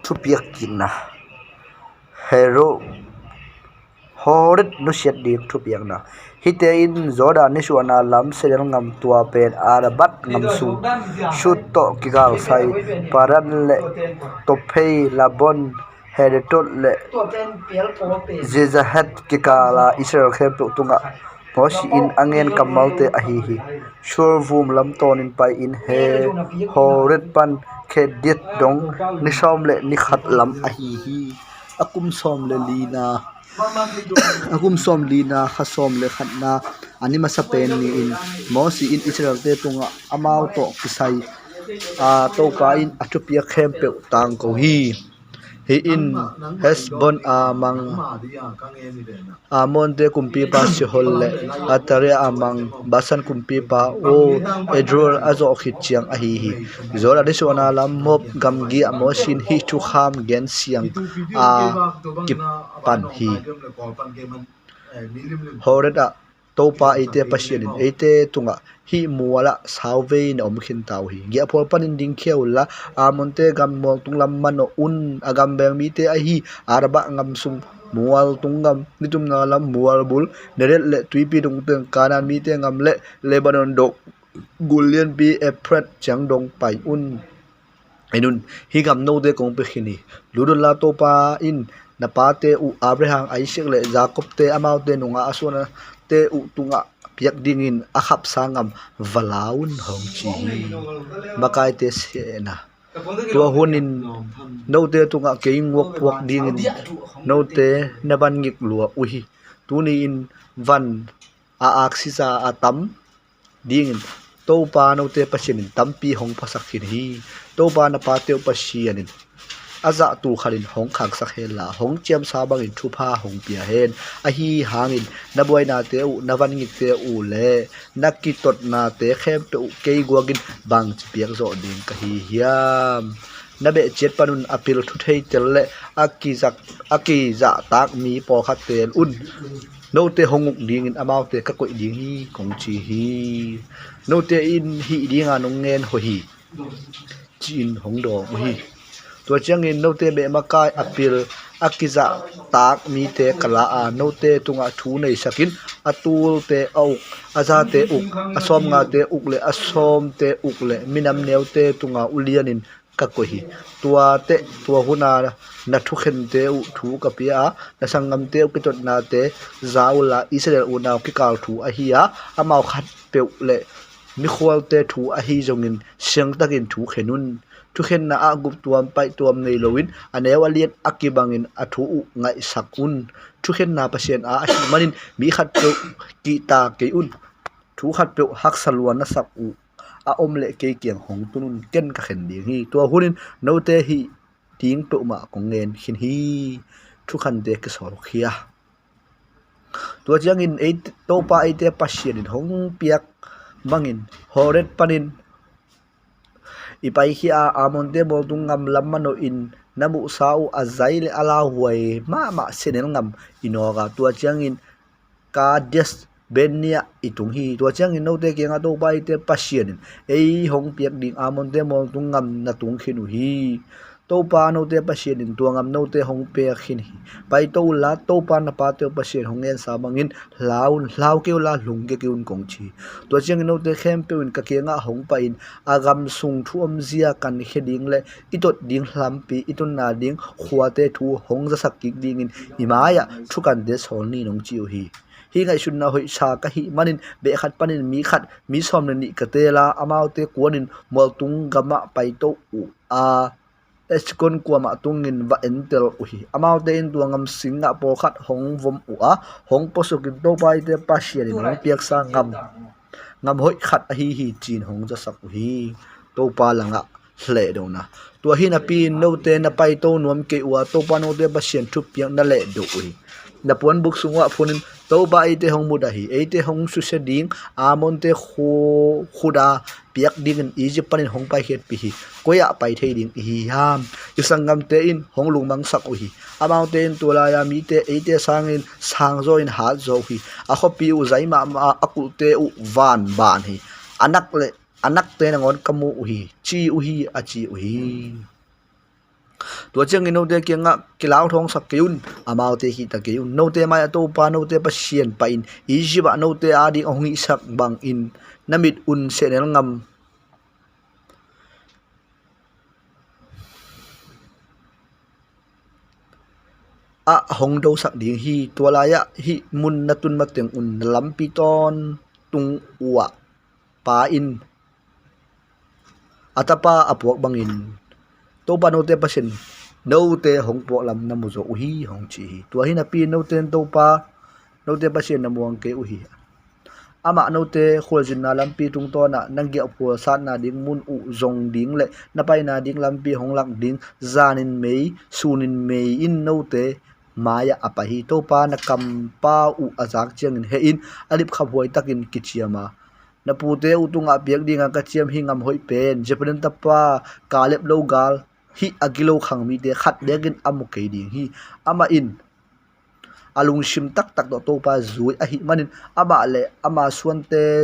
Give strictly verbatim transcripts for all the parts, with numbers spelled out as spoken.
Thupiak kikna. Hero Horeb nusiat ding thupiakna. Hihte in Jordan nisuahna lam Seir ngam, tua pen Arabah ngam sung, Shur tawh kigalsai, Paran le Tophel, Lebon, Hadratot le Zezaret kikala Israel khempeuh tungah Mosi in a ngen kammalte ahi hi. Shur vum lam tawnin pai-in Horeb pan Kadesh dong ni sawm le ni khat lam ahi hi. A kum sawm le lina, a kum sawm lina, kha sawm le khatna, a ni masa pen ni-in Mosi in Israelte tungah amau tawh kisai a, Topa in a thupiak khempeuh tangko hi. Hih in Heshbon a mang, Amonte kumpipa Sihon le Atharim a mang Bashan kumpipa Og, Edrei a zawh khit ciang ahi hi. Jordan nisuahna lam Moab gamgi-ah Mosi in hih thukham gen siang a kipan hi. Horeb ah Topa eite Pasian in eite tungah hih mualah sauvei na om khinta uh hi. Giahphual panin dingkhia unla, Amonte gam mualtung lam manawh un. A gam beng mite ahi Arabah ngam sung mualtung gam, nitumna lam mualbul, Negev le tuipi dongteng Kanaan mite gam le Lebanon dong gul lianpi Euphrates ciang dong pai un. En un, hih gam note kong pia khin hi. Lut unla, Topa in na pate uh Abraham, Isaac le Jakob-te amaute nungah a suante uh tungah piak dingin a khapsa gam va la un, hong ci hi. Makaite siahna. Tua hunin note tungah kei nguak puak dingin note na van ngik lua uh hi. Tuni-in van a aksisa a tam dingin Topa note Pasian in tampi hong phasak khin hi. Topa na pate uh Pasian in a zahtu khatin hong khangsak henla, hong ciamsa bangin thupha hong pia hen. Ahi hangin na buainate uh, na van ngikte uh le na kitotnate khempeuh uh kei guakin bangci piak zawh ding ka hi hiam? Na beh ciat panun a pil thutheitel le a kizak, a kizahtak mi pawlkhat tel un. Note hong uk dingin amaute ka koih ding hi, kong ci hi. Note in hih dinga nong ngen hoih hi, ci-in hong dawng uh hi. Tua ciangin note beh makai a pil a kizahtak mite ka la a, note tungah thu neisakin a tulte a uk, a zate uk, a sawmngate uk le a sawmte uk le minam neute tunga ulianin ka koih hi. Tua teh, tua huna na thukhente uh thu ka pia a, na sanggamte uh kitotnate za unla, Israel unau kikal thu ahi a, amau khatpeuh le mikhualte thu ahi zongin siangtakin thu khen un. Thukhenna ah guptuam paihtuam nei loin a neu a lian a kibangin a thu uh ngaihsak un. Thukhenna Pasian a ahih manin mi khatpeuh kihta kei un. Thu khatpeuh haksa lua na sak uh a om leh kei kiang hong tun un, ken ka khen ding hi. Tua hunin note hih ding peuhmah kong ngen khin hi. Thukhente kisawlkhia. Tua ciangin ei, Topa eite Pasian in hong piak bangin Horeb panin i paikhia a, Amonte mualtung gam lam manawhin na muhsa uh a zai le a lauhuai mahmah Seir ngam i nawk a, tua ciangin Kadesh Barnea i tung hi. Tua ciangin note kiangah Topa eite Pasian in ei hong piak ding Amonte mualtung gam na tung khin uh hi. Topa note Pasian in tua gam note hong piak khin hi. Paito unla, Topa na pate uh Pasian hong ngensa bangin hlau un, hlau kei unla, hlung kei un, kong ci hi. Tua ciangin note khempeuh in ka kiangah hong pai-in a gam sung thu omzia kankhia ding le i tot ding lampi, i tunna ding khuate thu hong zasak kik dingin i mai-ah thukante sawl ni, nong ci uh hi. Hih ngaihsutna hoihsa ka hih manin beh khat panin mi khat, mi sawm le nih ka teel a, amaute kuanin mualtung gamah paito uh a, Eshkol kuamah tungin va entel uh hi. Amaute in tua gam singah pawlkhat hong vom uh a, hong puasukin Topa eite Pasian in hong piaksa gam, gam hoih khat ahi hi, ci-in hong zasak uh hi. Topa langah lehdona. Tua hi napi-in note na paito nuam kei uh a, Topa note Pasian thupiak na lehdo uh hi. Na puanbuk sungah phunin, Topa eite hong mudah hi. Eite hong susia ding Amonte khu-, khut a piak dingin Egypt panin hong paikhiatpih hi. Koi-ah pai thei ding i hi hiam? I sanggamte in hong lungmangsak uh hi. Amaute in tua lai-a mite eite sangin sangzaw in hatzaw uh hi. A khuapi uh zai mahmah a, a kulhte uh vanban hi. A nak le a nakte nangawn ka mu uh hi, ci uh hi, a ci uh hi. Tua ciangin note kiangah kilauthawngsak kei un, amaute khihta kei un. Note mai-ah Topa note Pasian pahin Egypt-ah note ading a hong hihsak bangin na mit un sehnel ngam ah hong dosak ding hi. Tua lai-ah hih mun na tun mateng un na lampi tawntung uh ah pa in a tapa a puak bangin Topa note Pasian note hong puak lam na mu zo uh hi, hong ci hi. Tua hi napi note in Topa note Pasian na muang kei uh hi. Amah note khualzinna lampi tungtawnah na giahphual satna ding mun uh zong ding le na paina ding lampi hong lak ding, zanin mei, sunin mei in note mai-ah a pai hi. Topa na kampa uh a zak ciangin heh in a lipkhaphuai takin kiciam a, na pute uh tungah piak dinga ka ciam hih ngam hoih pen Jephunneh tapa Kaleb lo gal hih a gilo khang mite khat bekin a mu kei ding hi. Amah in a lungsim taktak tawh Topa zui ahih manin amah le ama suante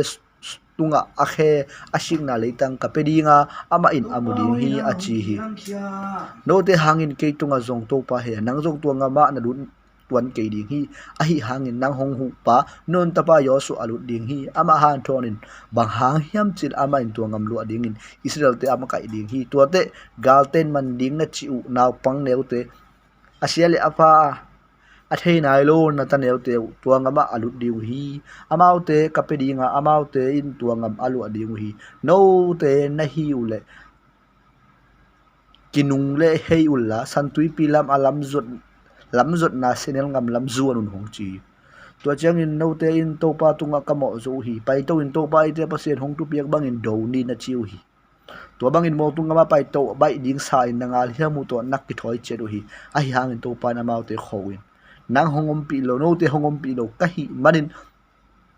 tungah a khe a sikna leitang ka pia dinga amah in a mu ding hi, a ci hi. Note hangin kei tungah zong Topa heh a, nang zong tua ngamah na lut tuan kei ding hi. Ahi hangin nang hong huhpa Nun tapa Joshua a lut ding hi. Amah hanthawn in bang hang hiam cih leh amah in tua ngam luah dingin Israel-te a makaih ding hi. Tuate galten man ding na cih uh naupang neute, a sia le a pha a thei nai lo na ta neute uh tua ngamah a lut ding uh hi. Amaute ka pia dinga amaute in tua ngam a luah ding uh hi. Note na hi uh leh kinung le hei unla Santuipi lam a lamzot, lamzotna sehnel ngam lam zuan un, hong ci hi. Tua ciangin note in Topa tungah ka mawh zo uh hi. Paito in, Topa eite Pasian hong thupiak bangin do ni, na ci uh hi. Tua bangin mualtung ngamah paito baih ding sa in na ngal hiam uh tawh na kithawi ciat uh hi. Ahi hangin Topa in amaute kho in, nang hong ompih lo, note hong ompih lo ka hih manin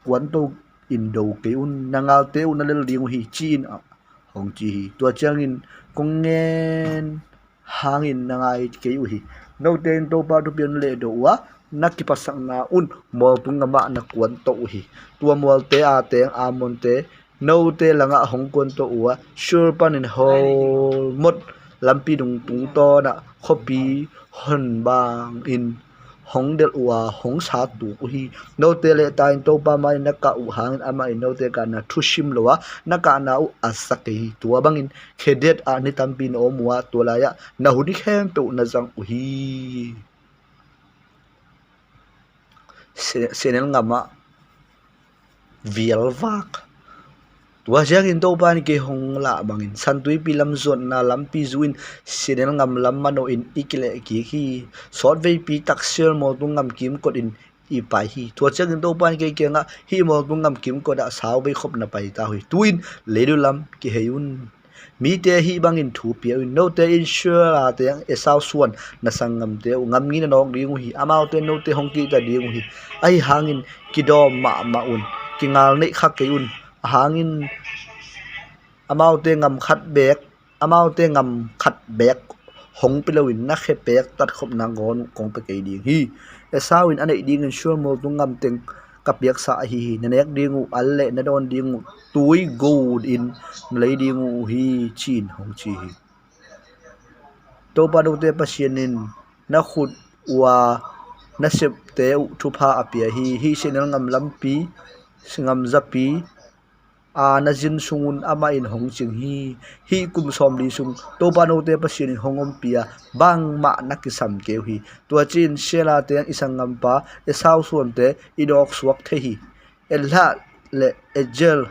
kuanto in do kei un, na ngalte uh na lel ding uh hi, ci-in a hong ci hi. Tua ciangin kong ngen hangin na ngai kei uh hi. Note in Topa thupiak na lehdo uh a, na kiphatsakna un mualtung ngamah na kuanto uh hi. Tua mualte a teng Amonte note langah hong kuanto uh a, Shur panin Hormuz lampi dung tungtawnah khuapi hon bangin hong delh uh a, hong sa tuk uh hi. Note leh ta in Topa mai-ah na kah uh hangin amah in note kahna thusim lo a, na kahna uh a sa kei hi. Tua bangin Kadesh-ah ni tampi na om uh a, tua lai-ah na hun khempeuh na zang uh hi. Se-, sehnel ngamah vialvak. Tua ciangin Topa in kei hong lah bangin Santuipi lam zuatna lampi zu in sehnel ngam lam manawhin i kileh kik hi. Sawtveipi tak Seir mualtung ngam kimkotin i pai hi. Tua ciangin Topa in kei kiangah, hih mualtung ngam kimkotah sauvei khop na pai ta uh hi. Tu-in leilu lam kihei un. Mite hih bangin thu pia uh in, note in Seir-a teng Esau suan na sanggamte uh ngamgi na nawk ding uh hi. Amaute note hong kihta ding uh hi. Ahi hangin kidawm mahmah un, kingal neih kha kei un. Ahang in amaute ngam khat beek, amaute ngam khat beek hong pia loin na khe peek tatkhopna ngawn uh kong pia kei ding hi. Esau in a neih dingin Seir mualtung ngam teng ka piaksa ahi hi. Na nek ding uh al le na dawn ding uh tui gold in na lei ding uh hi, ci-in hong ci hi. Topa note Pasian in na khut uh a na septe uh thupha a pia hi. Hih sehnel ngam lampi, ngam zapi a na zin sungun amah in hong cing hi. Hih kum sawmli sung Topa note Pasian in hong ompih a, bangmah na kisam kei uh hi. Tua ci-in Seir-a teng i sanggampa Esau suante i dawksuak thei hi. Elah le Ezel,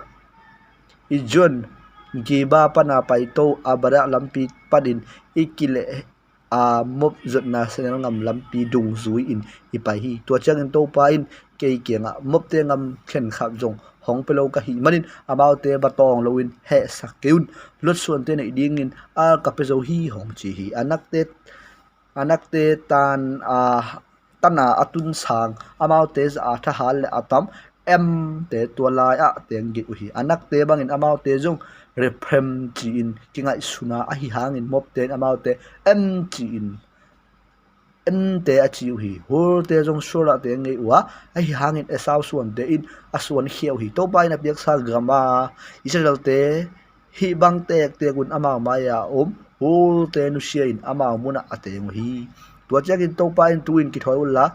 Ijon, Geba pana paito Arabah lampi panin i kileh a, Moab zuatna sehnel ngam lampi dungzui-in i pai hi. Tua ciangin Topa in kei kiangah, Moabte ngam khenkhap zong hong pia lo ka hih manin amaute va tawng loin hehsak kei un. Lot suante neih dingin al ka pia zo hi, hong ci hi. Anakte, Anakte tan a, tana a tun sang, amaute zah a thahat le a tam Emte tua lai-ah teng gik uh hi. Anakte bangin amaute zong Rephaim ci-in kingaihsun a, ahi hangin Moabte in amaute Em ci-in, Emte a ci uh hi. Hurte zong Seir-ah teng ngei uh a, ahi hangin Esau suante in a suankhia uh hi. Topa in a piaksa gama Israelte hih bang tektek un amau mai-a om Hulte nusia in amau munah a teng uh hi. Tua ciangin Topa in, tu-in kithawi unla,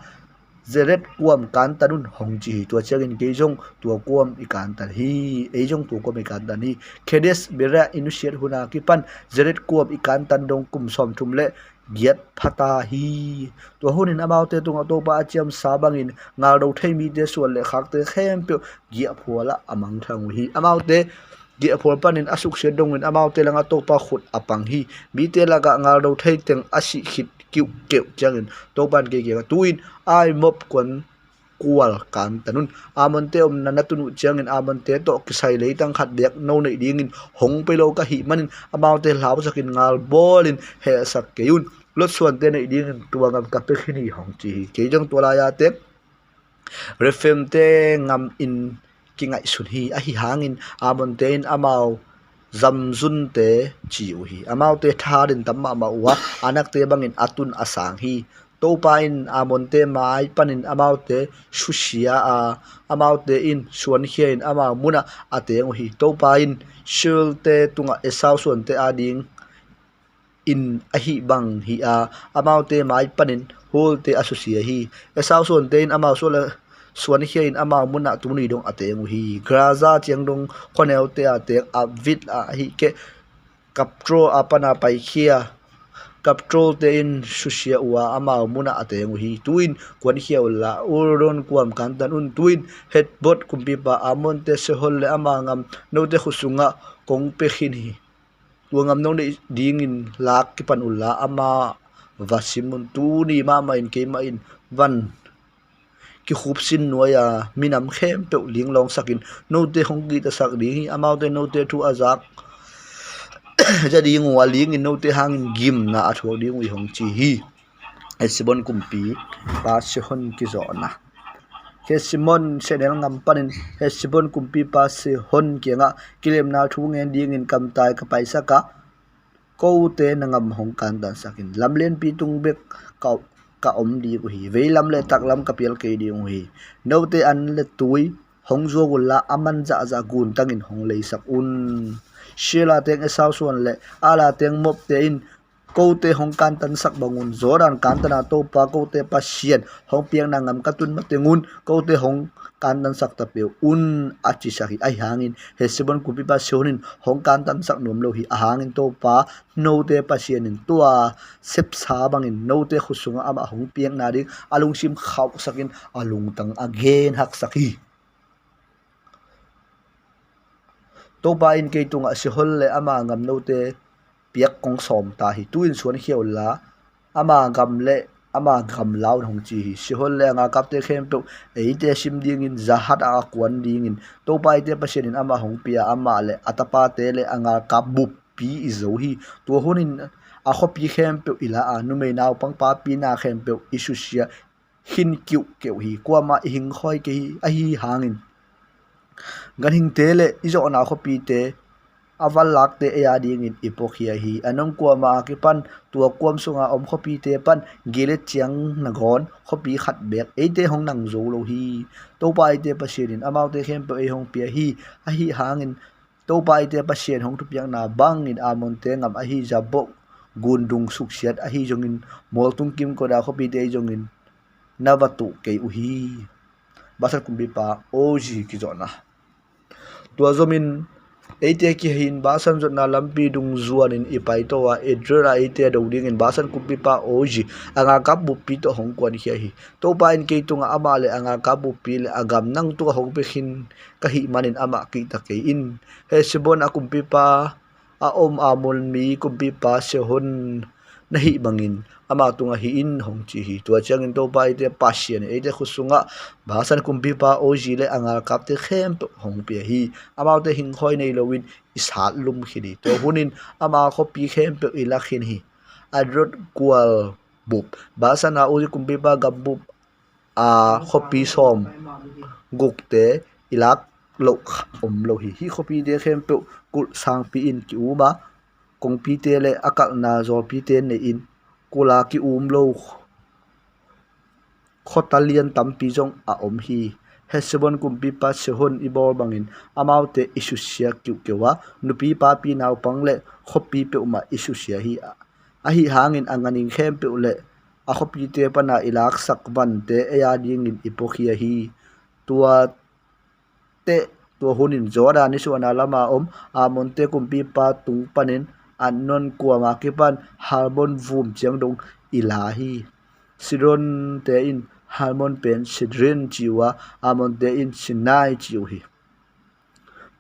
Zered kuam kantan un, hong ci hi. Tua ciangin kei zong tua kuam i kantan hi. Ei zong tua kuam i kantan hi. Khedes Berea i nusiat huna kipan Zered kuam i kantan dong kum sawmthum le giat phata hi. Tua hunin amaute tungah Topa a ciamsa bangin ngaldo thei mite suan le khakte khempeuh giahphualah a mangthang uh hi. Amaute giahphual panin a suksiat dongin amaute langah Topa khut a pang hi. Mite lakah ngaldo thei teng a sih khit kiuhkeuh ciangin Topa in kei kiangah, tu-in Ai mop kuan kual kantan un. Amonte omna na tun uh ciangin Amonte tawh kisai leitang khat beek no neih dingin hong pei lo ka hih manin amaute hlausakin ngal bawlin hehsak kei un. Lot suante neih dingin tua ngam ka pia khin hi, hong ci hi. Kei zong tua lai-a teng Refaimte ngam in kingaihsun hi. Ahi hangin Amonte in amau zamzunte ci uh hi. Amaute thahat in tam mahmah uh a, Anakte bangin a tun a sang hi. Topa in Amonte mai panin amaute susia a, amaute in suankhia in amau munah a teng uh hi. Topa in Seilte tungah Esau suante ading in ahi bang hi a, amaute mai panin Holte a susia hi. Esau suante in amau suan le suankhia in amau munah tuni dong a teng uh hi. Gaza ciang dong khuaneute a teng Avit a, ahih keh Kaptro a pana paikhia Kaptrote in susia uh a, amau munah a teng uh hi. Tu-in kuankhia unla, Urdon kuam kantan un. Tu-in Hesbon kumpipa Amonte Sihon le ama ngam note khut sungah kong pia khin hi. Tua ngam no neih dingin lak kipan unla, amah va sim un. Tuni mahmah in keimah in van kikhupsin nuai-a minam khempeuh linglawngsakin note hong kihtaksak ding hi. Amaute note thu a zak za ding uh a, lingin note hangin gimna a thuak ding uh hi, hong ci hi. Hesbon kumpipa Sihon kizawhna. Hesbon sehnel ngam panin Hesbon kumpipa Sihon kiangah kilemna thu ngen dingin kamtai ka paisak a, kote na ngam hong kantansak in. Lamlianpi tung bek ka, ka om ding uh hi. Veilam le taklam ka pial kei ding uh hi. Note an le tui hong zuak unla, a man zahzah guntangin hong leisak un. Seir a teng Esau suan le Ar a teng Mopte in kote hong kantansak bang un. Jordan kantana Topa kote Pasian hong piakna ngam ka tun mateng un kote hong kantansak ta peuh un, a cisak hi. Ahi hangin Hesbon kumpipa Sihon in hong kantansak nuam lo hi. Ahi hangin Topa note Pasian in tua sepsa bangin note khut sungah amah hong piakna ding a lungsim khauhsakin a lungtang a genhaksak hi. Topa in kei tungah Sihon le ama ngam note piak kong sawm ta hi. Tu-in suankhia unla, ama gam le ama gamla un, hong ci hi. Sihon le a ngalkapte khempeuh eite a sim dingin, Zahat ah a kuan dingin Topa eite Pasian in amah hong pia, amah le a tapate le a ngalkap buppi i zo hi. Tua hunin a khuapi khempeuh i la a, numei naupang papi na khempeuh i susia, khin kiuhkeuh hi. Kuamah i hingkhawi kei hi. Ahi hangin ganhingte le i zawhna khuapite a vanlakte ei a dingin i puakhia hi. A nong kuamah a kipan tua kuam sunga om khuapite pan Gilead ciang nangawn khuapi khat beek eite hong nang zo lo hi. Topa eite Pasian in amaute khempeuh ei hong pia hi. Ahi hangin Topa eite Pasian hong thupiakna bangin Amonte ngam ahi Jaboh gundung suksiat ahi zongin, mualtung kimkot a khuapite ahi zongin na va tuh kei uh hi. Basan kumpipa Og kizawhna. Tua zomin eite kihehin Basan zotna lampi dung zuanin i paito a, Edrei ah eite a do dingin Basan kumpipa Og a ngalkap buppi tawh hong kuankhia hi. Topa in kei tungah amah le a ngalkap buppi le a gam nang tungah hong pia khin ka hih manin amah kihta kei in. Hesbon a kumpipa a om Amor mi kumpipa Sihon na hih bangin ama tungah hih in, hong ci hi. Tua ciangin Topa eite Pasian in eite khut sungah Basan kumpipa Og le a ngalkapte khempeuh hong pia hi. Amaute hingkhawi nei loin i sat lum khin hi. Tua hunin ama khuapi khempeuh i la khin hi. Asdod kual bup, Basan a Og kumpipa gam bup a khuapi sawm gukte i lak loh kha om lo hi. Hih khuapite khempeuh kulh sangpi in ki-um a, kongpite le a kalhna zawlpite nei in, kulh a ki-um lo khuata lian tampi zong a om hi. Hesbon kumpipa Sihon i bawl bangin amaute i susia kiuhkeuh a, nupi papi naupang le khuapi peuhmah i susia hi. Ahi hangin a nganing khempeuh le a khuapite pana i laksak vante ei a dingin i puakhia hi. Tua teh tua hunin Jordan nisuahna lama om Amonte kumpipa tung panin Arnon kuama kipan Hermon vum ciang dong i la hi. Sidonte in Hermon pen Sidrin ci uh a, Amonte in Sinai ci uh hi.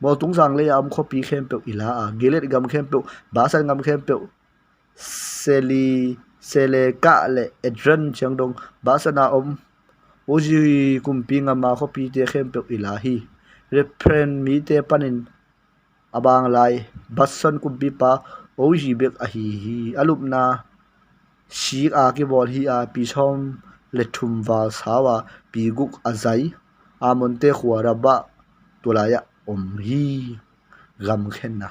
Mualtung zanglei a om khuapi khempeuh i la a, Gilead gam khempeuh, Basan gam khempeuh, Seli, Seleka le Edren ciang dong, Basan a om Uzi kumpi ngama khuapite khempeuh i la hi. Rephaim mite panin a bang lai Basan kumpipa Uzi bek ahi hi. A lupna sik a kibawl hi a, pi sawm le thum val sau a, pi guk a zai Amonte khua Rabah tua lai-ah om hi. Gam khenna.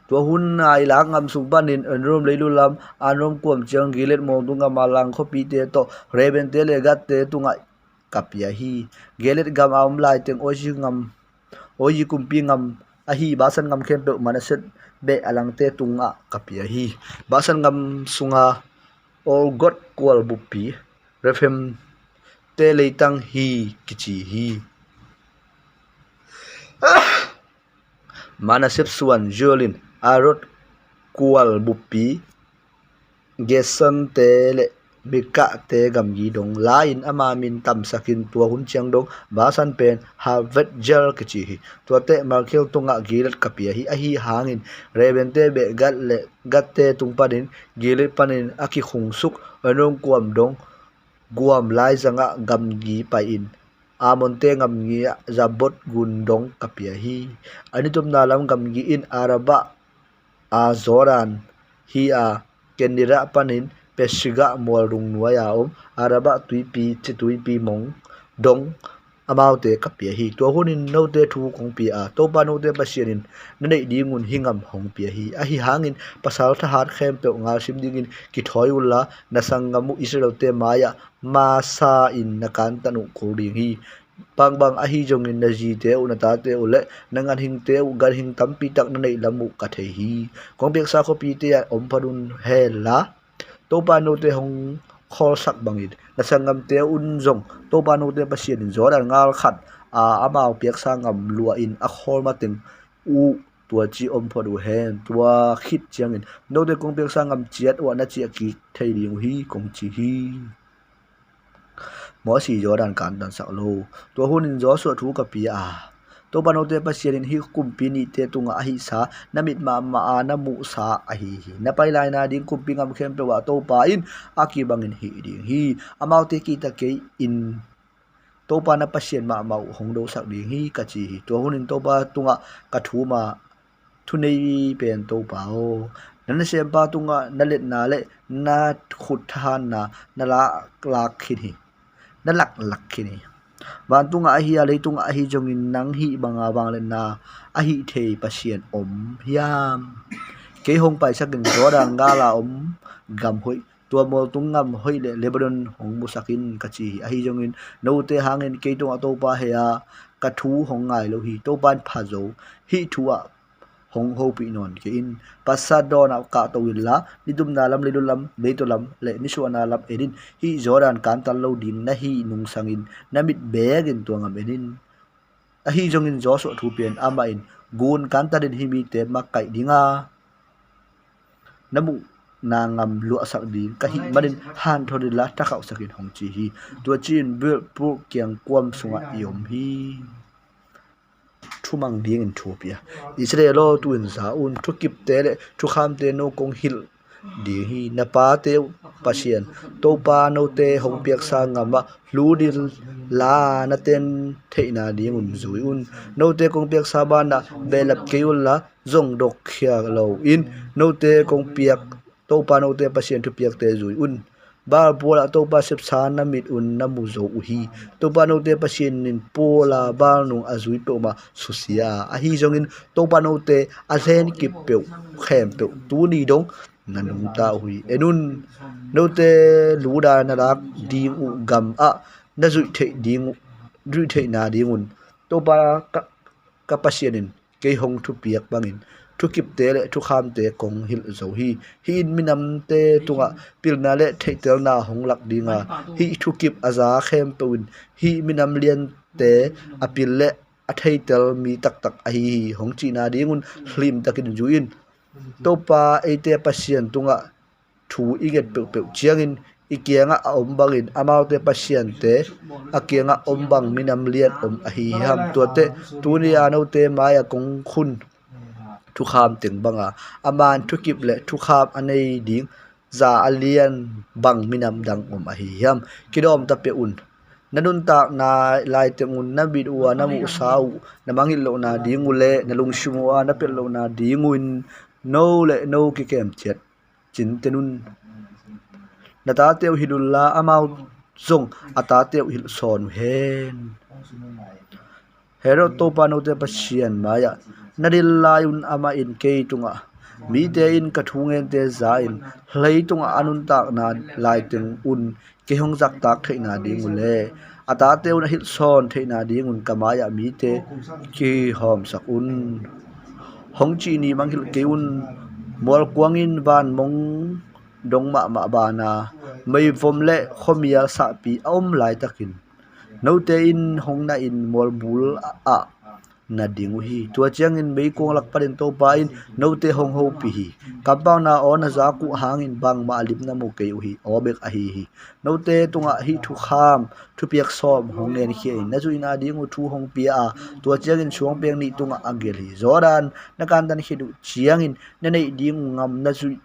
Tua hun a i lak ngam sung panin Arnon leilu lam, Arnon kuam ciang Gilead mualtung gama lang khuapite tawh Reubente le Gadte tungah ka pia hi. Gilead gam a om laiteng Uzi ngam, Uzi kumpi ngam ahi Basan gam khempeuh Manasseh beh a langte tungah ka pia hi. Basan gam sunga Argob kual buppi Rephaimte leitang hi kici hi. Manasseh suan Joel in Argob kual buppi Geshurte le Maakahte gamgi dong la-in ama min tamsakin tua hun ciang dong Basan pen Havot-jair kici hi. Tua teh Makir tungah Gilead ka pia hi. Ahi hangin Reubente beh Gad le Gadte tung panin Gilead panin a kikhungsuk Arnon kuam dong guam laizangah gamgi pai-in Amonte gamgi ah Jabok gun dong ka pia hi. A nitupna lam gamgi in Arabah a Jordan hi a, Kinnereth panin Pisgah mualrung nuai a om Arabah tuipi, ci tuipi mong dong amaute ka pia hi. Tua hunin note thu kong pia a, Topa note Pasian in na neih dingun hih gam hong pia hi. Ahi hangin pasal thahat khempeuh ngalsim dingin kithawi unla, na sanggam uh Israelte mai-ah masa-in na kantan uh kul ding hi. Bangbang ahi zongin na zite uh, na tate uh le na ganhingte uh ganhing tampi tak na neih lam uh ka thei hi. Kong piaksa khuapite ah om phat un henla, Topa note hong khawlsak bangin na sanggamte un zong Topa note Pasian in Jordan ngal khat a amau piaksa gam luahin a khawl mateng uh tua ci om phot uh hen. Tua khit ciangin note kong piaksa gam ciat uh ah na ciah kik thei ding uh hi, kong ci hi. Mosi Jordan kantansak lo. Tua hunin Joshua thu ka pia a, Topa note Pasian in hih kumpi nihte tungah a hihsa na mit mahmah a na muhsa ahi hi. Na pai laina ding kumpi gam khempeuh ah Topa in a kibangin hih ding hi. Amaute kihta kei in Topa na Pasian mahmah uh hong dosak ding hi, ka ci hi. Tua hunin Topa tungah ka thum a, thunei pen Topa aw, na nasempa tungah na letna le na khut thahatna na laklak khin hi, na laklak khin hi. Vantungah ahi a, leitungah ahi zongin nang hih banga vangliatna a hih thei Pasian om hiam? Kei hong paisakin Jordan gala om gam hoih, tua mualtung gam hoih le Lebanon hong musak in, ka ci hi. Ahi zongin note hangin kei tungah Topa hei a, ka thu hong ngai lo hi. Topa in pha zo, hih thu ah hong hopih nawn kei in. Pasal dawnah kahto inla, nitumna lam, leilu lam, leitaw lam le nisuahna lam en in. Hih Jordan kantan lo ding na hih nungsangin na mit beekin tua gam en in. Ahi zongin Joshua thu pian amah in, gun kantan in hih mite makaih dinga na muhna gam luahsak ding ka hih manin hanthon inla thakhauhsak in, hong ci hi. Tua ci-in Baal-peor kiangkuam sungah i om hi. Thumang dingin thu pia. Israel aw, tu-in za un, thukipte le thukhamte no kong hilh ding hi. Na pate uh Pasian Topa note hong piaksa gamah hlun inla na ten theihna dingun zui un. Note kong piaksa banah behlap kei unla, zong dokkhia loin note kong piak Topa note Pasian thupiakte zui un. Baal pualah Topa sepsa na mit un na mu zo uh hi. Topa note Pasian in puala Baal nung a zui peuhmah susia a, ahi zongin Topa note a hlenkip peuh khempeuh tuni dong na nungta uh hi. En un, note luda na lak ding uh gamah na zuih theih ding uh duh theihna dingun Topa ka, ka Pasian in kei hong thupiak bangin thukipte le thukhamte kong hilh zo hi. Hih in minamte tungah pilna le theihtelna hong lak dinga, hih thukip a za khempeuh in hih minam liante a pil le a theitel mi taktak ahi hi, hong cihna dingun hlimtakin zui in. Topa eite Pasian tungah thu i nget peuhpeuh ciangin i kiangah a om bangin amaute pasiante a kiangah om bang minam lian om ahi hiam? Tuate tuni a note mai-ah kong khun thukham teng banga a man thukip le thukham a nei ding za a lian bang minam dang om ahi hiam? Kidawm ta peuh un. Na nuntakna laiteng un na mit uh a na muhsa uh na mangngilh lohna ding uh le na lungsim uh a na pelh lohna ding uh in no le no kikem ciat cinten un. Na tate uh hilh unla amau zong a tate uh hilh sawn uh hen. Herod Topa note Pasian mai-ah na dil lai-un amah in kei tungah mite in ka thungente za-in leitungah a nuntakna laiteng un kei hong zaktak theihna ding uh le a tate un a hilh sawn theihna dingun ka mai-ah mite kihawmsak un. Hong cih ni mangngilh kei un. Mualkuang in vanmong dong mahmah bana meivom le khuamial sahpi a om laitakin note in hong nahin mualbul ah na ding uh hi. Tua ciangin meikuang lak panin Topa in note hong hopih hi. Kampauna aw na zak uh hangin bangmah lim na mu kei uh hi. Aw bek ahi hi. Note tungah hih thukham thupiak sawm hong genkhia in na zuihna ding uh thu hong pia a, tua ciangin suangpek nih tungah a gelh hi. Jordan na kantan khit uh ciangin na neih ding uh ngam na zuih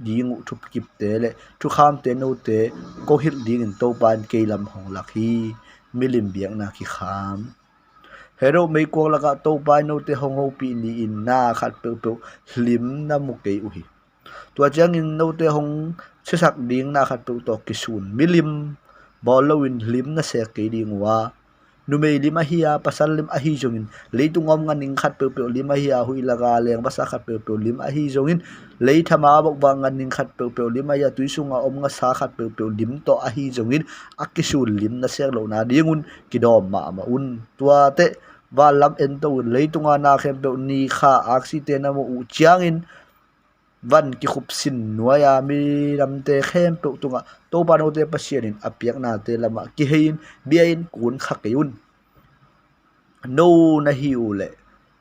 ding uh thukipte le thukhamte note kong hilh dingin Topa in kei lam hong lak hi. Milim biakna kikham. Herod meikuang lakah Topa in note hong hopih ni-in na khat peuhpeuh lim na mu kei uh hi. Tua ciangin note hong siasak ding na khat peuh tawh kisun milim bawl loin lim na sek kei ding uh a, numei lim ahi a, pasal lim ahi zongin, leitung om nganning khat peuhpeuh lim ahi a, huih laka leng basa khat peuhpeuh lim ahi zongin, leithama bokvak nganning khat peuhpeuh lim ahi a, tui sunga om ngasa khat peuhpeuh lim tawh ahi zongin, a kisun lim na sek lohna dingun kidawm mahmah un. Tuate vanlam ento un. Leitunga na khempeuh ni kha aksite na muh uh ciangin van kikhupsin nuai-a minamte khempeuh tungah Topa note Pasian in a piaknate lamah kihei-in bia-in kun kha kei un. No na hi uh leh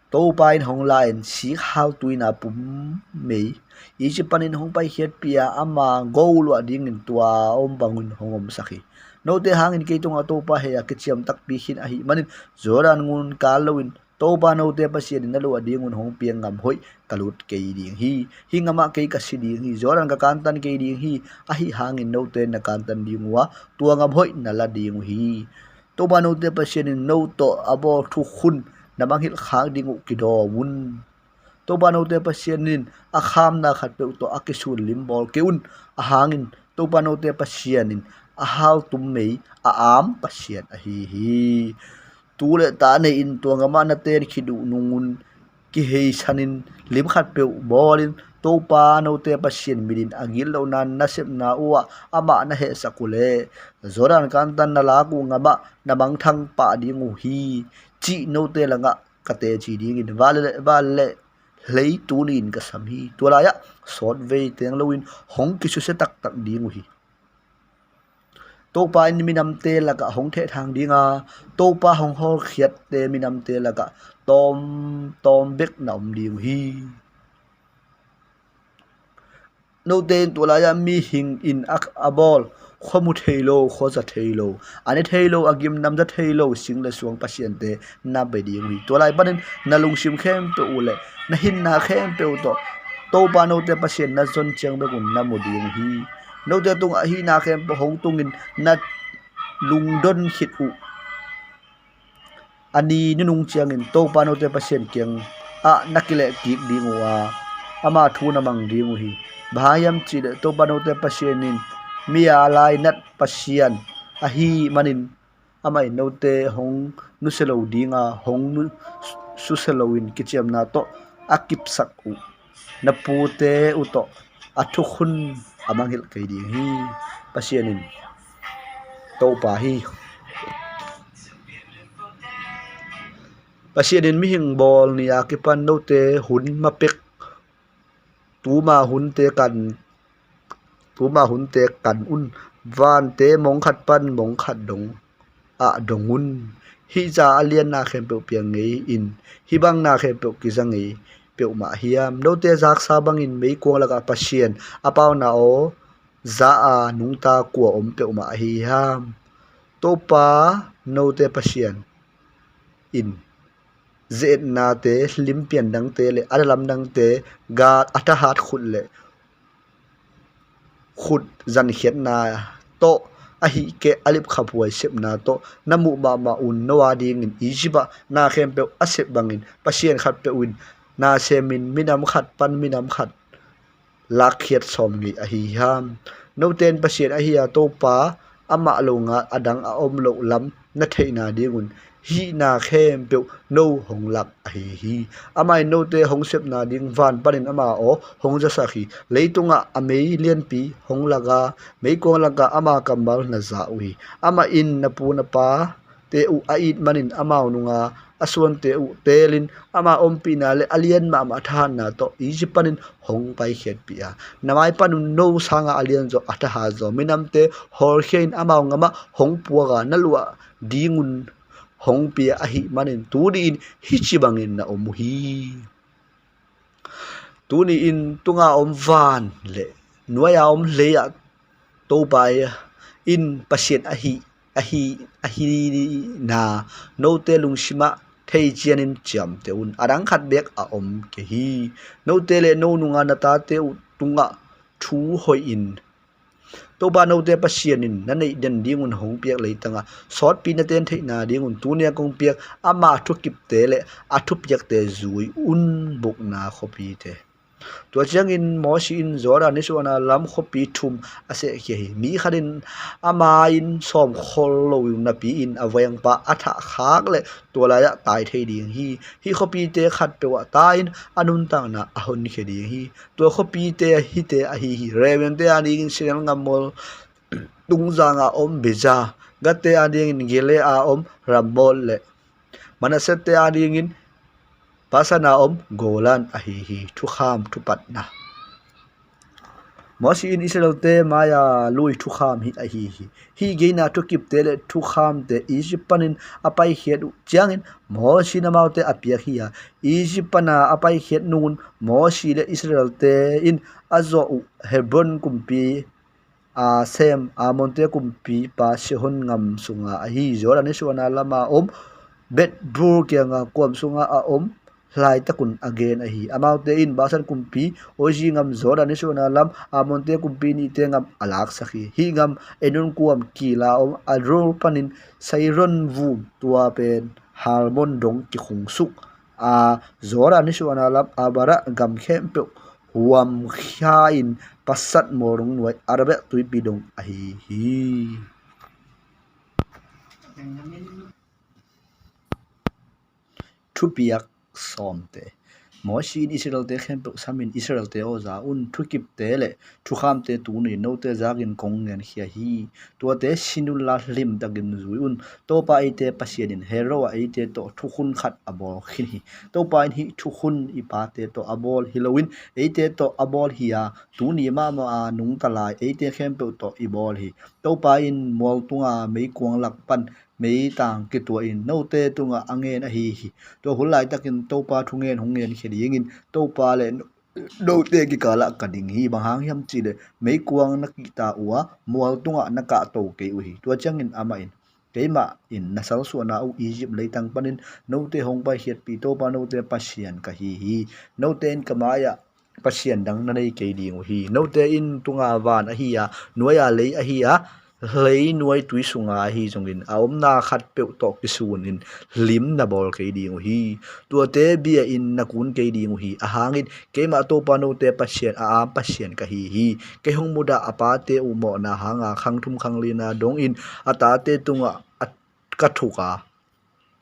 Topa in hong la-in sik hal tuina pum mei Egypt panin hong paikhiatpih a, ama go luah dingin tua a om bangun hong omsak hi. Note hangin kei tungah Topa hei a kiciam takpi khin ahih manin Jordan ngun kal loin Topa note Pasian in na luah dingun hong piak ngam hoih ka lut kei ding hi. Hih ngamah kei ka si ding hi. Jordan ka kantan kei ding hi. Ahi hangin note na kantan ding uh a, tua ngam hoih na la ding uh hi. Topa note Pasian in no tawh a bawl thukhun na mangngilh khak ding uh kidawm un. Topa note Pasian in a khamna khat peuh tawh a kisun lim bawl kei un. A hangin Topa note Pasian in a haltum mei a am Pasian ahi hi. Tu le ta nei-in tua ngamah na ten khit uh nungun kiheisanin lim khat peuh bawlin Topa note Pasian minin a gitlohna na sepna uhah amah na hehsak uh leh Jordan kantan na lak uh ngamah na mangthang pah ding uh hi, cih note langah ka teci dingin van le, van le hlei tuni-in ka sam hi. Tua lai-ah sawtvei teng loin hong kisusia taktak ding uh hi. Topa in minamte lakah hong thehthang dinga, Topa hong hawlkhiatte minamte lakah tawmtawm bek na om ding uh hi. Note in tua lai-ah mihing in a, a bawl khua mu thei lo, khua za thei lo, a ne thei lo, a gimnam za thei lo sing le suang pasiante na bia ding uh hi. Tua lai panin na lungsim khempeuh uh le na hinna khempeuh tawh Topa note Pasian na zon ciang bek un na mu ding uh hi. Note tungah hihna khempeuh hong tungin na lungdon khit uh a ni nunung ciangin Topa note Pasian kiangah na kilehkik ding uh a, ama thu na mang ding uh hi. Bang hang hiam cihleh Topa note Pasian in mi a lainat Pasian ahih manin amah in note hong nusia lo dinga, hong nu, susia loin kiciamna tawh a kipsak uh na pute uh tawh a thukhun a mangngilh kei ding hi. Pasian in Topa hi. Pasian in mihing bawl ni a kipan note hun mapek, tuma hunte kan, tuma hunte kan un. Vante mong khat pan mong khat dong ah dong un. Hih za a lian na khempeuh piang ngei in, hih bang na khempeuh kiza ngei peuhmah hiam? Note zaksa bangin meikuang lakah Pasian a pauna aw za a nungta kua om peuhmah ahi hiam? Topa note Pasian in ze-etnate, hlim pian dangte le a dalam dangte, gal a thahat khut le khut zankhiatna tawh, ahih keh a lipkhaphuai sepna tawh na muh mahmah un. No a dingin Egypt ah na khempeuh a sep bangin Pasian khatpeuh in na semin minam khat pan minam khat lakkhiat sawm ngei ahi hiam? Note in Pasian ahi a Topa amah lo ngal a dang a om loh lam na theihna dingun hih na khempeuh no hong lak ahi hi. Amah in note hong sepna ding van panin ama aw hong zasak hi. Leitungah a mei lianpi hong lak a, meikuang lakah ama kammal na za uh hi. Amah in na pu na pa te uh a it manin amau nunga a suante uh teelin ama ompihna le a lian mahmah thahatna tawh Egypt panin hong paikhiatpih a, na mai panun no sanga a lianzaw a thahatzaw minamte hawlkhia in amau ngamah hong puak a, na luah dingun hong pia ahih manin tuni-in hih ci bangin na om uh hi. Tuni-in tunga om van le nuai-a om lei-ah Topa in Pasian ahi, ahi, ahina note lungsimah thei cianin ciamteh un. A dang khat beek a om kei hi. Note le no nunga na tate uh tungah thu hoihin Topa note Pasian in na neih den dingun hong piak leitangah sawtpi na ten theihna dingun tuni a kong piak ama thukipte le a thupiakte zui un, bukna khuapite. Tua ciangin Mosi in Jordan nisuahna lam khuapi thum a sehkhia hi. Mi khat in ama inn sawm khol lo napi-in a vengpa a thahkhak le tua lai-ah tai thei ding hi. Hih khuapite khatpeuh ah tai-in a nuntakna a honkhia ding hi. Tua khuapite hihte ahi hi. Reuben-te a dingin Sinain gammual tungzanga om Bezer, Gad-te a dingin Gilead a om Ramot le Manasseh te a dingin Bashan a om Golan ahi hi. Thukham thupatna. Mosi in Israel-te mai-a lui thukham hih ahi hi. Hih geina thukipte le thukhamte Egypt panin a paikhiat uh ciangin Mosi in amaute a piak hi a, Egypt pana a paikhiat nungun Mosi le Israel-te in a zawh uh Hebron kumpi a sem Amorte kumpipa Sihon gam sunga ahi Jordan nisuahna lama om Bet-peor kianga kuam sunga a om laitakun a gen ahi. Amaute in Bashan kumpi Og gam, Jordan nisuahna lam Amorte kumpi nihte gam a laksak hi. Hih gam Arnon kuam kila om Aroer panin Saron vum, tua pen Hermon dong kikhungsuk a, Jordan nisuahna lam Arabah gam khempeuh huamkhia-in pasat mual dong nuai Arabah tuipi dong ahi hi. Thupiak sawmte. Mosi in Israel-te khempeuh samin Israel-te aw za un. Thukipte le thukhamte tuni note zakin kong ngenkhia hi. Tuate sin unla hlimtakin zui un. Topa eite Pasian in Horeb ah eite tawh thukhun khat a bawl khin hi. Topa in hih thukhun i pate tawh a bawl hi loin eite tawh a bawl hi a, tuni mahmah a nungta lai eite khempeuh tawh i bawl hi. Topa in mualtunga meikuang lak pan meitang kituahin note tungah a ngen ahi hi. Tua hun laitakin Topa thungen hong ngenkhia dingin Topa le note kikalah ka ding hi. Bang hang hiam cihleh meikuang na kihta uh a, mualtungah na kahto kei uh hi. Tua ciangin amah in, keimah in na salsuahna uh Egypt leitang panin note hong paikhiatpih Topa note Pasian ka hi hi. Note in ka mai-ah pasian dang na nei kei ding uh hi. Note in tunga van ahi a, nuai-a lei ahi a, lei nuai tui sunga ahi zongin a omna khatpeuh tawh kisunin hlim na bawl kei ding uh hi. Tuate bia-in na kun kei ding uh hi. Ahang in keimah Topa note Pasian, a am Pasian ka hi hi. Kei hong mudah a pate uh mawhna hanga khang thum khang lina dongin a tate tungah a, ka thuk a,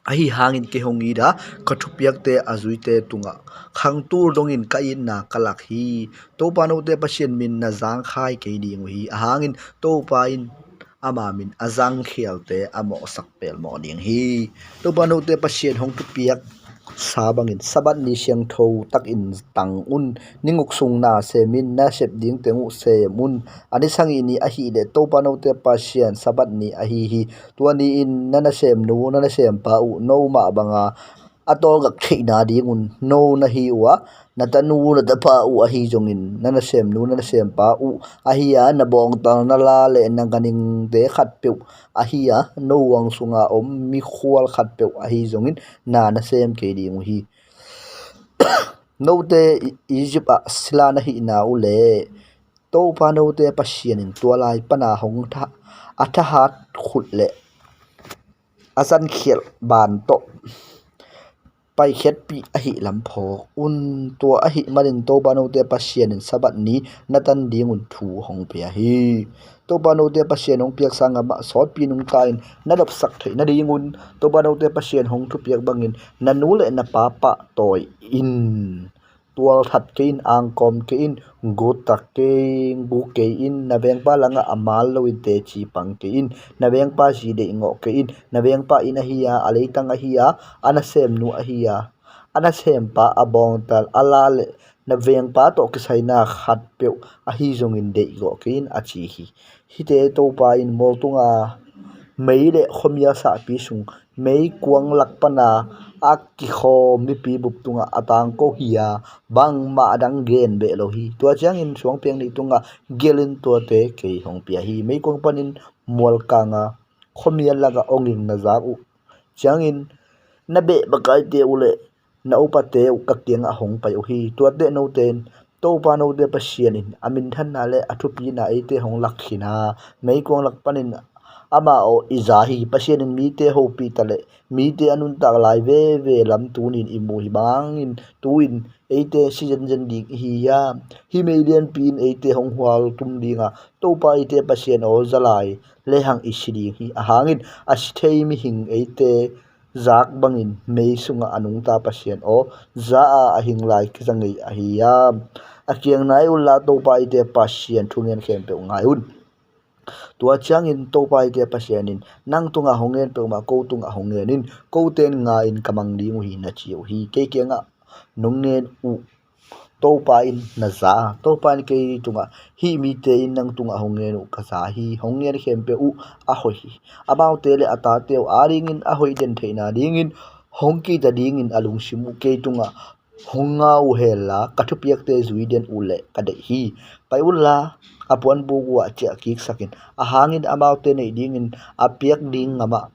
ahi hangin kei hong it a, ka thupiakte a zuite tungah khangtul dongin ka itna ka lak hi. Topa note Pasian min na zangkhai kei ding uh hi. Ahang in Topa in ama min a zangkhialte a mawhsak pelmawh ding hi. Topa note Pasian hong thupiak sa bangin Sabbath ni siangtho takin tang un. Ni guk sung na semin na sep ding teng uh sem un. A ni sagih ni ahih leh Topa note Pasian Sabbath ni ahi hi. Tua ni-in na nasemnu na nasempa uh no mah banga a tawlgak theihna dingun no na hi uh a, na tanu na tapa uh ahi zongin na nasemnu na nasempa uh ahi a, na bawngtal na la le na ganhingte khatpeuh ahi a, no huang sunga om mikhual khatpeuh ahi zongin na nasem kei ding uh hi. Note Egypt ah sila na hihna uh le Topa note Pasian in tua lai pana hong tha, a thahat khut le a zankhialh ban tawh paikhiatpih ahih lam phawk un. Tua ahih manin Topa note Pasian in Sabbath ni na tan dingun thu hong pia hi. Topa note Pasian hong piaksa gamah sawtpi nungta in na lopsak theih nadingun Topa note Pasian hong thupiak bangin na nu le na pa pahtawi in. Tualthat kei in, angkawm kei in, gutak kei, guk kei in, na vengpa langah a mal loin teci pang kei in, na vengpa zi deihngawh kei in, na vengpa inn ahi a, a leitang ahi a, a nasemnu ahi a, a nasempa a bawngtal a la le na vengpa tawh kisaina khatpeuh ahi zongin deihgawh kei in a ci hi. Hihte Topa in mual tunga mei le khuamial sahpi sung meikuang lak pana a kikhawm mipi bup tungah a tangko hi a, bangmah a dang gen beh lo hi. Tua ciangin suangpiang nih tungah gelh in, tuate kei hong pia hi. Meikuang panin mualkanga khuamial lakah hong ing na zak uh ciangin na beh makaite uh le na upate uh ka kiangah hong pai uh hi. Tuate note in Topa note Pasian in a minthanna le a thupina eite hong lak khin a, meikuang lak panin amah aw i za hi. Pasian in mite hopih ta le mite a nuntak lai veve lam tunin i mu hi bangin tu-in eite si zenzen ding i hi a, hih mei lianpi in eite hong hual tum ding a, Topa eite Pasian aw za lai lehang i si ding hi. A hangin a si thei mihing eite zak bangin mei sungah a nungta Pasian aw za a, a hing lai kiza ngei ahi a, a kiang nai unla Topa eite Pasian thu ngen khempeuh ngai un. Tua ciangin Topa eite Pasian in nang tungah hong ngen peuhmah ko tungah hong ngen in, ko ten nga in ka mang ding uh hi na ci uh hi. Kei kiangah nong ngen uh Topa in na za a, Topa in kei tungah hih mite in nang tungah hong ngen uh ka za hi. Hong ngen khempeuh uh a hoih hi. Amaute le a tate uh adingin a hoih den theihna dingin hong kihta dingin a lungsim uh kei tungah hong nga uh hella ka thupiakte zui den uh leh ka deih hi. Pai unla a puanbuk uh ah ciah kiksak in, a hangin amaute neih dingin a piak ding gamah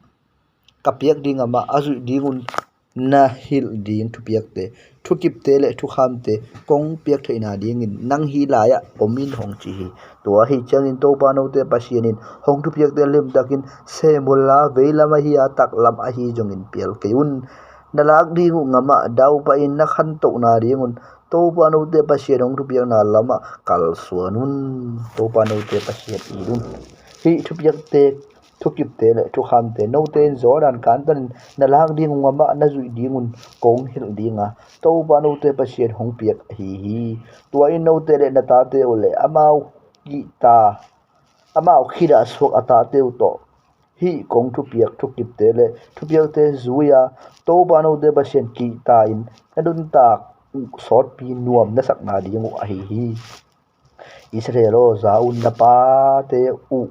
ka piak ding gamah a zuih dingun na hilh ding thupiakte, thukipte le thukhamte kong piak theihna dingin nang hih lai-ah om in hong ci hi. Tua ahi ciangin Topa note Pasian in hong thupiakte limtakin sem unla veilam ahi a taklam ahi zongin pial kei un. Na lak ding uh gamah dau pahin na khantohna dingun Topa note Pasian hong thupiakna lamah kalsuan un. Topa note Pasian it un. Hih thupiakte, thukipte le thukhamte note in Jordan kantanin na lak ding uh gamah na zuih dingun kong hilh ding a, Topa note Pasian hong piak ahi hi. Tua in note le na tate uh le amau kihta, amau khitah suak a tate uh tawh hih kong thupiak thukipte le thupiakte zui a, Topa note Pasian kihta in na nuntak uh sawtpi nuam na sakna ding uh ahi hi. Israel aw, za un, na pate uh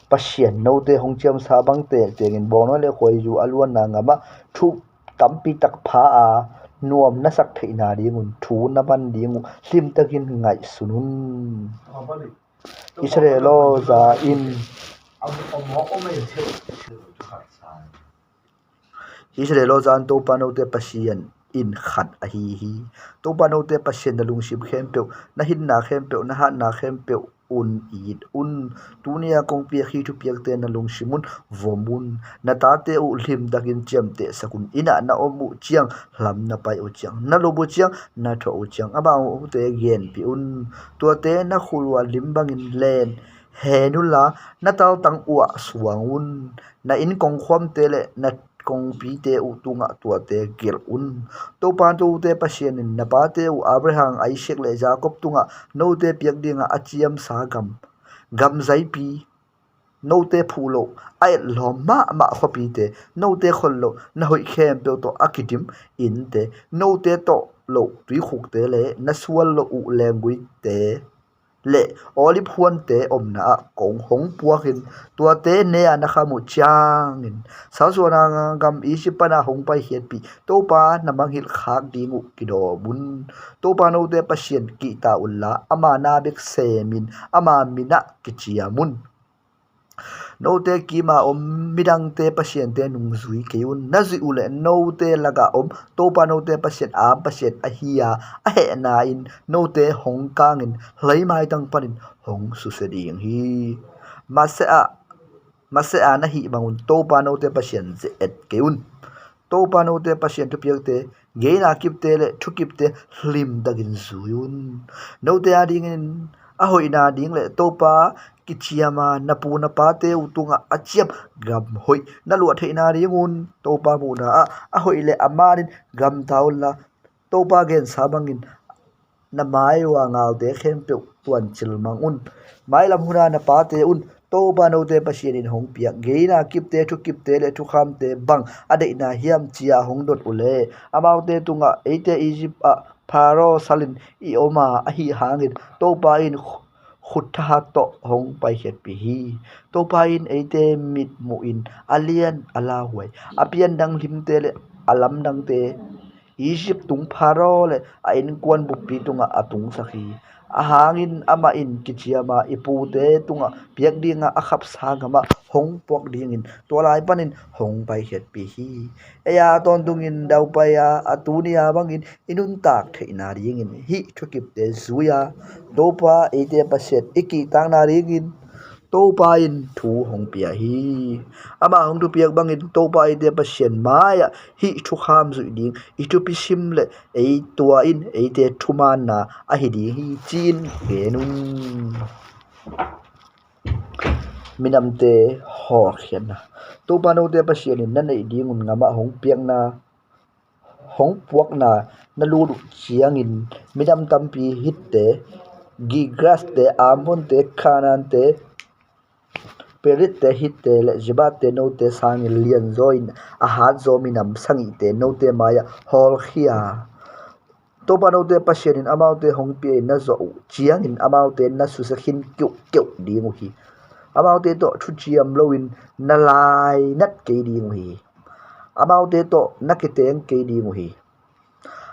Pasian note hong ciamsa bang tengtengin bawngnawi le khuaizu a luanna gamah thu tampi tak pha a nuam na sak theihna dingun thu na man ding uh limtakin ngaihsun un. Israel aw, za in. Israel aw, za in, Topa note Pasian in khat ahi hi. Topa note Pasian na lungsim khempeuh, na hinna khempeuh, na hatna khempeuh un it un. Tuni-a kong piak hih thupiakte na lungsim un vom un. Na tate uh limtakin ciamtehsak un. Inn ah na om uh ciang hlam na pai uh ciang, na lup uh ciang, na thuah uh ciang amaute genpih un. Tuate na khut uh ah lim bangin len hen unla na taltang uh ah suang un. Na inn kongkhuamte le na kongpite uh tungah tuate gelh un. Topa note Pasian in na pate uh Abraham, Isaac le Jacob tungah note piak dingah a ciamsa gam, gam zaipi, note phuh loh a etlawm mahmah khuapite, note khol loh na hoih khempeuh tawh a kidim innte, note tawh loh tuikhukte le na sual loh uh lengguite le olive huante omna ah kong hong puakin, tuate ne-a na kham uh ciangin, salsuahna gam Egypt pana hong paikhiatpih Topa na mangngilh khak ding uh kidawm un. Topa note Pasian kihta unla, ama na bek semin ama minah kiciam un. Note kima om midangte pasiante nungzui kei un. Na zuih uhleh note lakah om Topa note Pasian aam Pasian ahi-a, a hehna in note hong kangin, hlei maitang panin hong susia ding hi. Masiah, masiah na hih bangun Topa note Pasian ze-et kei un. Topa note Pasian thupiakte, geina kipte le thukipte hlimtakin zui un. Note adingin a hoihna ding le Topa kiciama na pu na pate uh tungah a ciam gam hoih na luah theihna dingun, Topa muhna ah a hoih le a manin gamta unla, Topa gensa bangin na mai uh a ngalte khempeuh tuancil mang un. Mailam huna na pate un Topa note Pasian in hong piak geina kipte, thukipte le thukhamte bang a deihna hiam ci-a hong dot uhleh, amaute tungah, eite Egypt ah Pharaoh salin i om a, ahi hangin Topa in khu-, khut thahat tawh hong paikhiatpih hi. Topa in eite mitmuhin a lian a lauhuai a piandang hlimte le a lamdangte Egypt tung Pharaoh le a innkuan buppi tungah a tungsak hi. A hangin amah in kiciama i pute tungah piak dinga a khapsa gamah hong puak dingin tua lai panin hong paikhiatpih hi. Ei-a tawntungin daupai-a, a tuni-a bangin i nuntak theihna dingin hih thukipte zui-a, Topa eite Pasian i kihtakna dingin Topa in thu hong pia hi. Amah hong thupiak bangin Topa eite Pasian mai-ah hih thukham zuih ding i thupi sim le ei tua in eite thumaanna ahi ding hi, ci-in gen un. Minamte hawlkhiatna. Topa note Pasian in na neih dingun ngamah hong piakna, hong puakna na lut uh ciangin minam tampi Hitte, Girgaste, Amorte, Kanaante, Peritte, Hitte le Jebuste note sangin lianzaw in a hatzaw minam sagihte note mai-ah hawlkhia. Topa note Pasian in amaute hong pia-in na zawh uh ciangin amaute na susia khin keuhkeuh ding uh hi. Amaute tawh thuciam loin na lainat kei ding uh hi. Amaute tawh na kiteng kei ding uh hi.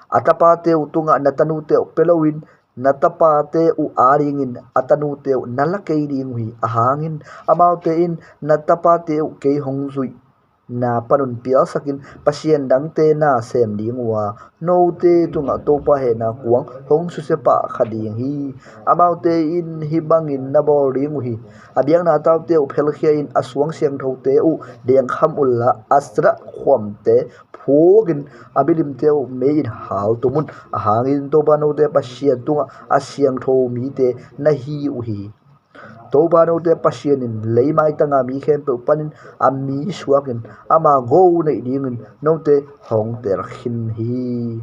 A tapate uh tungah na tanute uh pia loin, na tapate uh adingin a tanute uh na la kei ding uh hi. A hangin amaute in na tapate uh kei hong zuihna panun pialsakin pasian dangte na sem ding uh a, note tungah Topa hehna kuang hong susia pah kha ding hi. Amaute in hih bangin na bawl ding uh hi. A biakna taute uh phelkhia-in a suang siangthote uh dengkham unla, Asherah khuamte phukin a milimte uh mei-in haltum un. A hangin Topa note Pasian tungah a siangtho mite na hi uh hi. Topa note Pasian in lei maitanga mi khempeuh panin a mi suakin ama go neih dingin note hong tel khin hi.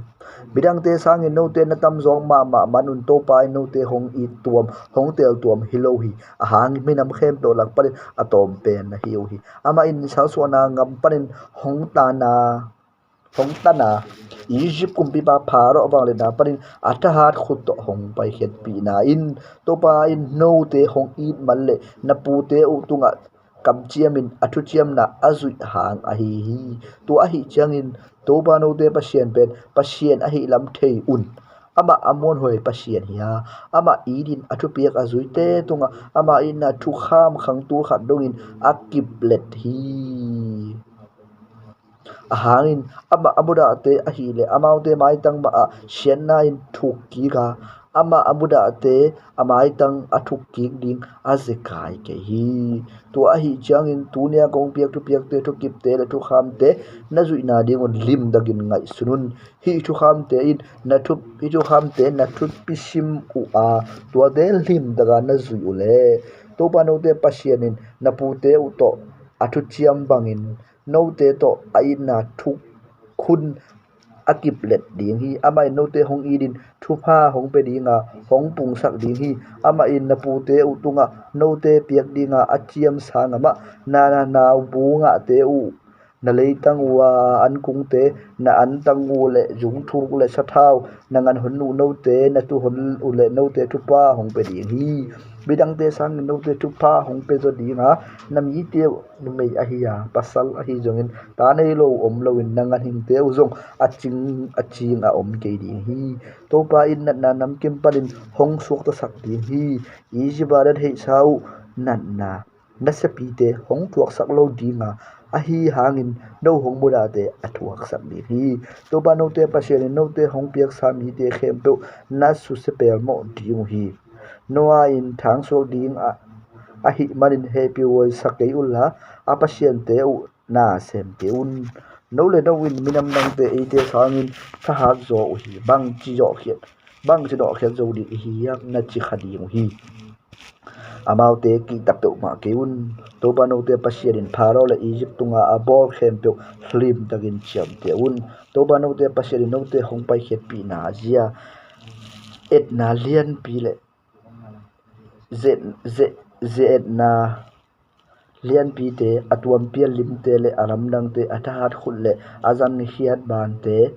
Midangte sangin note na tamzawng mahmah manun Topa in note hong it tuam, hong tel tuam hi lo hi. A hangin minam khempeuh lak panin a tawm pen na hi uh hi. Amah in salsuahna gam panin hong tana, hong tana, Egypt kumpipa Pharaoh vangliatna panin a thahat khut tawh hong paikhiatpihna in Topa in note hong it man le na pute uh tungah kamciamin a thuciamna a zuih hang ahi hi. Tua ahi ciangin Topa note Pasian pen Pasian ahi lam thei un. Amah a muanhuai Pasian hi a, amah itin a thupiak a zuite tungah amah in a thukham khangtul khat dongin a kiplet hi. A hangin amah a mudahte ahileh amaute maitang mahah siatna in thukkik a, amah a mudahte a maitang a thukkik ding a zekai kei hi. Tua ahi ciangin tunia kong piak thupiakte, thukipte le thukhamte na zuihna dingun limtakin ngaihsun un. Hih thukhamte in na thup, hih thukhamte na thupi sim uh a, tuate limtaka na zuih uhleh Topa note Pasian in na pute uh tawh a thuciam bangin note tawh a itna thuk khun a kiplet ding hi. Amah in note hong itin thupha hong pia dinga hong pungsak ding hi. Amah in na pute uh tungah note piak dinga a ciamsa ngamah na, na naubu ngahte uh, na leitang uh a ankungte, na antang uh le zungthuk le sathau, na nganhon uh note, na tuhon uh le note thupha hong pia ding hi. Midangte sangin note thupha hong pia zaw dinga na mite uh numei ahi a pasal ahi zongin ta nei lo om loin na ganhingte uh zong a cing a cing a om kei ding hi. Topa in natna namkim panin hong suaktasak ding hi. Egypt a na theihsa uh natna na siapite hong thuaksak lo dinga ahi hangin no hong mudahte a thuaksak ding hi. Topa note Pasian in note hong piaksa mite khempeuh na susia pelmawh ding uh hi. Noah in thangsuak ding a, ahih manin hehpihhuai sa kei unla a pasiante uh na sem kei un. No le no in minam dangte eite sangin thahat zaw uh hi. Bangci zawhkhiat, bangci nawhkhiat zo ding i hi hiam na ci kha ding uh hi. Amaute kihta peuhmah kei un. Topa note Pasian in Pharaoh le Egypt tunga a bawl khempeuh hlimtakin ciamteh un. Topa note Pasian in note hong paikhiatpihna zia etna lianpi le ze, ze, ze etna lianpite, a tuampi a limte le a lamdangte, a thahat khut le a zankhiat bante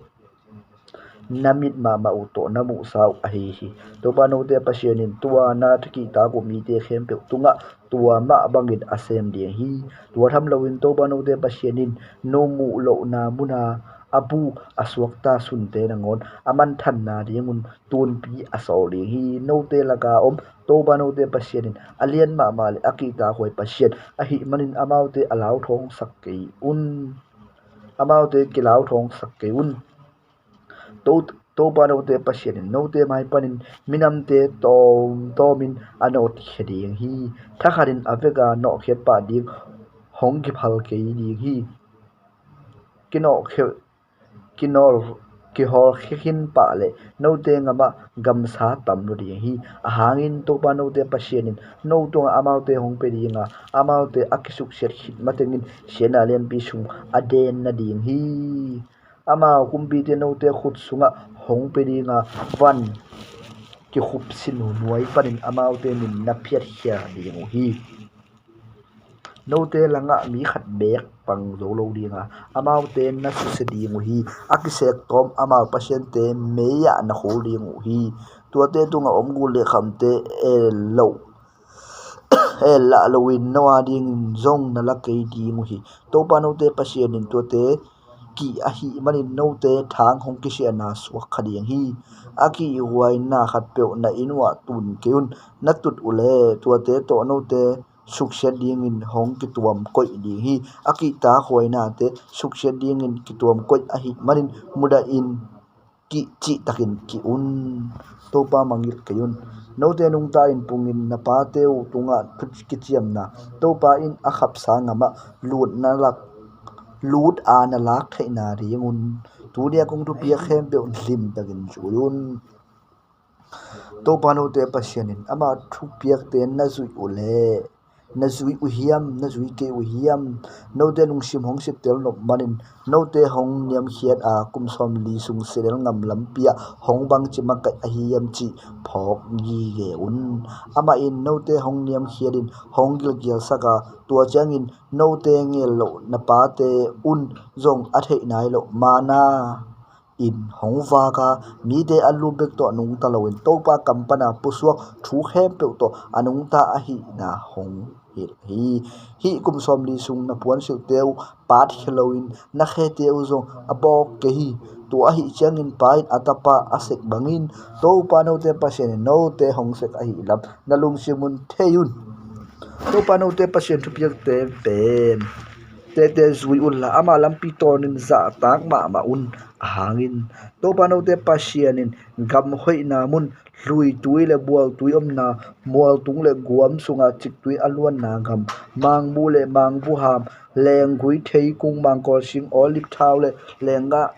na mit mahmah uh tawh na muhsa uh ahi hi. Topa note Pasian in tua na kihtak uh mite khempeuh tungah tua mah bangin a sem ding hi. Tua tham loin Topa note Pasian in no muh lohna muna a bu a suakta sunte nangawn a manthanna dingun tunpi a sawl ding hi. Note laka om Topa note Pasian in a lian mahmah le a kihtakhuai Pasian ahih manin amaute a lauthawngsak kei un. Amaute kilauthawngsak kei un. To, Topa note Pasian in note mai panin minamte tawmtawmin a nawtkhia ding hi. Thakhatin a veka nawhkhiat pah ding hong kiphal kei ding hi. Kinawhkhia, kinawl, kihawlkhia khin pah le note gamah gamsa tam lua ding hi. Ahangin Topa note Pasian in no tungah amaute hong pia dinga amaute a kisuksiat khit matengin siatna lianpi sung a den nading hi. Amau kumpite note khut sungah hong pia dinga van kikhupsin uh nuai panin amaute min na phiatkhia ding uh hi. Note langah mi khat beek pang zo lo dinga amaute na susia ding uh hi. A kisek tawm amau pasiante mei-ah na khul ding uh hi. Tuate tungah om gul le khamte el loh, el lah loin no a dingin zong na la kei ding uh hi. Topa note Pasian in tuate kih ahih manin note thang hong kisiahna suak kha ding hi. A kihhuaina khatpeuh na inn uah tun kei un. Na tut uhleh tuate tawh note suksiat dingin hong kituam koih ding hi. A kihtakhuainate suksiat dingin kituam koih ahih manin mudah in kih cihtakin kih un. Topa mangngilh kei un. Note nungta in pungin na pate uh tungah thu kiciamna Topa in a khapsa gamah lut na lak, lut a na lak theihna dingun tuni a kong thupiak khempeuh hlimtakin zui un. Topa note Pasian in ama thupiakte na zuih uhleh na zui uh hiam, na zui kei uh hiam? Note lungsim hong sittel nop manin note hong niamkhiat a kum sawmli sung Sehnel gam lampi ah hong bangci makaih ahi hiam cih phawk gige un. Amah in note hong niamkhiatin hong gilkialsak a, tua ciangin note ngel loh na pate un zong a theih nai loh manna in hong vak a, mite a lum bek tawh a nungta loin Topa kam pana pusuak thu khempeuh tawh a nungta ahihna hong hilh hi. Hih kum sawmli sung na puansilhte uh patkhia loin na khete uh zong a bawk kei hi. Tua ahih ciangin Pa in a Tapa a sek bangin Topa note Pasian in note hong sek ahih lam na lungsim un thei un. Topa note Pasian thupiakte pen tete zui unla ama lampi tawnin zahtak mahmah un. Ahangin Topa note Pasian in gam hoihna mun, hluitui le bualtui omna, mualtung le guam sunga ciktui a luanna gam, mangbu le mangbu ham, lenggui, theikung, mangkawlsing, olive thau le lenggah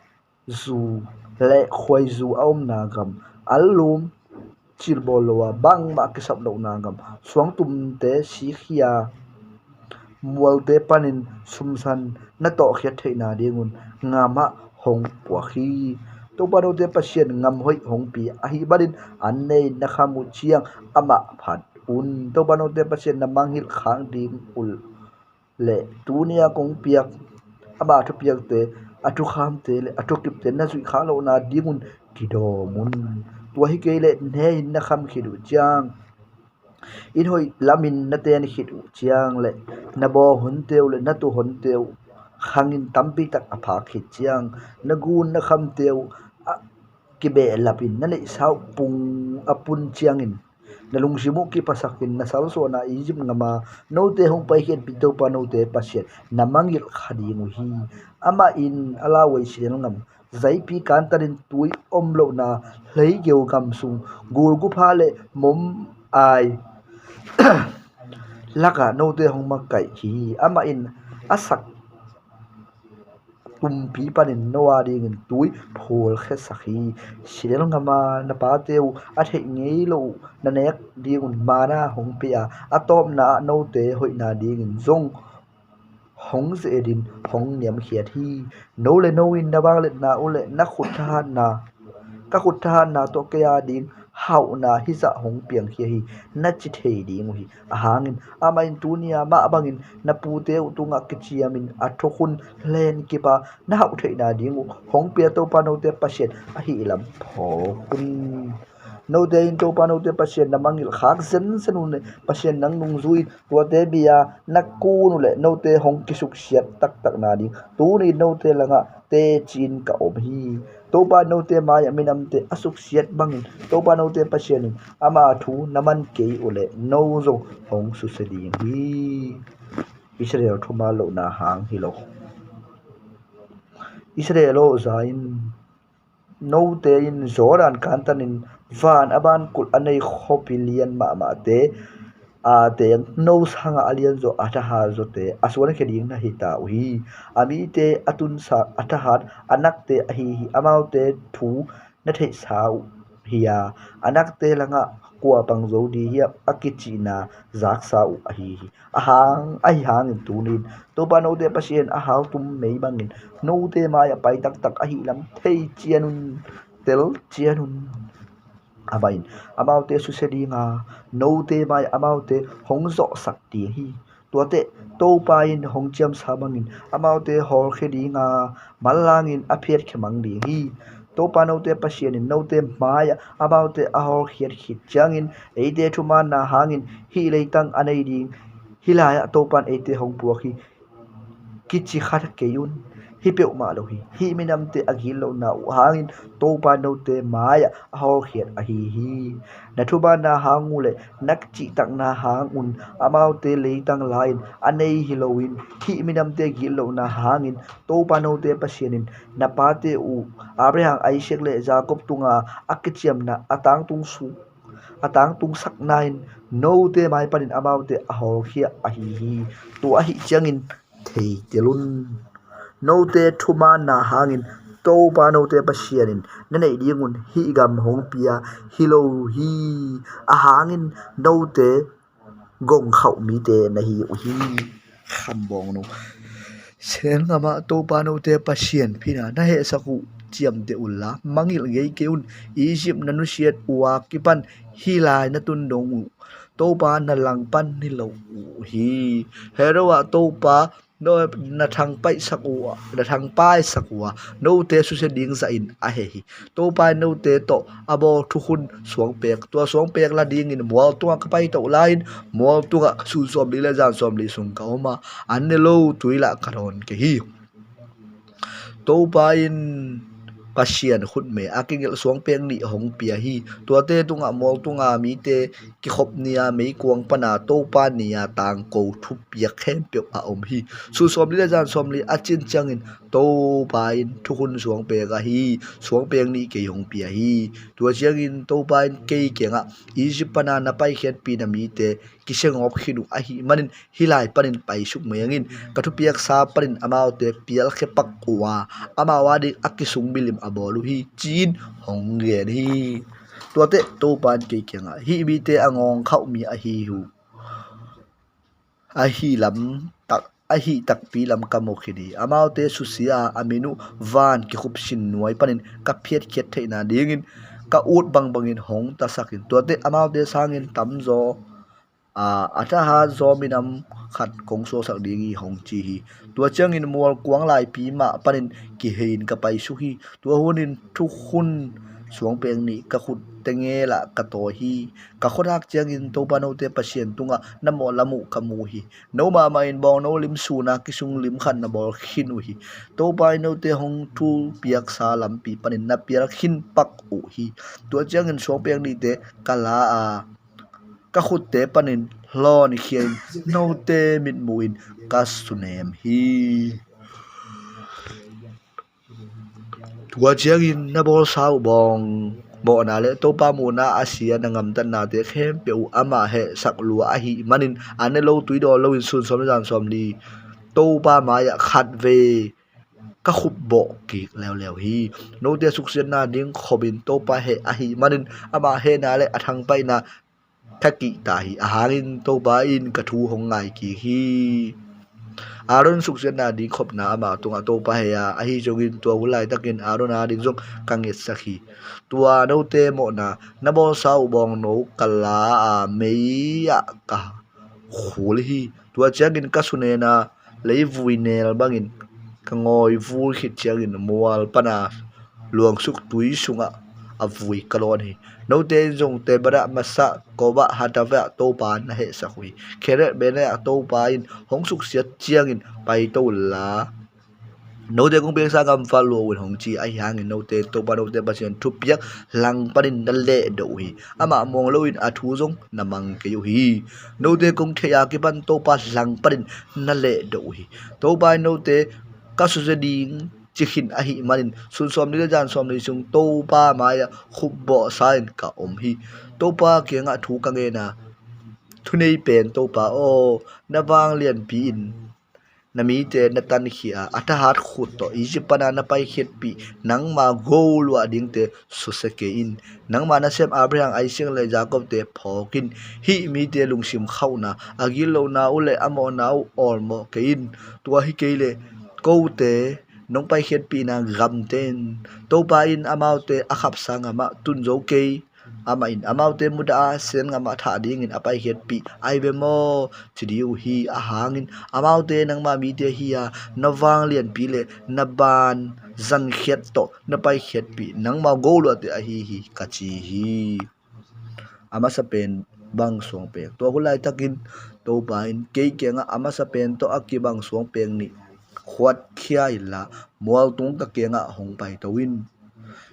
zu le khuaizu a omna gam, allum cilbawl lo a bangmah kisap lohna gam, suangtumte sikhia mualte panin sumsan na tawhkhiat theihna dingun gamah hong puak hi. Topa note Pasian ngam hoih hong pia ahih manin an nei na kham uh ciang amah phat un. Topa note Pasian na mangngilh khak ding uh leh tuni-a kong piak ama thupiakte, a thukhamte le a thukipte na zuih khak lohna dingun kidawm un. Tua hi kei leh ne-in na kham khit uh ciang, inn hoih lamin na ten khit uh ciang le na bawl honte uh le na tu honte uh khangin tampi tak a phak khit ciang, na gun na khamte uh a kibehlapin na neihsa uh pung a pun ciangin, na lungsim uh kiphasakin na salsuahna Egypt ngama note hong paikhiatpih Topa note Pasian na mangngilh kha ding uh hi. Amah in a lauhuai sinel ngam, zaipi kantanin tui om lohna hleigeu gam sung, gulgupha le mom-ai lakah note hong makaih hi. Amah in a sak tumpi panin no adingin tui phulkhiasak hi. Sinel ngama na pate uh a theih ngei loh uh na nek dingun manna hong pia a, a tawpna ah note hoihna dingin zong hong ze-etin hong niamkhiat hi. No le no in na vangliatna uh le na khut thahatna, ka khut thahatna tawh kei ading hauhna hizah hong piangkhia hi, na ci thei ding uh hi. Ahang in amah in tuni-a mah bangin na pute uh tungah kiciamin a thukhun hlenkip a, na hauh theihna ding uh hong pia Topa note Pasian ahih lam phawk un. Note in Topa note Pasian na mangngilh khak zenzen un, Pasian nang nungzui in tuate bia na kun uh le note hong kisuksiat taktakna ding tuni in note langah teci-in ka om hi. Topa note mai-ah minamte a suksiat bangin Topa note Pasian in ama thu na man kei uh le no zong hong susia ding hi. Israel thuman lohna hang hi lo. Israel aw, za in, note in Jordan kantanin van a bankulh a nei khuapi lian mahmahte a teng, no sangah a lianzaw a thahat zawte a suankhia ding na hi ta uh hi. A mite a tunsak a thahat a nakte ahi hi. Amaute thu na theihsa uh hi-a, a nakte langah kua pang zo ding hiam a kicihna zaksa uh ahi hi. Ahang, ahi hangin tuni in Topa note Pasian a hau tum mei bangin note mai-ah pai taktak ahih lam thei cian un, tel cian un. Amah in amaute susia dinga, note mai-ah amaute hong zawhsak ding hi. Tuate Topa in hong ciamsa bangin amaute hawlkhia dinga, manlangin a phiatkhia mang ding hi. Topa note Pasian in note mai-ah amaute a hawlkhiat khit ciangin eite thumanna hangin hih leitang a nei ding hih lai-ah Topa in eite hong puak hi, kici kha kei un. Hi peuhmah lo hi. Hih minamte a gitlohna uh hangin Topa note mai-ah a hawlkhiat ahi hi. Na thumanna hang uh le na cihtakna hang un amaute leitang la-in a nei hi loin, hih minamte gitlohna hangin Topa note Pasian in na pate uh Abraham, Isaac le Jacob tunga a kiciamna a tangtung suk a tangtungsakna in note mai panin amaute a hawlkhia ahi hi. Tua ahih ciangin theitel un. Note thumanna hangin Topa note Pasian in na neih dingun hih gam hong pia hi lo hi. Ahang in note gongkhauh mite na hi uh hi. Khambawng no. Sinel ngamah Topa note Pasian phin-a na hehsak uh ciamteh unla, mangngilh ngei kei un. Egypt na nusiat uh a kipan hih lai na tun dong uh Topa na langpan hi lo uh hi. Herod ah Topa no, na thangpaihsak uh a, na thangpaisak uh a, note susia ding zahin a heh hi. Topa in note tawh a bawl thukhun suangpek, tua suangpek la dingin mual tungah ka paito lai-in, mual tungah sun sawmli le zan sawmli sung ka om a, an ne lo tui lah ka dawn kei hi. Topa in Pasian khutme a kigelh suangpek nih hong pia hi. Tuate tungah mual tunga mite kikhop ni-a meikuang pana Topa ni-a tangko thupiak khempeuh a om hi. Sun sawmli le zan sawmli a cin ciangin Topa in thukhun suangpek ahi, suangpek nih kei hong pia hi. Tua ciangin Topa in kei kiangah, Egypt pana na paikhiatpih na mite kisiangawp khin uh ahih manin hih lai panin paisuk mengin ka thupiaksa panin amaute pialkhia pak uh a, amau ading a kisung milim a bawl uh hi, ci-in hong gen hi. Tuate Topa in kei kiangah, hih mite a ngawngkhauh mi ahi uh, ahi lam tak ahi takpi lam ka mu khin hi. Amaute susia a, a min uh van kikhup sin nuai panin ka phiatkhiat theihna dingin ka ut bangbangin hong tasak in. Tuate amaute sangin tamzaw a, a thahat zaw minam khat kong suaksak ding hi, hong ci hi. Tua ciangin mual kuang laipi mah panin kihei in ka paisuk hi. Tua hunin thukhun suangpek nih ka khut tengelah ka tawi hi. Ka khuathak ciangin Topa note Pasian tungah na mawh lam uh ka mu hi. No mahmah in bawngno lim suna kisung lim khat na bawl khin uh hi. Topa in note hong thupiaksa lampi panin na pial khin pak uh hi. Tua ciangin suangpek nihte ka la a, ka khutte panin hlawn khia in note mitmuhin ka sunem hi. Tua ciangin na bawlsa uh bawng mawhna le Topa muhna a sia na ngamtatnate khempeuh uh amah hehsak lua ahih manin a ne lo tui dawn loin sun sawm le zan sawm li Topa mai-ah khatvei ka khupbawh kik leuleu hi. Note suksiatna ding khopin Topa heh ahih manin amah hehna le a thangpaihna ka kihta hi. A hangin Topa in ka thu hong ngai kik hi. Aaron suksiatna ding khopna amah tungah Topa heh a, ahi zongin tua hun laitakin Aaron a ding zong ka ngetsak hi. Tua note mawhna na bawlsa uh bawngno ka la a, mei-ah ka khul hi. Tua ciangin ka sunen a, leivui nel bangin ka ngawi vul khit ciangin mual pana luangsuk tui sungah a vui ka lawn hi. Note in zong Tabera, Masa, Kobah, Hatava-ah Topa na hehsak uh hi. Keret Bene-ah Topa in hong suksiat ciangin paito unla, note kong piaksa gam pha lua un, hong ci. Ahi hangin note Topa note Pasian thupiak langpanin na lehdoh uh hi. Amah muang loin a thu zong na mang kei uh hi. Note kong theih a kipan Topa langpanin na lehdoh uh hi. Topa in note ka susia ding ci khin ahih manin sun sawm li le zan sawm li sung Topa mai-ah khupbawhsa in ka om hi. Topa kiangah thu ka ngen a, thunei pen Topa aw, na vanglianpi in na mite na tankhia a, a thahat khut tawh Egypt pana na paikhiatpih nangma go luah dingte susia kei in. Nangma nasem Abraham, Isaac le Jacob-te phawk in. Hih mite lungsim khauhna, a gitlohna uh le a mawhna uh awlmawh kei in. Tua hi kei leh kote nong paikhiatpihna gamte in Topa in amaute a khapsa ngamah tun zo kei. Amah in amaute mudah a, sen ngamah thah dingin a paikhiatpih ahi ve maw, ci ding uh hi. A hangin amaute nangma mite hi a, na vanglianpi le na ban zankhiat tawh na paikhiatpih nangma go luahte ahi hi, ka ci hi. A masa pen bang suangpek. Tua hun laitakin Topa in kei kiangah a masa pen tawh a kibang suangpek nih khuatkhia inla, mualtung ka kiangah hong paito in.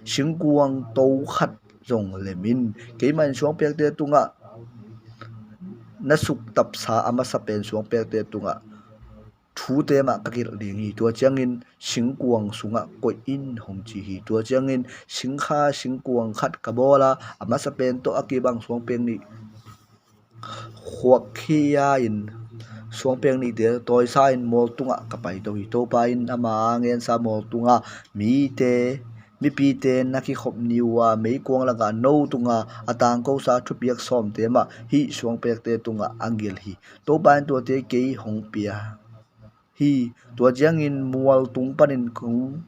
Singkuang to khat zong lem in. Keimah in suangpekte tungah na suktapsa a masa pen suangpekte tungah thute mah ka gelh ding hi. Tua ciangin singkuang sungah koih in, hong ci hi. Tua ciangin singkha singkuang khat ka bawl a, a masa pen tawh a kibang suangpek nih khuakkhia in, suangpek nihte tawisa in mualtungah ka paito hi. Topa in ama a ngensa mualtunga mite, mipite na kikhop ni uh a, meikuang lakah no tunga a tangkosa thupiak sawmte mah hih suangpekte tungah a gelh hi. Topa in tuate kei hong pia hi. Tua ciangin mualtung panin kong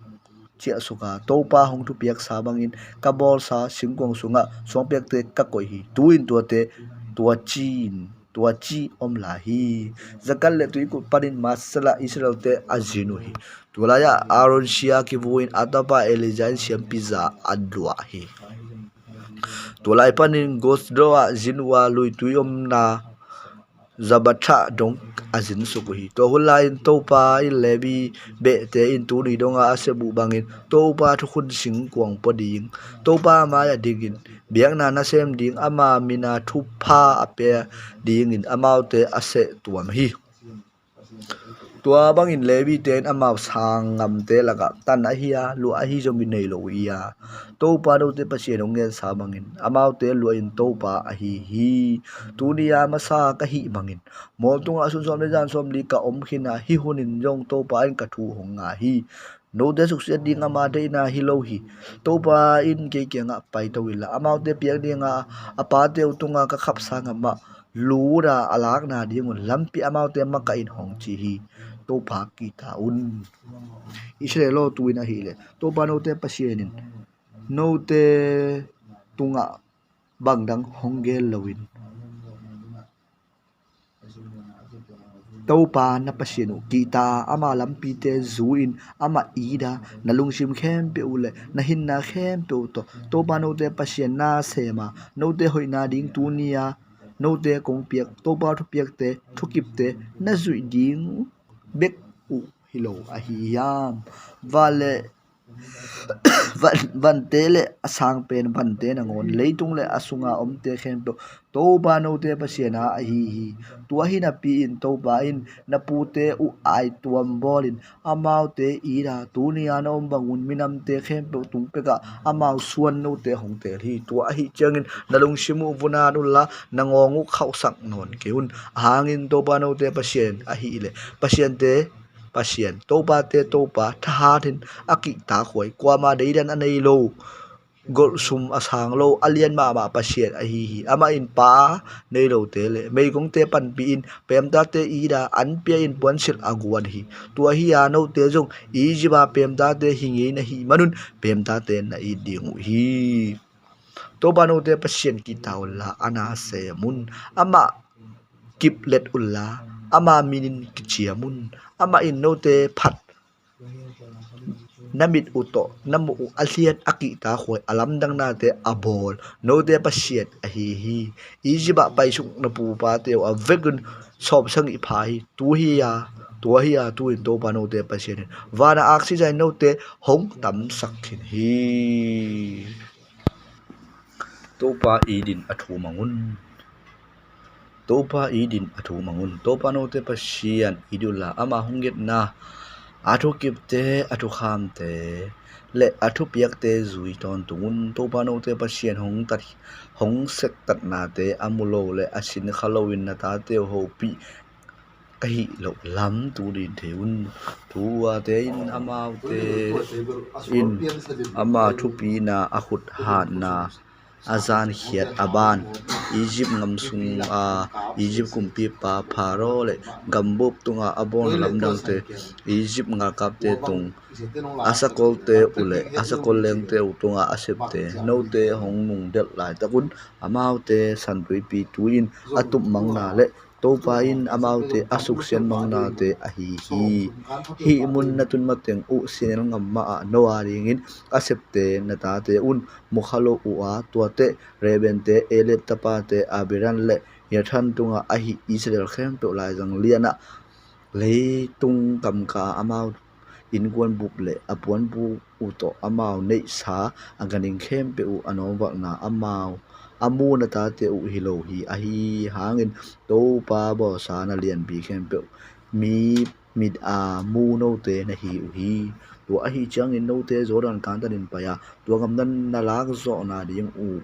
ciahsuk a, Topa hong thupiaksa bangin ka bawlsa singkuang sungah suangpekte ka koih hi. Tu-in tuate tua ci-in, tua ci om lai hi. Zakat le tuikut panin Masa-ah Israelte a zin uh hi. Tua lai-ah Aaron sia kivu in a tapa Eleazar in siampi za a luah hi. Tua lai panin Gosdo-ah zin uh a, luitui omna Zabatha dong a zinsuk uh hi. Tua hun lai-in Topa in Levi behte in tuni donga a sep uh bangin Topa thukhun singkuang pua ding, Topa mai-ah dingin biakna nasem ding, ama mina thupha a pia dingin amaute a sehtuam hi. Tua bangin Levite in amau sang ngamte lakah tan ahi a, luah ahi zongin nei lo uh hi a, Topa note Pasian hong ngensa bangin amaute luahin Topa ahi hi. Tuni-a masa ka hih bangin mualtungah sun sawm le zan sawm li ka om khin a, hih hunin zong Topa in ka thu hong ngai hi. Note suksiat ding ama deihna hi lo hi. Topa in kei kiangah paito inla, amaute piak dinga a pate uh tunga ka khapsa ngamah lut a, a lakna dingun lampi amaute makaih in, hong ci hi. Topa kihta un. Israel aw, tu-in ahih leh Topa note Pasian in note tungah bangdang hong gen loin, Topa na Pasian uh kihta, ama lampite zui-in, amah ida, na lungsim khempeuh uh le na hinna khempeuh uh tawh Topa note Pasian na sem a, note hoihna ding tuni-a note kong piak Topa thupiakte, thukipte na zuih ding bek uh hi lo ahi hiam? Van le van, vante le a sang pen vante nangawn, leitung le a sunga omte khempeuh Topa note Pasian a ahi hi. Tua hi napi-in Topa in na pute uh aituam bawlin, amaute ida, tuni-a na om bangun minamte khempeuh tung pekah amau suan note hong teel hi. Tua ahih ciangin na lungsim uh vun-at unla, na ngawng uh khauhsak nawn kei un. Ahang in Topa note Pasian ahih leh pasiante Pasian, topate Topa, thahat in a kihtakhuai, kuama deidan a nei lo, golhsum a sang lo, a lian mahmah Pasian ahi hi. Amah in pa nei lote le meigongte panpih in, pemtate ida, an pia-in puansilh a guan hi. Tua hi-a note zong Egypt-a pemtate hi ngei na hih manun pemtate na it ding uh hi. Topa note Pasian kihta unla, a na sem un. Amah kiplet unla, ama minin kiciam un. Amah in note phat, na mit uh tawh na muh uh a lian, a kihtakhuai, a lamdang nate a bawl note Pasian ahi hi. Egypt-ah paisuk na pupate uh a vekin sawmsagih pha hi. Tu hi-a, tua hi-a tu-in Topa note Pasian in vana aksi zah-in note hong tamsak khin hi. Topa it in a thu mang un. Topa it in a thu mang un. Topa note Pasian it unla, ama hong ngetna, a thukipte, a thukhamte le a thupiakte zui tawntung un. Topa note Pasian hong tat, hong sektatnate a mu lo le a sin kha loin na tate uh hopih ka hih loh lam tu din thei un. Tuate in amaute in ama thupina, a khut hatna a zankhiat a ban, Egypt gam sunga Egypt kumpipa Pharaoh le gambup tunga a bawl lamdangte, Egypt galkapte tung a sakolte uh le a sakol lengte uh tunga a septe, note hong nungdelh laitak un. Amaute santuipi tui in a tup mangna le Topa in amaute a suksiat mangnate ahi hi. Hih mun na tun mateng uh Sinai gam mahah no a dingin a septe na tate un mu kha lo uh a, tuate Reubente, Eliab tapate Abiram le Nathan tungah ahi Israel khempeuh laizang lianah leitung kamka amau innkuan bup le a puanbuk uh tawh amau neihsa a ganhing khempeuh uh a nawmvalhna amau a mu na tate uh hi lo hi. Ahi hangin Topa bawlsa na lianpi khempeuh mi mit a mu note na hi uh hi. Tua ahi ciangin note Jordan kantanin pai-a tua gam na lak zawhna ding uh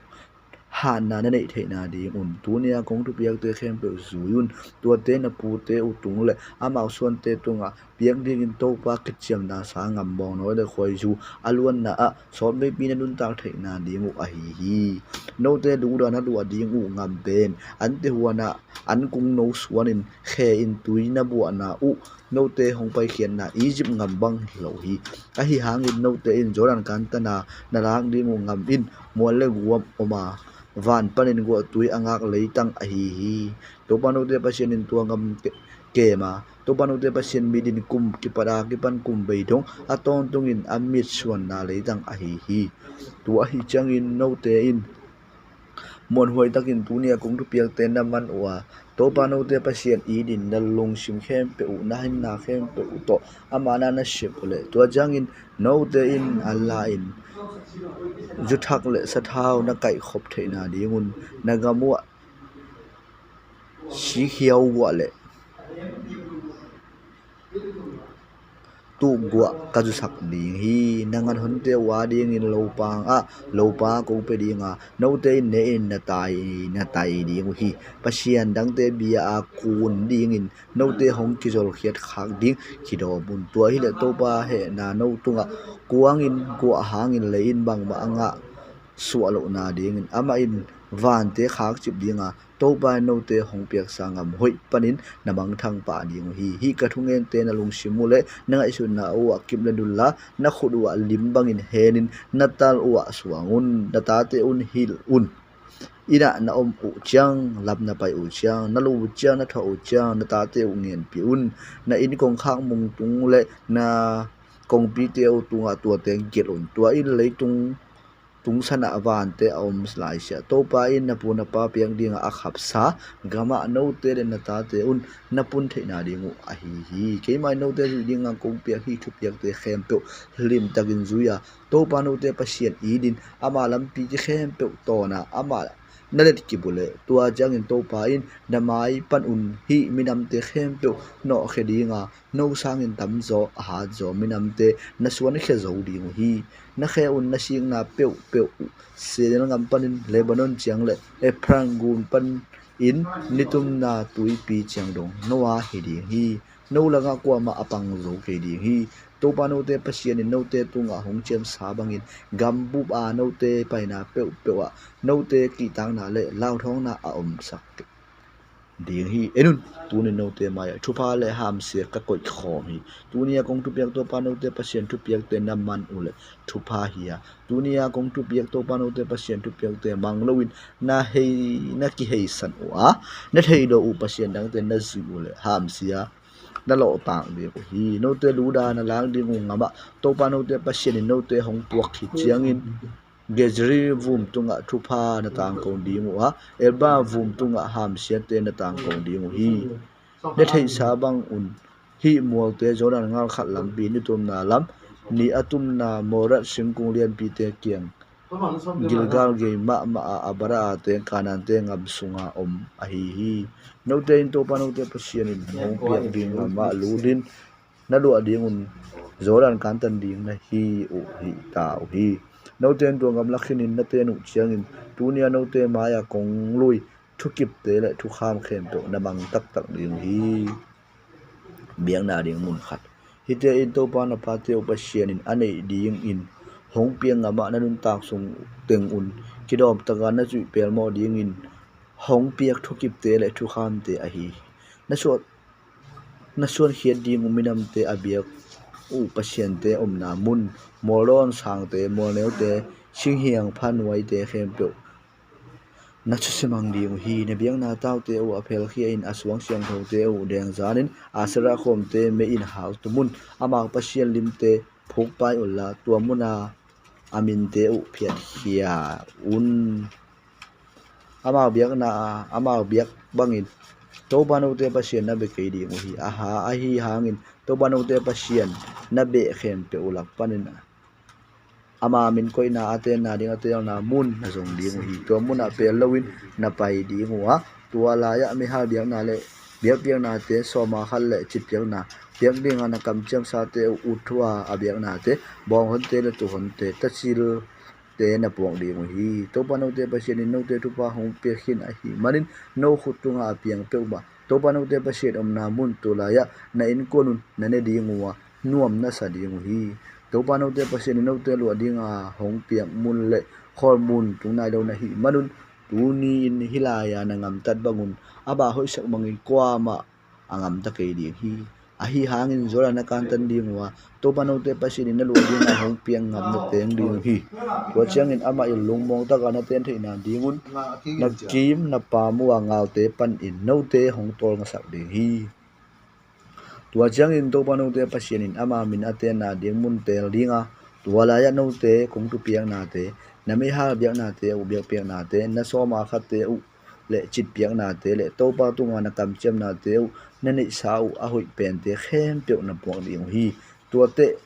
hatna na neih theihna ding un tunia kong thupiakte khempeuh zui un. Tuate na pute uh tung le amau suante tungah piak dingin Topa kiciamna sa gam bawngnawi le khuaizu a luanna ah sawtveipi na nuntak theihna ding uh ahi hi. Note duhdan a luah ding uh gam pen an tehuanah an kungno suanin khe in tui na buahna uh note hong paikhiatna Egypt gam bang hi lo hi. Ahi hangin note in Jordan kantana na lak ding uh gam in mual le guam om a, van panin guahtui a ngak leitang ahi hi. Topa note Pasian in tua gam ke-, kem a, Topa note Pasian mit in kum kipat a kipan kum bei dong a tawntungin a mitsuanna leitang ahi hi. Tua ahi ciangin note in muanhuai takin tunia kong thupiakte na man uh a, Topa note Pasian it in na lungsim khempeuh uh, na hinna khempeuh uh tawh ama na na sep uh leh, tua ciangin note in an la-in zuthak le sathau na kaihkhop theihna ding un. Na gam uh ah sikhiau guah le tukguah ka zusak ding hi. Na ganhonte uh adingin lopang ah lopa kong pia ding a, note in ne-in na tai, na tai ding uh hi. Pasian dangte bia a kun dingin note hong kizolkhiat khak ding kidawm un. Tua hileh Topa hehna no tungah kuangin guah hangin lei in bangmah a ngah suah lohna dingin amah in vante khakcip dinga Topa in note hong piaksa ngam hoih panin na mangthang pah ding uh hi. Hih ka thungente na lungsim uh le na ngaihsutna uh ah kip le dul la, na khut uh ah lim bangin henin na tal uh ah suang un. Na tate un hilh un. Inn ah na om uh ciang, lam na pai uh ciang, na luh uh ciang, na thuah uh ciang, na tate uh ngenpih un. Na inn kongkhak mung tung le na kongpite uh tungah tua teng gelh un. Tua in leitung tungsan ah vante a om laisiah Topa in na pu na pa piak dingah a khapsa gamah note le na tate un na pun theihna ding uh ahi hi. Keimah in note zuih dinga kong piak hih thupiakte khempeuh limtakin zui-a Topa note Pasian itin ama lampite khempeuh tawnah amah na letkip uh leh, tua ciangin Topa in na mai pan un hih minamte khempeuh nawhkhia dinga no sangin tamzaw a hatzaw minamte na suankhia zo ding uh hi. Na khe un na sikna peuhpeuh uh Sinai gam panin Lebanon ciang le Efrat gun panin nitumna tuipi ciang dong no aa hi ding hi. No lakah kuamah a pang zo kei ding hi. Topa note Pasian in note tungah hong ciamsa bangin gambup a note paina peuhpeuh ah note kihtakna le lauthawngna a omsak ding hi. En un, tunin note mai-ah thupha le hamsia ka koih khawm hi. Tuni a kong thupiak Topa note Pasian thupiakte na man uh leh thupha hi a, tuni a kong thupiak Topa note Pasian thupiakte mang loin na hei, na kiheisan uh a, na theih loh uh pasian dangte na zuih uh leh hamsia na lawhtak ding uh hi. Note luda na lak ding uh ngamah Topa note Pasian in note hong puak khit ciangin Gederim vum tungah thupha na tangko ding uh a, Ebal vum tungah hamsiate na tangko ding uh hi. Na theihsa bang un hih mualte Jordan ngal khat lampi nitumna lam, ni a tumna Mored singkung lianpite kiang, Gilgal gei mahmah a Arabate, Kanaante gam sunga om ahi hi. Note in Topa note Pasian in hong piak ding ngamah lutin na luah ding un Jordan kantan ding na hi uh hi ta uh hi. Note in tua gam la khinin na ten uh ciangin tuni a note mai-ah kong lui thukipte le thukham khempeuh na mang taktak ding uh hi. Biakna ding mun khat. Hihte in Topa na pate uh Pasian in a neih dingin hong piak ngamah na nuntak sung teng un kidawm taka na zuih pelmawh dingin hong piak thukipte le thukhamte ahi hi. Na suah na suankhiat ding uh minamte a biak uh pasiante omna mun, mualdawn sangte, mualneute, singhiang phanuaite khempeuh na thusia mang ding uh hi. Na biakna taute uh a phelkhia in a suang siangthote uh dengzanin Asera khawmte mei in haltum un. Amau pasian limte phukpai unla tua muna a minte uh phiatkhia un. Amau biakna, amau biak bangin Topa note Pasian na bia kei ding uh hi. Aha, ahi hangin Topa note Pasian na beh khempeuh uh lak panin ama min koihna a tenna ding a telna mun na zong ding uh hi. Tua munah pel loin na pai ding uh a, tua lai-ah meihal biakna le biakpiaknate, sawma khat le citpiakna, piak dinga na kamciamsate uh, ut thu-a a biaknate, bawnghonte le tuuhonte, tacil te na puak ding uh hi. Topa note Pasian in note thupha hong piak khin ahih manin no khut tunga a piang peuhmah Topa note Pasian omna mun tulai-ah na innkuan un na ne ding uh a, nuam na sa ding uh hi. Topa note Pasian in note luah dinga hong piak mun le khawl mun tung nai lo na hih manun tuni-in hih lai-a na gamtat bangun a bah hoihsak bangin kuamah a gamta kei ding hi. Ahi hangin Jordan na kantan ding uh a, Topa note Pasian in na luah dinga hong piak ngam na teng ding uh hi. Tua ciangin amah in lungmuang taka na ten theihna dingun na kim na pam uh a, galte panin note hong tawlngasak ding hi. Tua ciangin Topa note Pasian in ama min a tenna ding mun teel dinga, tua lai-ah note kong thupiaknate, na meihal biaknate uh biakpiaknate, na sawma khatte uh le citpiaknate le Topa tunga na kamciamnate uh na neihsa uh a hoih pente khempeuh na puak ding uh hi. Tuate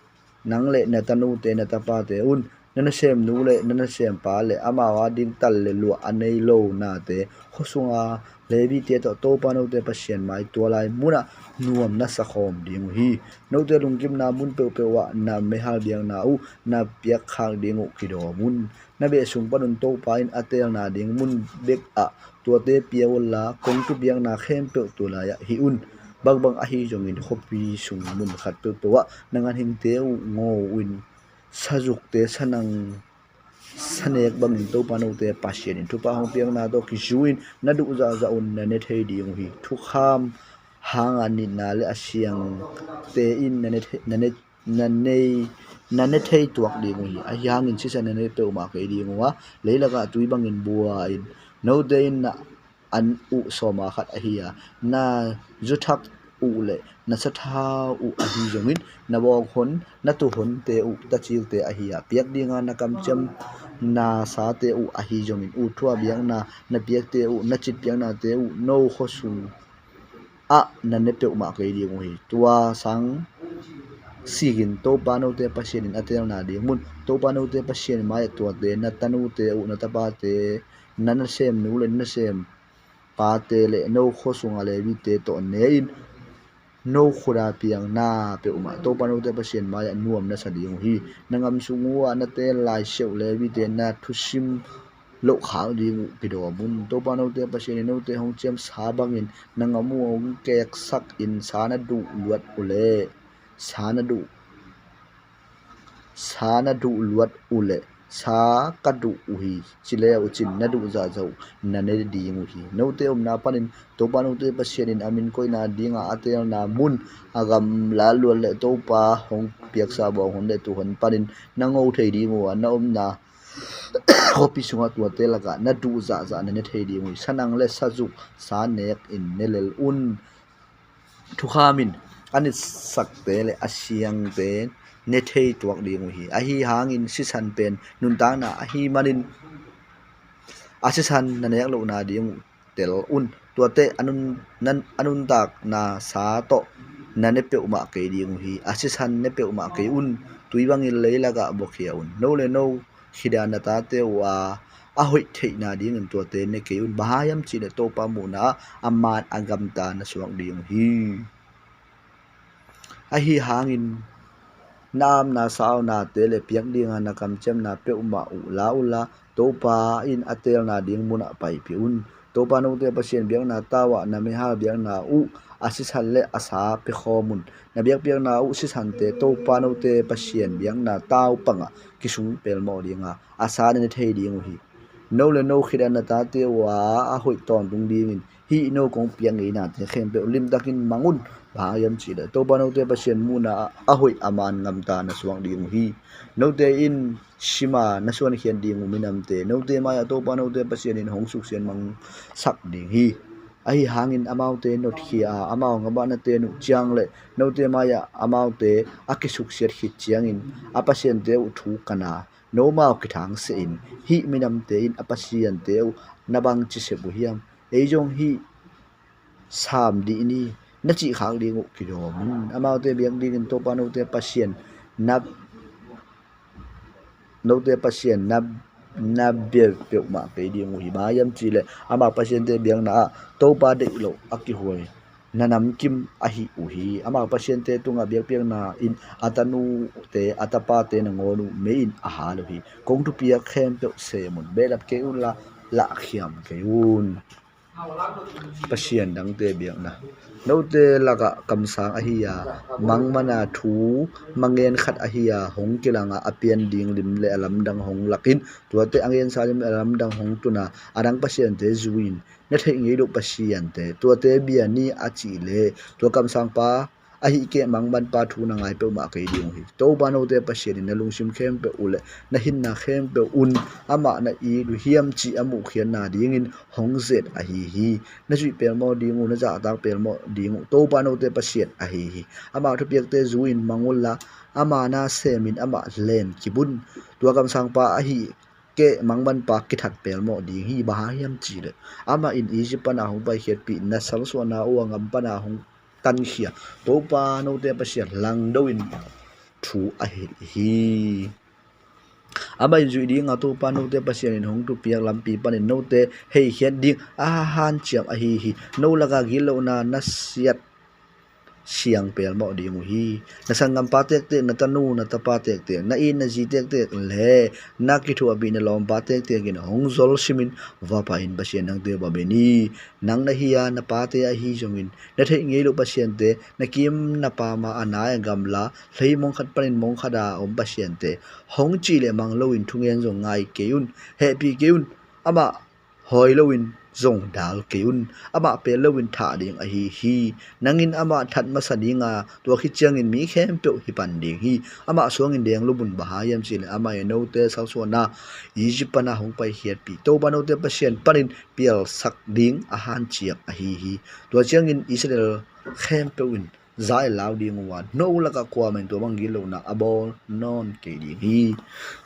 nang le na tanute, na tapate un, na nasemnu le na nasempa le amau ading tal le luah a nei lo nate, khuasunga Levite tawh Topa note Pasian mai tua lai munah nuam na sa khawm ding uh hi. Note lungkimna mun peuhpeuh ah na meihal biakna uh na piakkhak ding uh kidawm un. Na beh sung panun Topa in a teelna ding mun bekah tuate pia unla, kong thupiakna khempeuh tulai-ah hih un. Bangbang ahi zongin khuapi sung mun khat peuhpeuh ah na ganhingte uh ngaw uh in, sazukte, sanang sanek bangin Topa note Pasian in thupha hong piakna tawh kizui-in na duh zahzah un na ne thei ding uh hi. Thukham hanga nitna le a siangte in na ne thei, na ne, na ne, na ne thei tuak ding uh hi. Ahi hangin sisan na ne peuhmah kei ding uh a, leilakah tui bangin bua in note in na an uh sawma khat ahi a, na zuthak uh le na sathau uh ahi zongin, na bawk hon, na tu honte uh tacilte ahi a, piak dinga na kamciam na sate uh ahi zongin, utthua biakna na piakte uh, na citpiaknate uh no khuasung ah na ne peuhmah kei ding uh hi. Tua sang sikin Topa note Pasian in a teelna ding mun, Topa note Pasian mai-ah tuate, na tanute uh, na tapate, na nasemnu le na nasem pate le no khuasunga Levite tawh ne-in no khuda piangna peuhmah Topa note Pasian mai-ah nuam na sa ding uh hi. Na ngam sung uh ah na teel lai seuh Levite na thusim loh khak ding uh kidawm un. Topa note Pasian in note hong ciamsa bangin na ngam uh hong keksak in sa na duh luat uh leh, sa na duh sa na duh luat uh leh, sa ka duh uh hi, ci le uh cin na duh zahzah uh na ne ding uh hi. Note omna panin Topa note Pasian in a min koihna dinga a teelna mun, a gamla luat le Topa hong piaksa bawng hon le tu hon panin na ngo thei ding uh a, na omna khuapi sungah tuate lakah na duh zahzah na ne thei ding uh hi. Sanang le sazuk sa nek in ne lel un. Thukham in a nitsakte le a siangte ne thei tuak ding uh hi. Ahi hangin sisan pen nuntakna ahi manin a sisan na nek lohna ding uh tel un. Tuate a nun, nan, a nuntakna sa tawh na ne peuhmah kei ding uh hi. A sisan ne peuhmah kei un. Tui bangin leilakah buakhia un. No le no khida na tate uh a, a hoih theihna dingin tuate ne kei un. Bang hang hiam cihleh Topa muhna ah a man a gamta na suak ding uh hi. Ahi hangin na apna saunate le piak dinga na kamciamna peuhmah uh la unla, Topa in a teelna ding munah paipih un. Topa note Pasian biakna tau ah na mihal biakna uh a sisan le a sa pia khawm un. Na biakpiakna uh sisante Topa note Pasian biakna tau pangah kisung pelmawh dinga, a sa na ne thei ding uh hi. No le no khida na tate uh a, a hoih tawntung dingin hih no kong piak ngeinate khempeuh limtakin mang un. Bang hang hiam cihleh Topa note Pasian muhna ah a hoih a man gamta na suak ding uh hi. Note in sima na suankhiat ding uh minamte note mai-ah Topa note Pasian in hong suksiat mangsak ding hi. Ahi hangin amaute notkhia a, amau gamah na ten uh ciang le note mai-ah amaute a kisuksiat khit ciangin a pasiante uh thu kan a, nomau kithangsiahin, hih minamte in a pasiante uh na bangci sep uh hiam? Ei zong hih sam dih ni, na cih khak ding uh kidawm un. Amaute biak dingin Topa note Pasian na, note Pasian na, na bia peuhmah kei ding uh hi. Bang hang hiam cihleh amau pasiante biakna ah Topa deih loh a kihuai na namkim ahi uh hi. Amau pasiante tungah biakpiakna in a tanute a tapate nangawn uh mei in a hal uh hi. Kong thupiak khempeuh sem un. Behlap kei unla lahkhiam kei un. Pasian dangte biakna. Note lakah kamsang ahi a, mangmana thu mangen khat ahi a, hong kilanga a pian ding lim le a lamdang hong lakin, tuate a ngensa lim le a lamdang hong tuna, a dang pasiante zui-in na theih ngei loh pasiante tuate bia ni a cih le, tua kamsangpa ahih keh mangmanpa thu na ngai peuhmah kei ding uh hi. Topa note Pasian in na lungsim khempeuh uh le na hinna khempeuh un amah na it uh hiam cih a muhkhiatna dingin hong zet ahi hi. Na zuih pelmawh ding uh, na zahtak pelmawh ding uh Topa note Pasian ahi hi. Amah thupiakte zui-in mang unla, ama na semin amah len kip un. Tua kamsangpa ahih keh mangmanpa kithat pelmawh ding hi. Bang hang hiam cihleh amah in Egypt pana hong paikhiatpih, na salsuahna uh a gam pana hong tankhia Topa note Pasian langdo in thu a hilh hi. Amah in zuih dinga Topa note Pasian in hong thupiak lampi panin note heikhiat ding a hanciam ahi hi. No lakah gitlohna na siat siang pelmawh ding uh hi. Na sanggampa tektek, na tanu na tapa tektek, na it na zi tektek le na kithuahpih na lawmpa tektek in hong zol simin va pah in, Pasian dangte bawlbia ni. Nang na hi a, na pate ahi zongin na theih ngei loh pasiante, na kim na pam a, a nai a gamla, lei mong khat panin mong khat a om pasiante hong cih leh mang loin thungen zong ngai kei un, hehpih kei un. Amah hawi loin zong dal kei un. Amah pel loin thah ding ahi hi. Nangin amah that masa ding a, tua khit ciangin mi khempeuh hi pan ding hi. Amah suangin deng lum un, bang hang hiam cih leh amah in note salsuahna Egypt pan a hong paikhiatpih Topa note Pasian panin pialsak ding a hanciam ahi hi. Tua ciangin Israel khempeuh in za a lau ding uh a, no lakah kuamah in tua bang gitlohna a bawl nawn kei ding hi.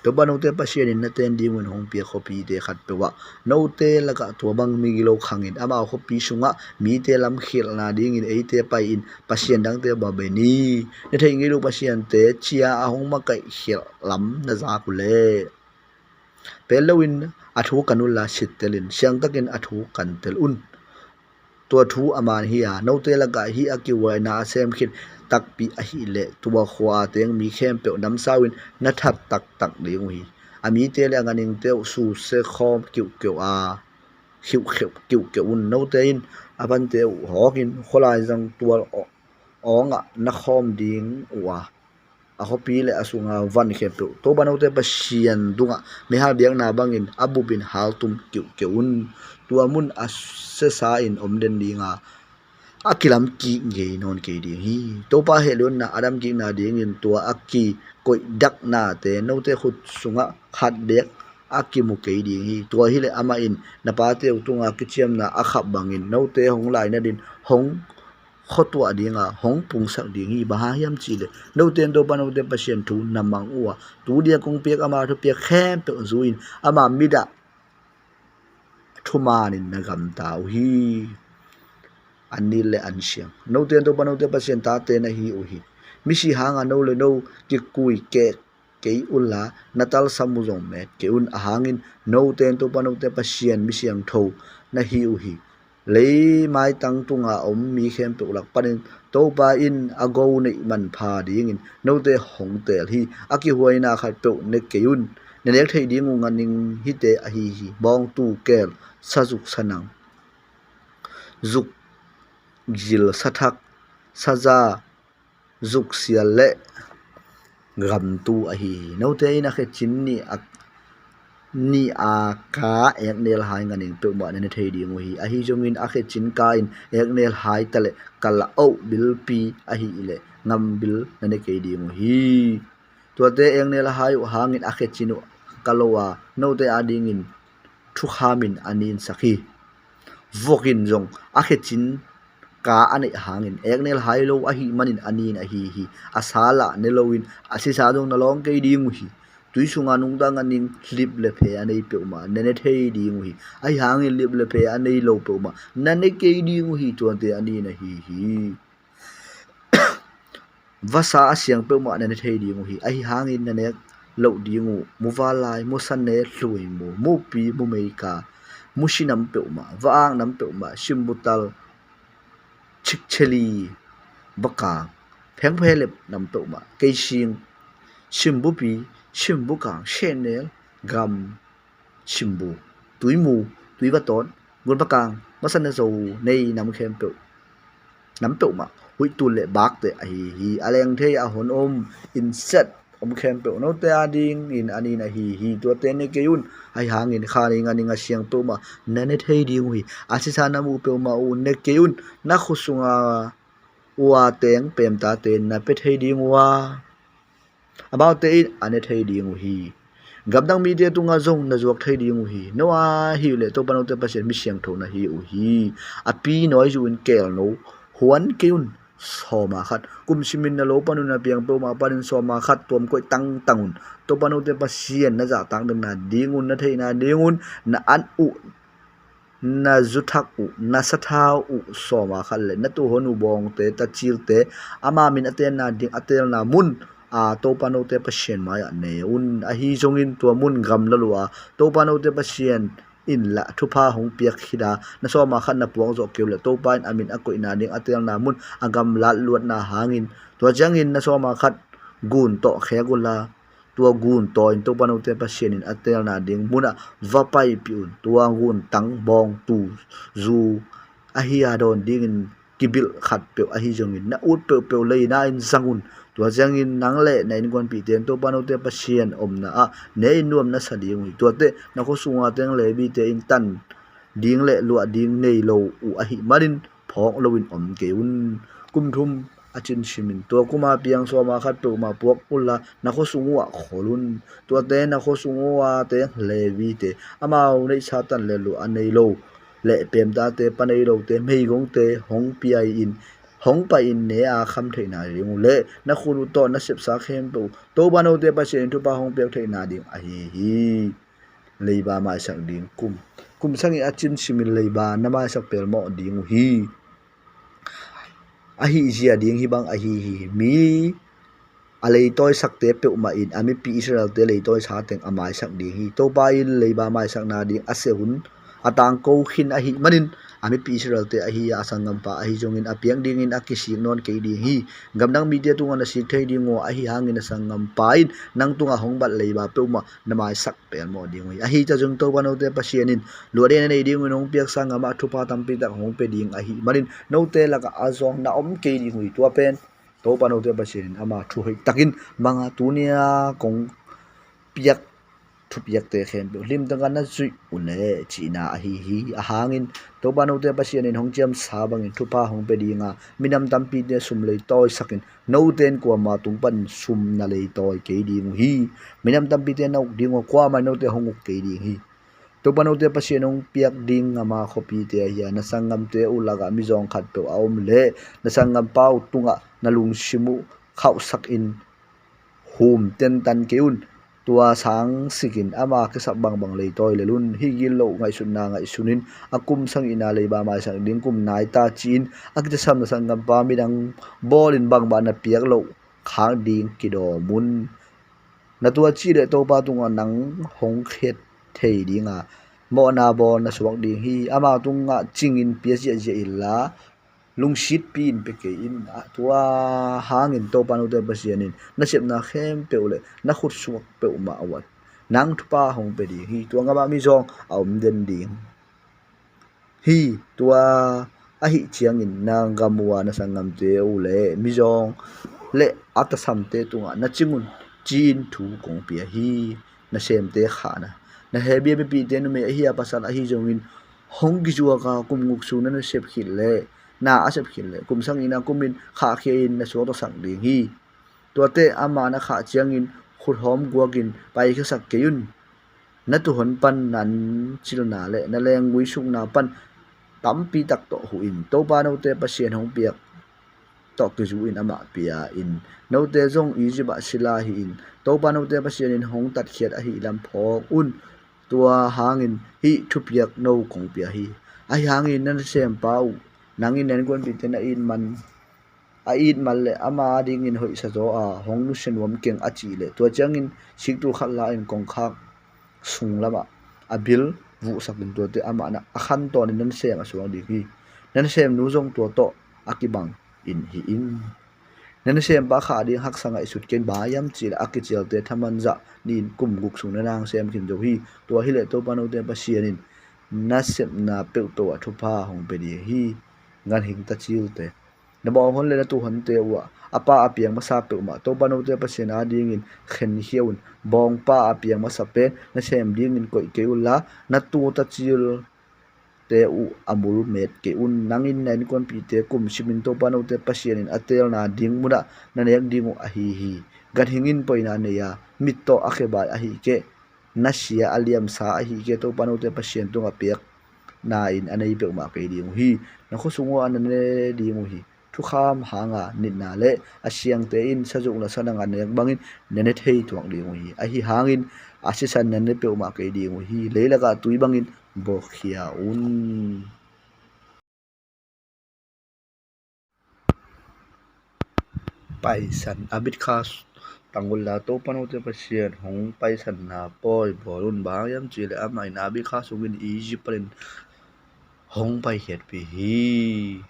Topa note Pasian in na ten ding uh in hong piak khuapite khatpeuh ah note lakah tua bang migilo khangin, amau khuapi sungah mite lamkhialhna dingin eite pai-in pasian dangte bawlbia ni. Na theih ngei loh pasiante cia a hong makaihkhialh lam na zak uh leh, pel loin a thu kan unla sittel in, siangtakin a thu kantel un. Tua thu a man hi a, note lakah hih a kihuaina a sem khit takpi ahih leh tua khua a teng mi khempeuh namsau in na that taktak ding uh hi. A mite le a ganhingte uh susia khawm kiuhkeuh a, kiuhkeuh, kiuhkeuh un. Note in a pante uh hawkin khualai zang tual aw-, awngah na khawm ding uh a, a khuapi le a sunga van khempeuh Topa note Pasian tungah meihal biakna bangin a bupin haltum kiuhkeuh un. Tua mun a siasa in om den ding a, a kilam kik ngei nawn kei ding hi. Topa hehluatna a dam kikna dingin tua a kikoihdaknate note khut sungah khat beek a kimu kei ding hi. Tua hileh amah in na pate uh tunga kiciamna a khap bangin note hong lainat in hong khuatuah ding a, hong pungsak ding hi. Bang hang hiam cih leh note in Topa note Pasian thu na mang uh a, tu dia kong piak ama thupiak khempeuh zui-in ama mit ah thumanin na gamta uh hi. An nit le an siang. Note in Topa note Pasian tate na hi uh hi. Misi hanga no le no kikui kek kei unla, na talsam uh zong met kei un. A hangin note in Topa note Pasian mi siangtho na hi uh hi. Lei maitang tunga om mi khempeuh lak panin Topa in a go neih manpha dingin note hong teel hi. A kihuaina khatpeuh ne kei un. Na nek theih ding uh ganhing hite ahi hi. Bawngtu, keel, sazuk, sanang, zuk, zil, sathak, saza, zuksial le gamtu ahi hi. Note in a khecin nih a, nih a ka eknel hai ganhing peuhmah na ne thei ding uh hi. Ahi zongin a khecin ka in eknel hai taleh kal a oh bilpi ahih leh ngam bil na ne kei ding uh hi. Tuate eknel a hai uh hangin a khecin uh ka lo a, note adingin thukhamin a ninsak hi. Vok in zong a khecin ka a neih hangin eknel hai lo ahih manin a nin ahi hi. A sa lah ne loin a sisa zong na lawng kei ding uh hi. Tui sunga nungta ganhing lip le phe a nei peuhmah na ne thei ding uh hi. Ahi hangin lip le phe a nei lo peuhmah na ne kei ding uh hi. Tuate a nin ahi hi. Vasa a siang peuhmah na ne thei ding uh hi. Ahi hangin na nek loh ding uh muvanlai, musane, hluimu, mupi, mumeika, musi nam peuhmah, va-ak nam peuhmah, simbutal, chikcheli, bakang, phengphelep nam peuhmah, keising, simbupi, simbukang, sehnel, gam, simbu, tuimu, tuivatawt, gunvakang, masane zo nei nam khempeuh, nam peuhmah huih tul le bakte ahi hi. A leng thei a hon om, inset om khempeuh note adingin a nin ahi hi. Tuate ne kei un. Ahi hangin kha ning a ning a siang peuhmah na ne thei ding uh hi. A sisa na muh peuhmah uh ne kei un. Na khut sunga ua teng pemtate na pia thei ding uh a, amaute in a ne thei ding uh hi. Gamdang mite tungah zong na zuak thei ding uh hi. No a hi uh leh Topa note Pasian mi siangtho na hi uh hi. A pi nawi zu in keel no huan kei un. Sawma khat kum simin na lo panun a piang peuhmah panin sawma khat tuam koih tangtang un. Topa note Pasian na zahtak den nadingun, na theih nadingun, na an uh na zuthak uh, na sathau uh sawma khat le na tuhon uh bawngte, tacilte, ama min a tenna ding a teelna mun a Topa note Pasian mai-ah ne un. Ahi zongin tua mun gamla lua Topa note Pasian in lah thupha hong piak khit a, na sawma khat na puak zawh kei uh leh Topa in a min a koihna ding a teelna mun a gamlat luatna hangin, tua ciangin na sawma khat gun tawh khek unla, tua gun tawi in Topa note Pasian in a teelna ding munah va paipih un. Tua gun tang bawng, tuu, zu ahi a dawn dingin kibilh khatpeuh ahi zongin na ut peuhpeuh leina in zang un. Tua ciangin nang le na innkuanpihte in Topa note Pasian omna ah ne in nuam na sa ding uh hi. Tuate na khuasung ua teng Levite in tan ding le luah ding nei lo uh ahih manin phawk loin om kei un. Kum thum a cin simin tua kuma piang sawma khat peuhmah puak unla, na khuasung uhah khol un. Tuate na khuasung ua teng Levite, amau neihsa tan le luah a nei lo le peemtate, pa nei lote, meigongte hong pia-in, hong pai-in ne a kham theihna ding uh le na khut uh tawh na sepsa khempeuh Topa note Pasian in thupha hong piak theihna ding ahi hi. Leiba maisak ding kum. Kum sagih a cin simin leiba na maisak pelmawh ding uh hi. Ahi zia ding hih bang ahi hi. Mi a leitawisakte peuhmah in a mipi Israelte leitawisa teng a maisak ding hi. Topa in leiba maisakna ding a sia hun a tangko khin ahih manin a mipi Israelte ahi a, a sanggampa ahi zongin a piang dingin a kisik nawn kei ding hi. Gamdang mite tungah na sik thei ding uh a, ahi hangin a sanggampa in nang tungah hong bat leiba peuhmah na maisak pelmawh ding uh hi. Ahi ta zong Topa note Pasian in luah den a nei ding uh in hong piaksa gam ah thupha tampi tak hong pia ding ahih manin note lakah a zawng na om kei ding uh hi. Tua pen Topa note Pasian in ama thu hoih takin manga tunia kong piak thupiakte khempeuh limtaka na zuih uh leh cihna ahi hi. A hangin Topa note Pasian in hong ciamsa bangin thupha hong pia dinga, minam tampite sum leitawisakin note in kuama tung pan sum na leitawi kei ding uh hi. Minam tampite na uk ding uh a, kuamah in note hong uk kei ding hi. Topa note Pasian hong piak ding gam a khuapite ahi a, na sanggamte uh lakah mizawng khatpeuh a om leh na sanggampa uh tungah na lungsim uh khauhsakin hum tentan kei un. Tua sangsikin ama kisap bangbang leitawi lel un. Hih gilo ngaihsutna ngaihsunin a kum sagihna leiba maisak ding kum nai ta ci-in a kitasam na sanggampa midang bawlin bangmah na piak loh khak ding kidawm un. Na tua cih leh Topa tungah nang hong khet thei dinga, mawhna bawl na suak ding hi. Ama tungah cingin pia ziahziah inla, lungsitpi in pia kei in. Tua hangin Topa note Pasian in na sepna khempeuh le na khut suak peuhmah uh ah nang thupha hong pia ding hi. Tua gamah mizawng a om den ding hi. Tua ahih ciangin na gam uh a na sanggamte uh le mizawng le a tasamte tungah na cing un, ci-in thu kong pia hi. Nasemte khahna. Na Hebru mipite numei ahi a pasal ahi zongin hong kizuak a kum guk sung na nasep khit leh, na a sep khit leh kum sagihna kumin khahkhia in na suaktasak ding hi. Tuate amah na khah ciangin khuthawm guakin paikhiasak kei un. Na tuuhon pan na ancilna le na lenggui sukna pan tampi tak tawh huh in. Topa note Pasian hong piak tawh kizu in amah pia in. Note zong Egypt ah sila hi in. Topa note Pasian in hong tatkhiat ahih lam phawk un. Tua hangin hih thupiak no kong pia hi. Ahi hangin na nasempa uh nangin na innkuanpihte na it man a it man le ama adingin hoihsa zaw a hong nusia nuam keng a cih leh, tua ciangin siktu khat la-in kongkhak sung lamah a bil vuhsakin tuate amah na a khan tawnin na nasem a suak ding hi. Na nasemnu zong tua tawh a kibang in hi in. Na nasempa khah ding haksa ngaihsut kei in, bang hiam cih leh a kicialte thaman zah ni-in kum guk sung na na hong sem khin zo hi. Tua hileh Topa note Pasian in na sepna peuhpeuh ah thupha hong pia ding hi. Ganhing tacilte. Na bawnghon le na tuuhonte uh ah a pa a piang masa peuhmah Topa note Pasian adingin khenkhia un. Bawngpa a piang masa pen nasem dingin koih kei unla, na tuu tacilte uh a mul met kei un. Nangin na innkuanpihte kum simin Topa note Pasian in a teelna ding munah na nek ding uh ahi hi. Ganhing in poina nei a, mit tawh a khebai ahih keh, na sia a liamsa ahih keh Topa note Pasian tungah piakna in a nei peuhmah kei ding uh hi. Na khuasung uh ah na ne ding uh hi. Thukham hanga nitna le a siangte in sazuk lasa dang a nek bangin na ne thei tuak ding uh hi. Ahi hangin a sisan na ne peuhmah kei ding uh hi. Leilakah tui bangin bawlkhia un. Paisan a bit kha ang unla, Topa note Pasian hong paisanna pawi bawl un. Bang hang hiam cih leh amah in Abia kha sungin Egypt panin hong paikhiatpih hi.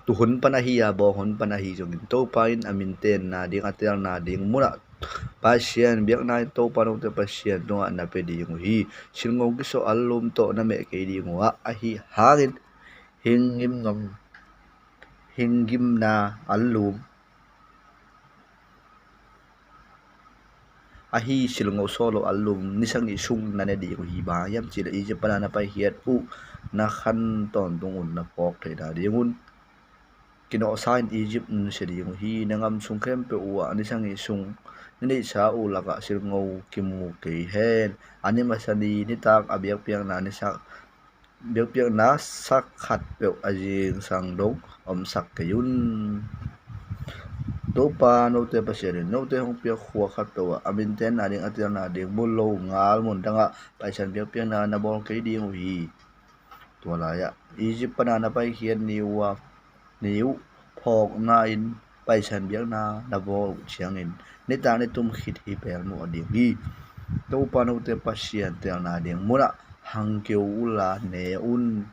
Tuhun pan ahi a, bawng hun pan ahi zongin Topa in a mintenna ding, a teelna ding munah Pasian biakna in Topa note Pasian tungah na pia ding uh hi. Silngo kisawh allum tawh na meh kei ding uh a, ahi hangin hing ngim ngam, hing ngimna allum, ahi silngo sawh lo allum ni sagih sung na ne ding uh hi. Bang hang hiam cih leh Egypt pana na paikhiat uh na khan tawntung un, na phawk theihna ding un kinawhsa in Egypt nusia ding uh hi. Na gam sung khempeuh uhah ni sagih sung na neihsa uh lakah silngo kimu kei hen. A ni masa ni nitak a biakpiakna ni sak biakpiakna sak khat peuh a zingsang dong omsak kei un. Topa note Pasian in note hong piak khua khat peuh ah a mintenna ding, a teelna ding mun lo ngal mun dangah paisan biakpiakna na bawl kei ding uh hi. Tua lai-ah Egypt pana na paikhiat ni uh a ni uh phawkna in paisan biakna na bawl uh ciangin nitak ni tum khit hi pelmawh ding hi. Topa note Pasian teelna ding munah hang keu unla ne un.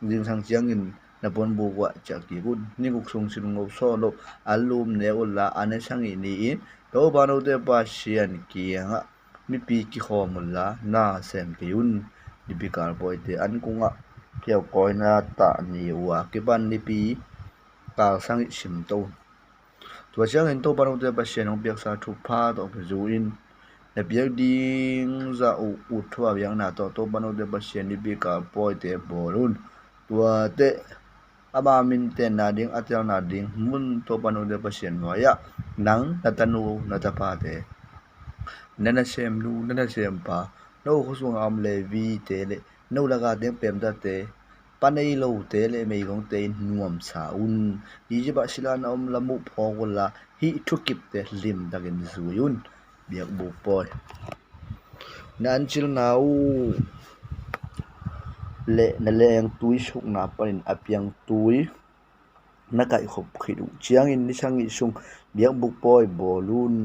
Zingsang ciangin na puanbuk uh ah ciah kik un. Ni guk sung silngo sawh lo allum ne unla a ni sagih ni-in Topa note Pasian kiangah mipi kikhawm unla na sem kei un. Nipi kal pawite an kungah kiaukawi na tah ni uh a kipan nipi kal sagih simto un. Tua ciangin Topa note Pasian hong piaksa thupha tawh kizui-in na piak ding zah uh ut thupha biakna tawh Topa note Pasian nipi kal pawite bawl un. Tuate ama mintenna ding, a teelna ding mun Topa note Pasian nuai-ah nang, na tanu, na tapate, na nasemnu, na nasempa, no khuasung a om Levite le no laka teng peemtate, pa nei lote le meigongte in nuamsa un. Egypt ah sila na om lam uh phawk unla hih thukipte limtakin zui un. Biakbuk pawi. Na ancilna uh le na lengtui sukna panin a piangtui na kaihkhop khit uh ciangin ni sagih sung biakbuk pawi bawl un.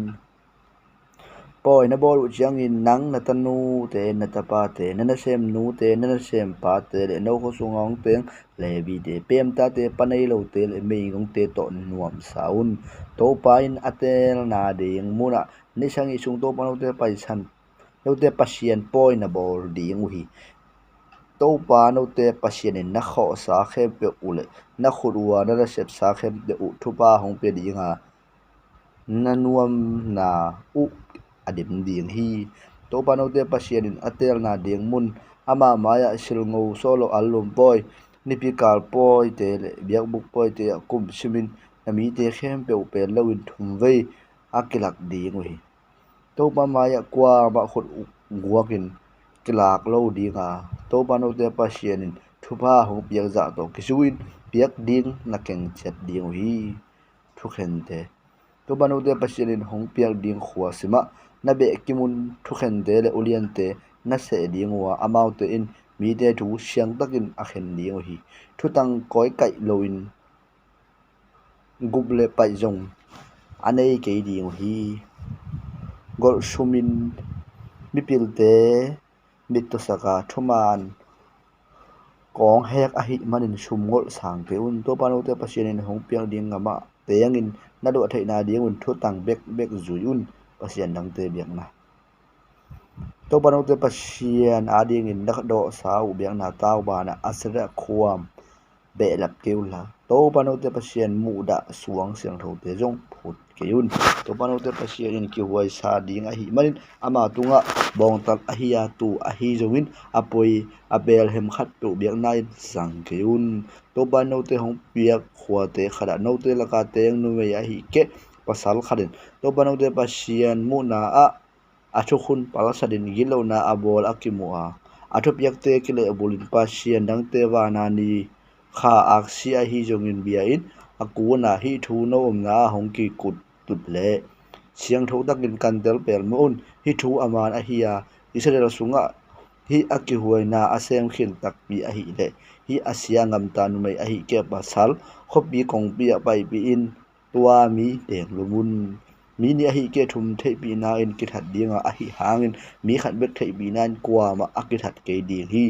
Pawi na bawl uh ciangin nang, na tanute, na tapate, na nasemnute, na nasempate le no khuasung a om teng Levite, peemtate, pa nei lote le meigongte tawh nuamsa un. Topa in a teelna ding munah ni sagih sung Topa note Pasian, note Pasian pawi na bawl ding uh hi. Topa note Pasian in na khawhsa khempeuh uh le na khut uh a na nasepsa khempeuh uh thupha hong pia ding a, na nuamna uh a dim ding hi. Topa note Pasian in a teelna ding mun, ama mai-ah silngo sawh lo allum pawi, nipi kal pawite le biakbuk pawite ah kum simin na mite khempeuh uh pel loin thumvei a kilak ding uh hi. Topa mai-ah kuamah khut uh guakin kilak lo ding a, Topa note Pasian in thupha hong piak zah tawh kizui-in piak ding na keng ciat ding uh hi. Thukhente. Topa note Pasian in hong piak ding khua simah na beh kimun thukhente le uliante na seh ding uh a, amaute in mite thu siangtakin a khen ding uh hi. Thutang kawikaih loin gup le paih zong a nei kei ding uh hi. Golh sumin mipilte mit tuasak a, thuman kawng hek ahih manin sum golh sang kei un. Topa note Pasian in hong piak ding gamah tengin na duah theihna dingun thutang bekbek zui un. Pasian dangte biakna. Topa note Pasian adingin na dawhsa uh biakna tau banah Asherah khuam behlap kei unla, Topa note Pasian muhdah suang siangthote zong phut kei un. Topa note Pasian in kihuaisa ding ahih manin ama tungah bawngtal ahi a, tu ahi zongin a poi a pelhem khatpeuh biakna in zang kei un. Topa note hong piak khuate khatah note laka teng numei ahih keh pasal khatin Topa note Pasian muhna ah a thukhun palsatin gitlohna a bawl a kimu a, a thupiakte kilehbulin Pasian dangte vana ni kha aksi ahi zongin bia-in a kuna hih thu no omna ah hong kikuttut leh siangtho takin kantel pelmawh un. Hih thu a man ahi a, Israel sungah hih a kihuaina a semkhin takpi ahih leh hih a sia a gamta numei ahih keh pasal khuapi kongpi ah paipih in, tua mi denglum un. Mi nih ahih keh thum theihpihna in kithat dinga ahih hangin mi khat bek theihpihna in kuamah a kithat kei ding hi.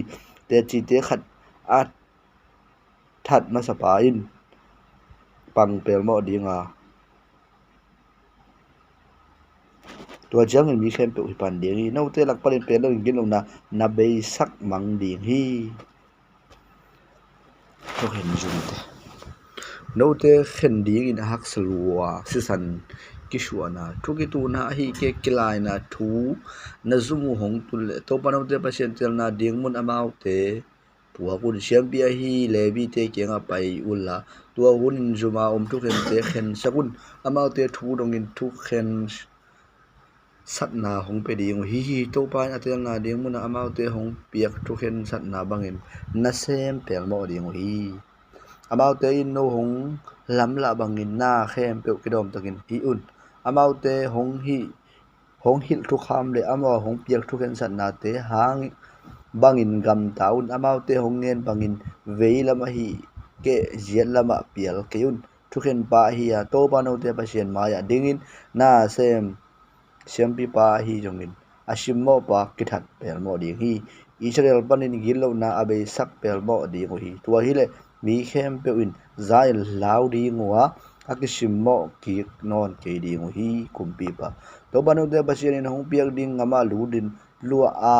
Tecite khat a that masapa in pang pelmawh dinga, tua ciangin mi khempeuh hi pan ding hi. Note lak panin pen loin gilo na na beisak mang ding hi. Thukhen zumte, note khen dingin a haksa lua sisan kisuahna, thu kituhna ahih keh kilaina thu na zum uh hong tun leh Topa note Pasian telna ding mun amaute puak un. Siampi ahi Levite kiangah pai unla, tua hunin zuma om thukhente khensak un. Amaute thu dongin thukhen satna hong pia ding uh hi hi. Topa in a telna ding munah amaute hong piak thukhen satna bangin nasem pelmawh ding uh hi. Amaute in no hong lamlah bangin na khempeuh kidawmtakin hih un. Amaute hong hih hong hilh thukham le amau hong piak thukhensatnate hang bangin gamta un. Amaute hong ngen bangin veilam ahih keh ziatlamah pial kei un. Thukhenpa ahi a Topa note Pasian mai-ah dingin nasem siampipa ahi zongin a simmawhpa kithat pelmawh ding hi. Israel panin gitlohna a beisak pelmawh ding uh hi. Tua hileh mi khempeuh in za-in lau ding uh a, a kisimmawh kik nawn kei ding uh hi. Kumpipa Topa note Pasian in hong piak ding gamah lutin luah a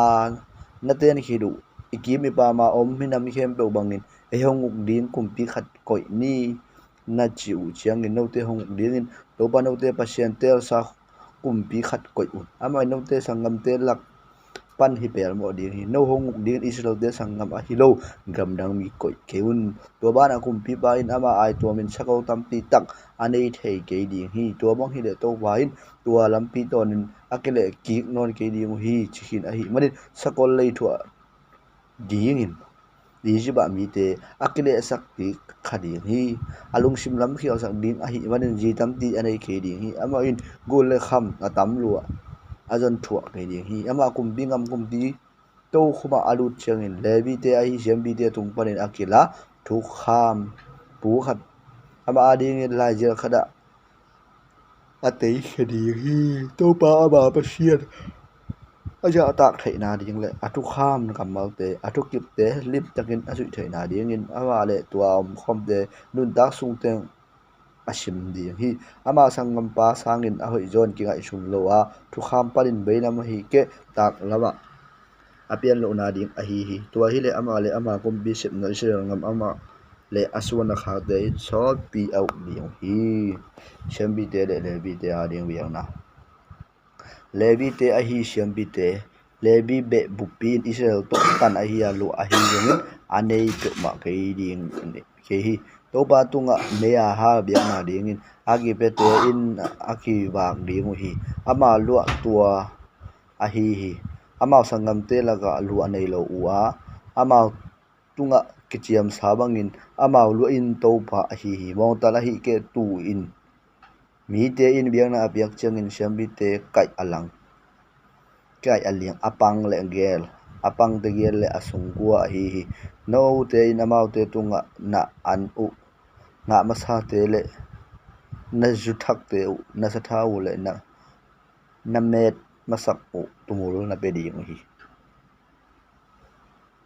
na ten khit uh i kim i pama om minam khempeuh bangin ei hong uk ding kumpi khat koih ni, na cih uh ciangin note hong uk dingin Topa note Pasian teelsa kumpi khat koih un. Amah in note sanggamte lak pan hi pelmawh ding hi. No hong uk dingin Israelte sanggam ahi lo gamdang mi koih kei un. Tua banah kumpipa in ama aituamin sakol tampi tak a nei thei kei ding hi. Tua bang hileh Topa in tua lampi tawnin a kilehkik nawn kei ding uh hi, ci khin ahih manin sakol lei thuah dingin Egypt ah mite a kilehsak kik kha ding hi. A lungsim lam khialsak ding ahih manin zi tampi a nei kei ding hi. Amah in gul le kham a tam lua a zon thuah kei ding hi. Amah kumpi ngam kumpi tokhomah a lut ciangin Levite ahi siampite tung panin a kila thukham pu khat amah adingin laizial khatah a teikhia ding hi. Topa ama Pasian a zahtak theihna ding le a thukham kammalte, a thukipte limtakin a zuih theihna dingin amah le tua a omkhawmte nuntak sungteng a sim ding hi. Ama sanggampa sangin a hoihzaw in kingaihsun lo a, thukham panin veilam ahih keh taklamah a pian lohna ding ahi hi. Tua hileh amah le ama kumpi sepna Israel gam amah le a suan a khakte in sawtpi a uk ding uh hi. Siampite le Levite ading biakna. Levite ahi siampite, Levi beh buppi in Israel tawh tan ahi a luah ahi zongin a nei peuhmah kei ding kei hi. Topa tungah mei a hal biakna dingin a kipiate in a kivak ding uh hi. Amah luah tua ahi hi. Amau sanggamte lakah luah nei lo uh a, amau tungah kiciamsa bangin amau luah in Topa ahi hi. Mawngtal ahih keh tu-in mite in biakna a piak ciangin siampite kaih a lang, kaih a liang, a pang le gel, a pang tegel le a sungkua ahi hi. Note in amaute tungah na an uh ngah masate le na zu thakte uh, na sathau uh le na, na met masak uh tumul na pia ding uh hi.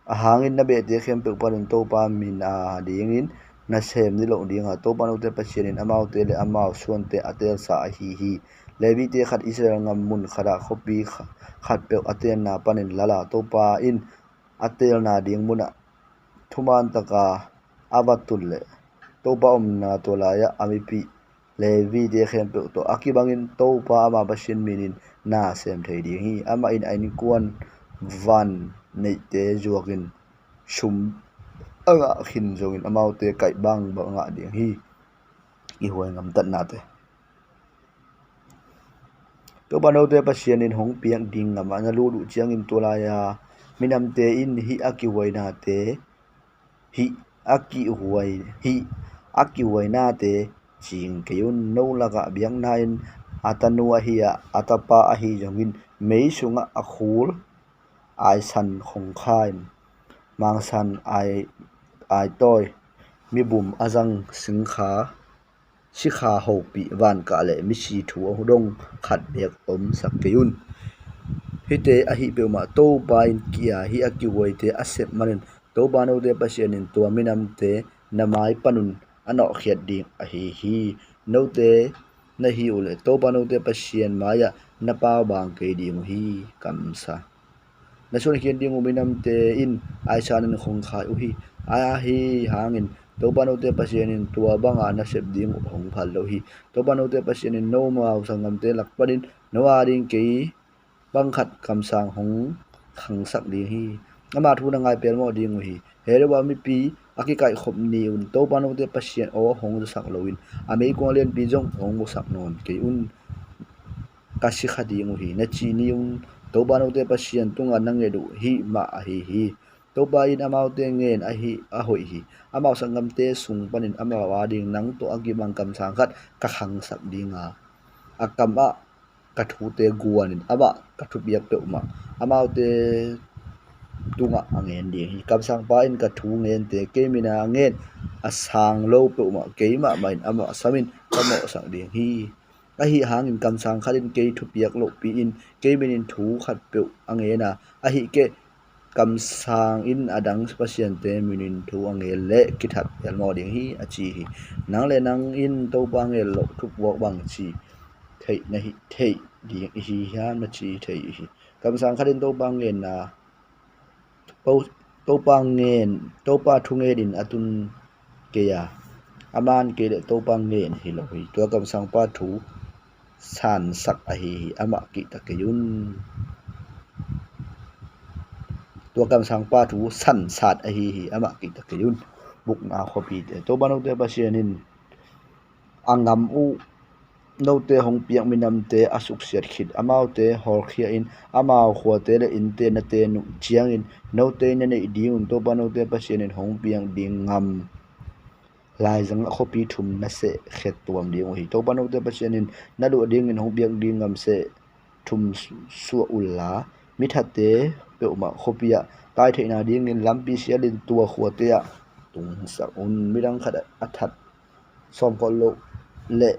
A hangin na behte khempeuh panin Topa min a dingin na sem niloh dinga Topa note Pasian in amaute le amau suante a teelsa ahi hi. Levite khat Israel gam mun khatah khuapi kha-, khatpeuh a tenna panin lala Topa in a teelna ding munah thuman taka a va tun leh Topa omna tua lai-ah a mipi Levite khempeuh tawh a kibangin Topa ama Pasian minin na sem thei ding hi. Amah in a innkuan van neihte zuakin sum a ngah khin zongin amaute kaih bangbang a ngah ding hi. I huai gamtatnate. Topa note Pasian in hong piak ding gamah na lut uh ciangin tua lai-a minamte in hih a kihuainate, hih a kihuai, hih a kihuainate cing kei un. No lakah biakna in a tanu ahi a, a tapa ahi zongin mei sungah a khul aisan khongkha in mangsan ai, aitawi, mibum a zang singkha, sikha hopih, vankah le misi thu a dong khat beek omsak kei un. Hihte ahi peuhmah Topa in kia hi a kihuaite a sep manin Topa note Pasian in tua minamte na mai panun a nawhkhiat ding ahi hi. Note na hi uhleh Topa note Pasian mai-ah na paubang kei ding uh hi. Kamsa. Na suankhiat ding uh minamte in aisanin khongkhai uh hi. Ahi hangin Topa note Pasian in tua banga na sep ding uh hong phal lo hi. Topa note Pasian in nomau sanggamte lak panin no a ding kei bang khat kamsang hong khangsak ding hi. Ama thu na ngai pelmawh ding uh hi. Heh, Rehoboam mipi a kikaihkhop ni-un Topa note Pasian aw hong zasak loin a meikuang lianpi zong hong musak nawn kei un. Ka si kha ding uh hi, na ci ni-un Topa note Pasian tungah na nget uh hih mah ahi hi. Topa in amaute ngen ahi a hoih hi. Amau sanggamte sung panin amau ading nang tawh a kibang kamsang khat ka khangsak ding a, a kamah ka thute guanin amah ka thupiak peuhmah amaute tungah a ngen ding hi. Kamsangpa in ka thu ngente kei mina a ngen a sang lo peuhmah keimah mahin amah samin ka mawhsak ding hi. Ahi hangin kamsang khat in kei thupiak lohpi in kei minin thu khat peuh a ngen a, ahi keh kamsang in a dang pasiante minin thu a ngen leh kithat pelmawh ding hi, a ci hi. Nang le nang in Topa ngen loh thupuak bangci theih na hi, theih ding i hi hiam, na ci thei i hi. Kamsang khat in Topa ngenna, Topa ngen, Topa thu ngenin a tun kei a, a man kei leh Topa ngen hi lo hi. Tua kamsangpa thu sansak ahi hi, amah kihta kei un. Tua kamsangpa thu sansat ahi hi, amah kihta kei un. Bukna khuapite. Topa note Pasian in a ngam uh note hong piak minamte a suksiat khit amaute hawlkhia in amau khuate le innte na ten uh ciangin note na neih dingun Topa note Pasian in hong piak ding ngam laizangah khuapi thum na seh khet tuam ding uh hi. Topa note Pasian in na luah dingin hong piak ding ngam seh thum suah unla, mi thatte peuhmah khuapi ah tai theihna dingin lampi sialin tua khuate ah tungsak un. Midang khat a that sawmkholh loh le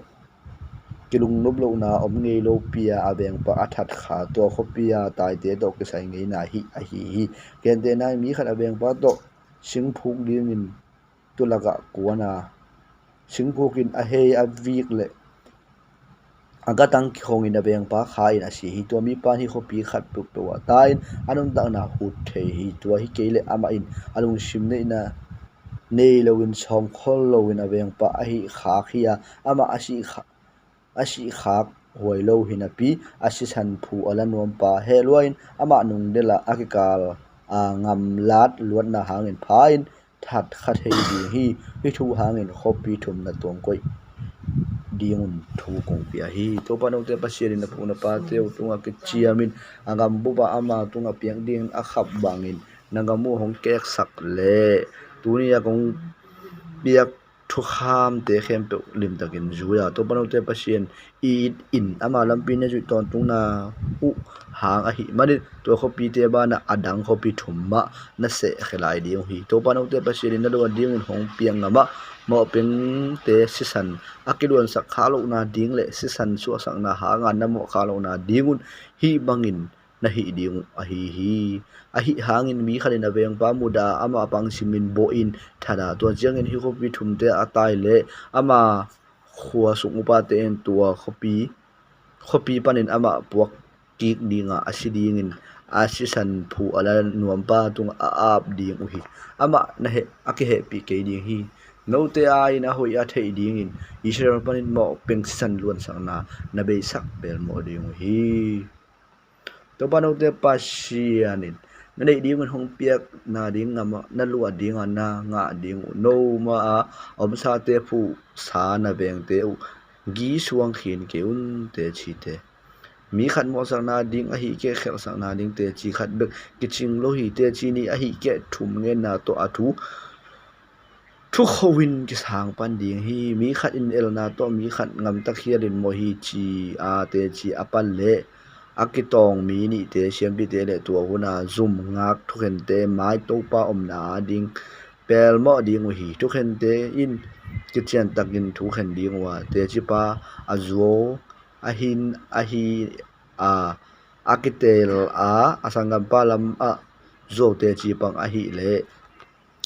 kilungnop lohna om ngei lopi-a a vengpa a that kha tua khuapi-a taite tawh kisai ngeina hih ahi hi. Gentehna in mi khat a vengpa tawh singphuk dingin tulakah kuan a, singphuk in a hei a vik le a gatang kikhongin a vengpa kha in a si hi. Tua mipa in hih khuapi khat peuhpeuh ah tai-in a nuntakna hut thei hi. Tua hi kei leh amah in a lungsim neihna nei loin sawmkholh loin a vengpa ahi khak hi a, amah a sih kha, a sih khak huai lo hi napi a sisan phu a la nuampa heh lua in amah nungdel ah a kikal a ngamlat luatna hangin pha in that kha thei ding hi. Hih thu hangin khuapi thum na tuangkoih dingun thu kong pia hi. Topa note Pasian in na pu na pate uh tungah kiciamin a ngam bup ah ama tungah piak dingin a khap bangin na ngam uh hong keksak leh tuni a kong piak thukhamte khempeuh limtakin zui a, Topa note Pasian it in ama lampi na zuih tawntungna uh hang ahih manin tua khuapite banah a dang khuapi thum mah na seh khe lai ding uh hi. Topa note Pasian in na luah dingin hong piak ngam ah mawhpengte sisan a kiluansak khak lohna ding le sisan suahsakna hanga na mawh khak lohna dingun hih bangin na hih ding uh ahi hi. Ahih hangin mi khat in a vengpa mudah a amah pang simin bawh in that a, tua ciangin hih khuapi thumte a tai leh ama khua sung upate in tua khuapi, khuapi panin amah puak kik dingah a si dingin a sisan phu a la nuampa tungah a ap ding uh hi. Amah na heh, a kihehpih kei ding hi. Note a in a hoih a theih dingin Israel panin mawhpeng sisan luansakna na beisak pelmawh ding uh hi. Topa note Pasian in na neih dingun hong piakna ding ngam ah na luah dingah na ngah ding uh. No ma a omsate phuhsa na vengte uh gisuang khin kei un, teci te. Mi khat mawhsakna ding ahih keh khelhsakna ding teci khat bek kicing lo hi. Teci nih ahih keh thum ngenna tawh a thu thukho in kisang pan ding hi. Mi khat in elna tawh mi khat ngamtak hialin mawh hi, ci a teci a pan leh a kitawng mi nihte siampite le tua huna zum ngak thukhente mai Topa omna a ding pelmawh ding uh hi. Thukhente in kiciantakin thu khen ding uh a, tecipa a zuau a hin ahi a, a kitel a, a sanggampa lamah zuau teci pang ahih leh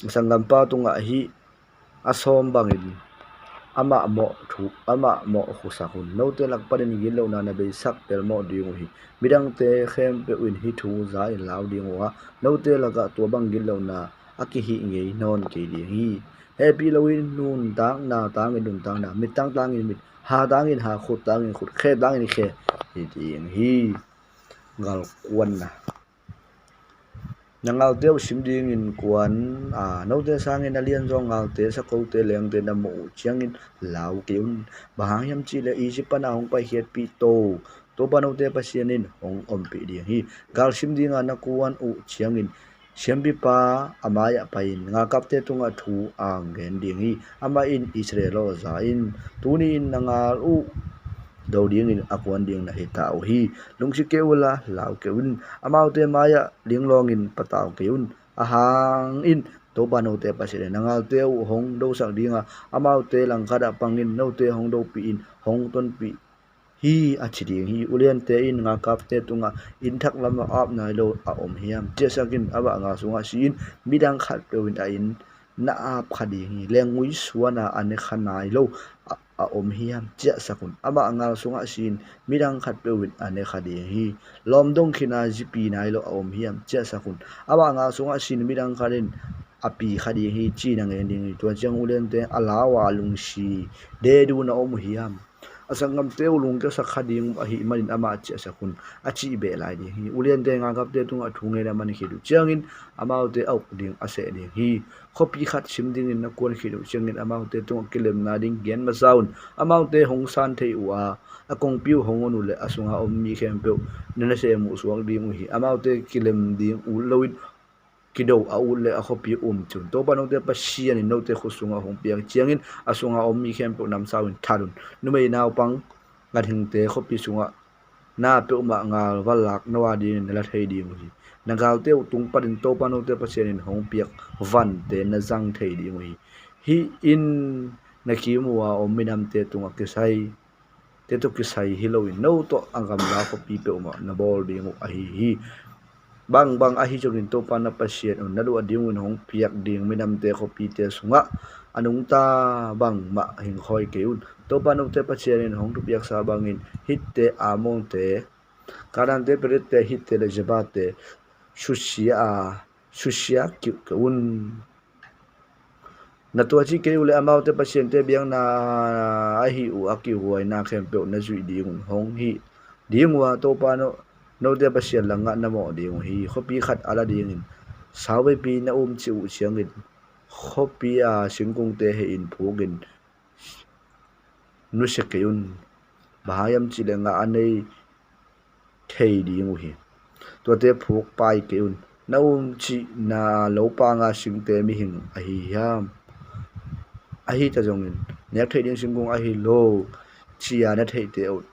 a sanggampa tungah hih a sawm bangin amah mawh thu, amah mawh khusak un. Note lak panin gitlohna na beisak pelmawh ding uh hi. Midangte khempeuh in hih thu za in lau ding uh a, note lakah tua bang gitlohna a kihih ngei nawn kei ding hi. Hehpih loin nuntakna tangin nuntakna, mit tang tangin mit, ha tangin ha, khut tangin khut, khe tangin khe hi ding hi. Galkuanna. Na ngalte uh sim dingin kuan a, note sangin a lianzaw ngalte, sakote, lengte na muh uh ciangin lau kei un. Bang hang hiam cihleh Egypt pana hong paikhiatpih To, Topa note Pasian in hong ompih ding hi. Gal sim dinga na kuan uh ciangin siampipa a mai-ah pai-in galkapte tungah thu a gen ding hi. Amah in Israel aw za in, tuni-in na ngal uh do dingin a kuan ding na hi ta uh hi. Lungsi kei uhla lau kei un. Amaute mai-ah linglawngin patau kei un. Ahang in Topa note Pasian in na ngalte uh hong dosak dinga, amaute langkhatah pangin note hong dopihin hong tonpih hi, a ci ding hi. Uliante in galkapte tungah, inn thak lamah ap nai lo a om hiam? Ciahsak in, amah ngal sungah si in, midang khatpeuh in a inn na ap kha ding hi. Lenggui suana a ne kha nai lo a, a om hiam? Ciahsak un. Amah ngal sungah si in, midang khatpeuh in a ne kha ding hi. Lawmdong khina zipi nai lo a om hiam? Ciahsak un. Amah ngal sungah si in, midang khat in a pi kha ding hi, ci na ngen ding hi. Tua ciang uliante a lau a lungsi dedu na om uh hiam? A sanggamte uh lungkiasak kha ding uh ahih manin amah ciahsak un, a cih beh lai ding hi. Uliante galkapte tungah thu ngen a man khit uh ciangin amaute a uk ding a seh ding hi. Khuapi khat sim dingin na kuan khit uh ciangin amaute tungah kilemna ding gen masa un. Amaute hong san thei uh a, a kongpi uh hong on uh leh a sunga om mi khempeuh na nasem uh suak ding uh hi. Amaute kilem ding ut loin kido a ut leh a khuapi um ci un. Topa note Pasian in note khut sungah hong piak ciangin a sunga om mi khempeuh namsau in that un. Numei naupang ganhingte khuapi sungah na peuhmah ngal va lak na uh a dingin na la thei ding uh hi. Na galte uh tung panin Topa note Pasian in hong piak vante na zang thei ding uh hi. Hih in na kiim uh a om minamte tungah kisai te tawh kisai hi loin no tawh a gamla khuapi peuhmah na bawl ding uh ahi hi. Bangbang ahi zongin Topa na Pasian un na luah ding un hong piak ding minamte khuapite sungah a nungta bangmah hingkhawi kei un. Topa note Pasian in hong thupiaksa bangin Hitte, Amonte, Kanante, Peritte, Hitte le Jebate susia a, susia kiuhkeuh un. Na tuaci kei uh leh amaute pasiante biakna ahi uh a kihuaina khempeuh na zuih ding un hong hi ding uh a, Topa no, note Pasian langah na mawh ding uh hi. Khuapi khat a la dingin sauveipi na umcih uh ciangin khuapi a singkungte heihin phukin nusia kei un. Bang hang hiam cihleh ngah a nei thei ding uh hi. Tuate phuk pai kei un. Na umcihna lopanga singte mihing ahi hiam? Ahi ta zongin nek theih ding singkung ahi lo ci-a na theihte uh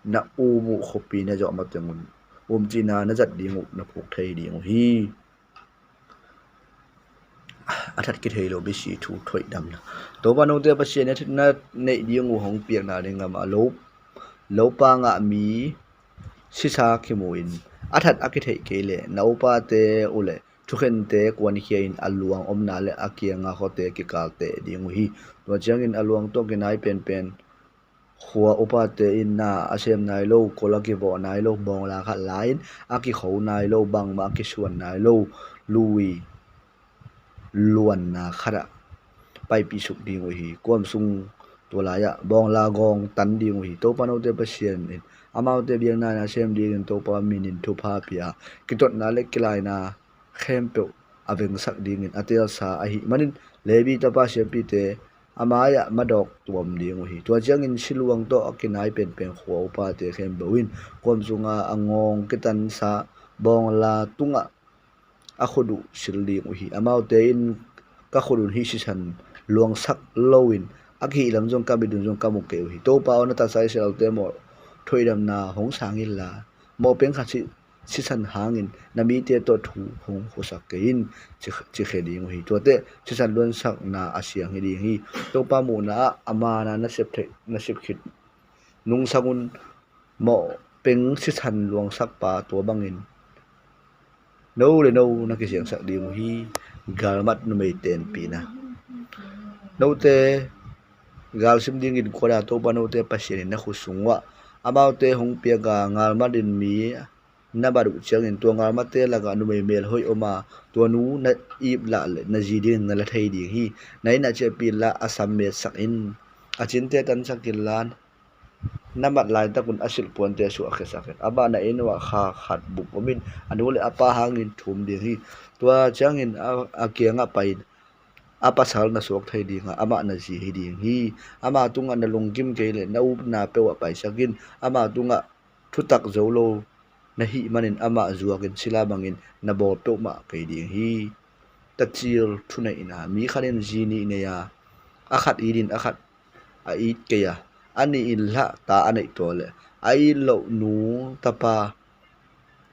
na um uh khuapi na zawh mateng un umcihna na zat ding uh na phuk thei ding uh hi. A that kithei lo bisi thu thoihdamna. Topa note Pasian na neih ding uh hong piakna ding amah lo, lopa ngah mi sisa kimu in a that a kitheih kei leh na upate uh leh thukhente kuankhia in a luang omna le a kianga khuate kikalteh ding uh hi. Tua ciangin a luang tawh kinai penpen khua upate in na a sem nai lo, kol a kivawh nai lo, bawngla khat la-in a kikho nai lo, bangmah a kisuan nai lo lui luanna khatah paipih suk ding uh hi. Kuam sung tua lai-ah bawngla gawng tan ding uh hi. Topa note Pasian in amaute biakna na sem dingin Topa minin thupha pia a, kitotna le kilaina khempeuh a vengsak dingin a teelsa ahih manin Levi tapa siampite a mai-ah madawk tuam ding uh hi. Tua ciangin siluang tawh a kinai penpen khua upate khempeuh in kuam sunga a ngawng kitansa bawngla tungah a khut uh sil ding uh hi. Amaute in ka khut un hih sisan luangsak loin a kihih lam zong ka mit un zong ka mu kei uh hi. Topa aw, na taksa Israelte mawh thoihdamna hong sang inla, mawh peng khat sih sisan hangin na mite tawh thu hong khuasak kei in, ci, ci khia ding uh hi. Tuate sisan luansakna a siang hi ding hi. Topa muhna ah a mana na sep theih, na sep khit nungsang un. Mawh peng sisan luangsakpa tua bangin no le no na kisiangsak ding uh hi. Galmat numei tenpihna. Note galsim dingin kuana Topa note Pasian in na khut sung uah amaute hong piak a, galmat in mi na mat uh ciangin tua galmatte lakah numei melhoih om a, tua nu na ip lah le na zi dingin na la thei ding hi. Na inn ah ciahpih inla a sam metsak in, a cinte tansak inla na mat laitakun a silh puante suahkhiasak in. Amah na inn uah kha khat bup om in a nu le a pa hangin thum ding hi. Tua ciangin a, a kiangah pai in a pasal na suak thei dingah amah na zi hi ding hi. Amah tungah na lungkim kei le na upna peuhah paisak in. Amah tungah thutak zo lo na hih manin amah zuakin sila bangin na bawl peuhmah kei ding hi. Tacil thuneihna. Mi khat in zi nih nei a, a khat it in a khat a it kei a, a nih in hlah ta a neih tawh le a it loh nu tapa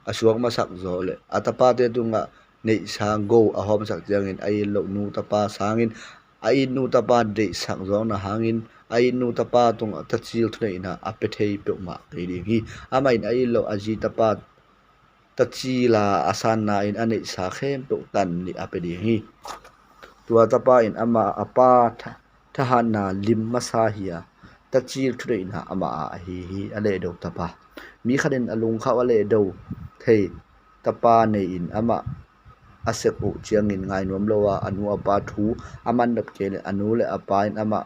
a suak masak zaw le a tapate tungah neihsa go a hawmsak ciangin a it loh nu tapa sangin a it nu tapa deihsak zawkna hangin a it nu tapa tungah tacil thuneihna a pia thei peuhmah kei ding hi. Amah in a it loh a zi tapa tacila a sanna in a neihsa khempeuh tan nih a pia ding hi. Tua tapa in amah a pa tha-, thahatna lim masa hi a, tacil thuneihna amah a ahi hi. A lehdo tapa. Mi khat in a lungkhauh a lehdo thei tapa nei in amah a sek uh ciangin ngainuam lo a, a nu a pa thu a man nop kei le a nu le a pa in amah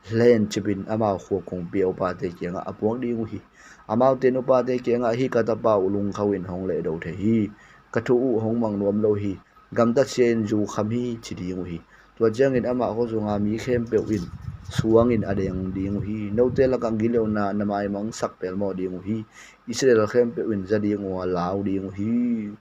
hlen cipin amau khua kongpi a upate kiangah a puak ding uh hi. Amaute in upate kiangah hih ka tapa uh lungkhauh in hong lehdo thei hi. Ka thu uh hong mang nuam lo hi. Gamtatsia in zu kham hi, ci ding uh hi. Tua ciangin amah khuasunga mi khempeuh in suangin a deng ding uh hi. Note lakah gileuhna na maimangsak pelmawh ding uh hi. Israel khempeuh in za ding uh a lau ding uh hi.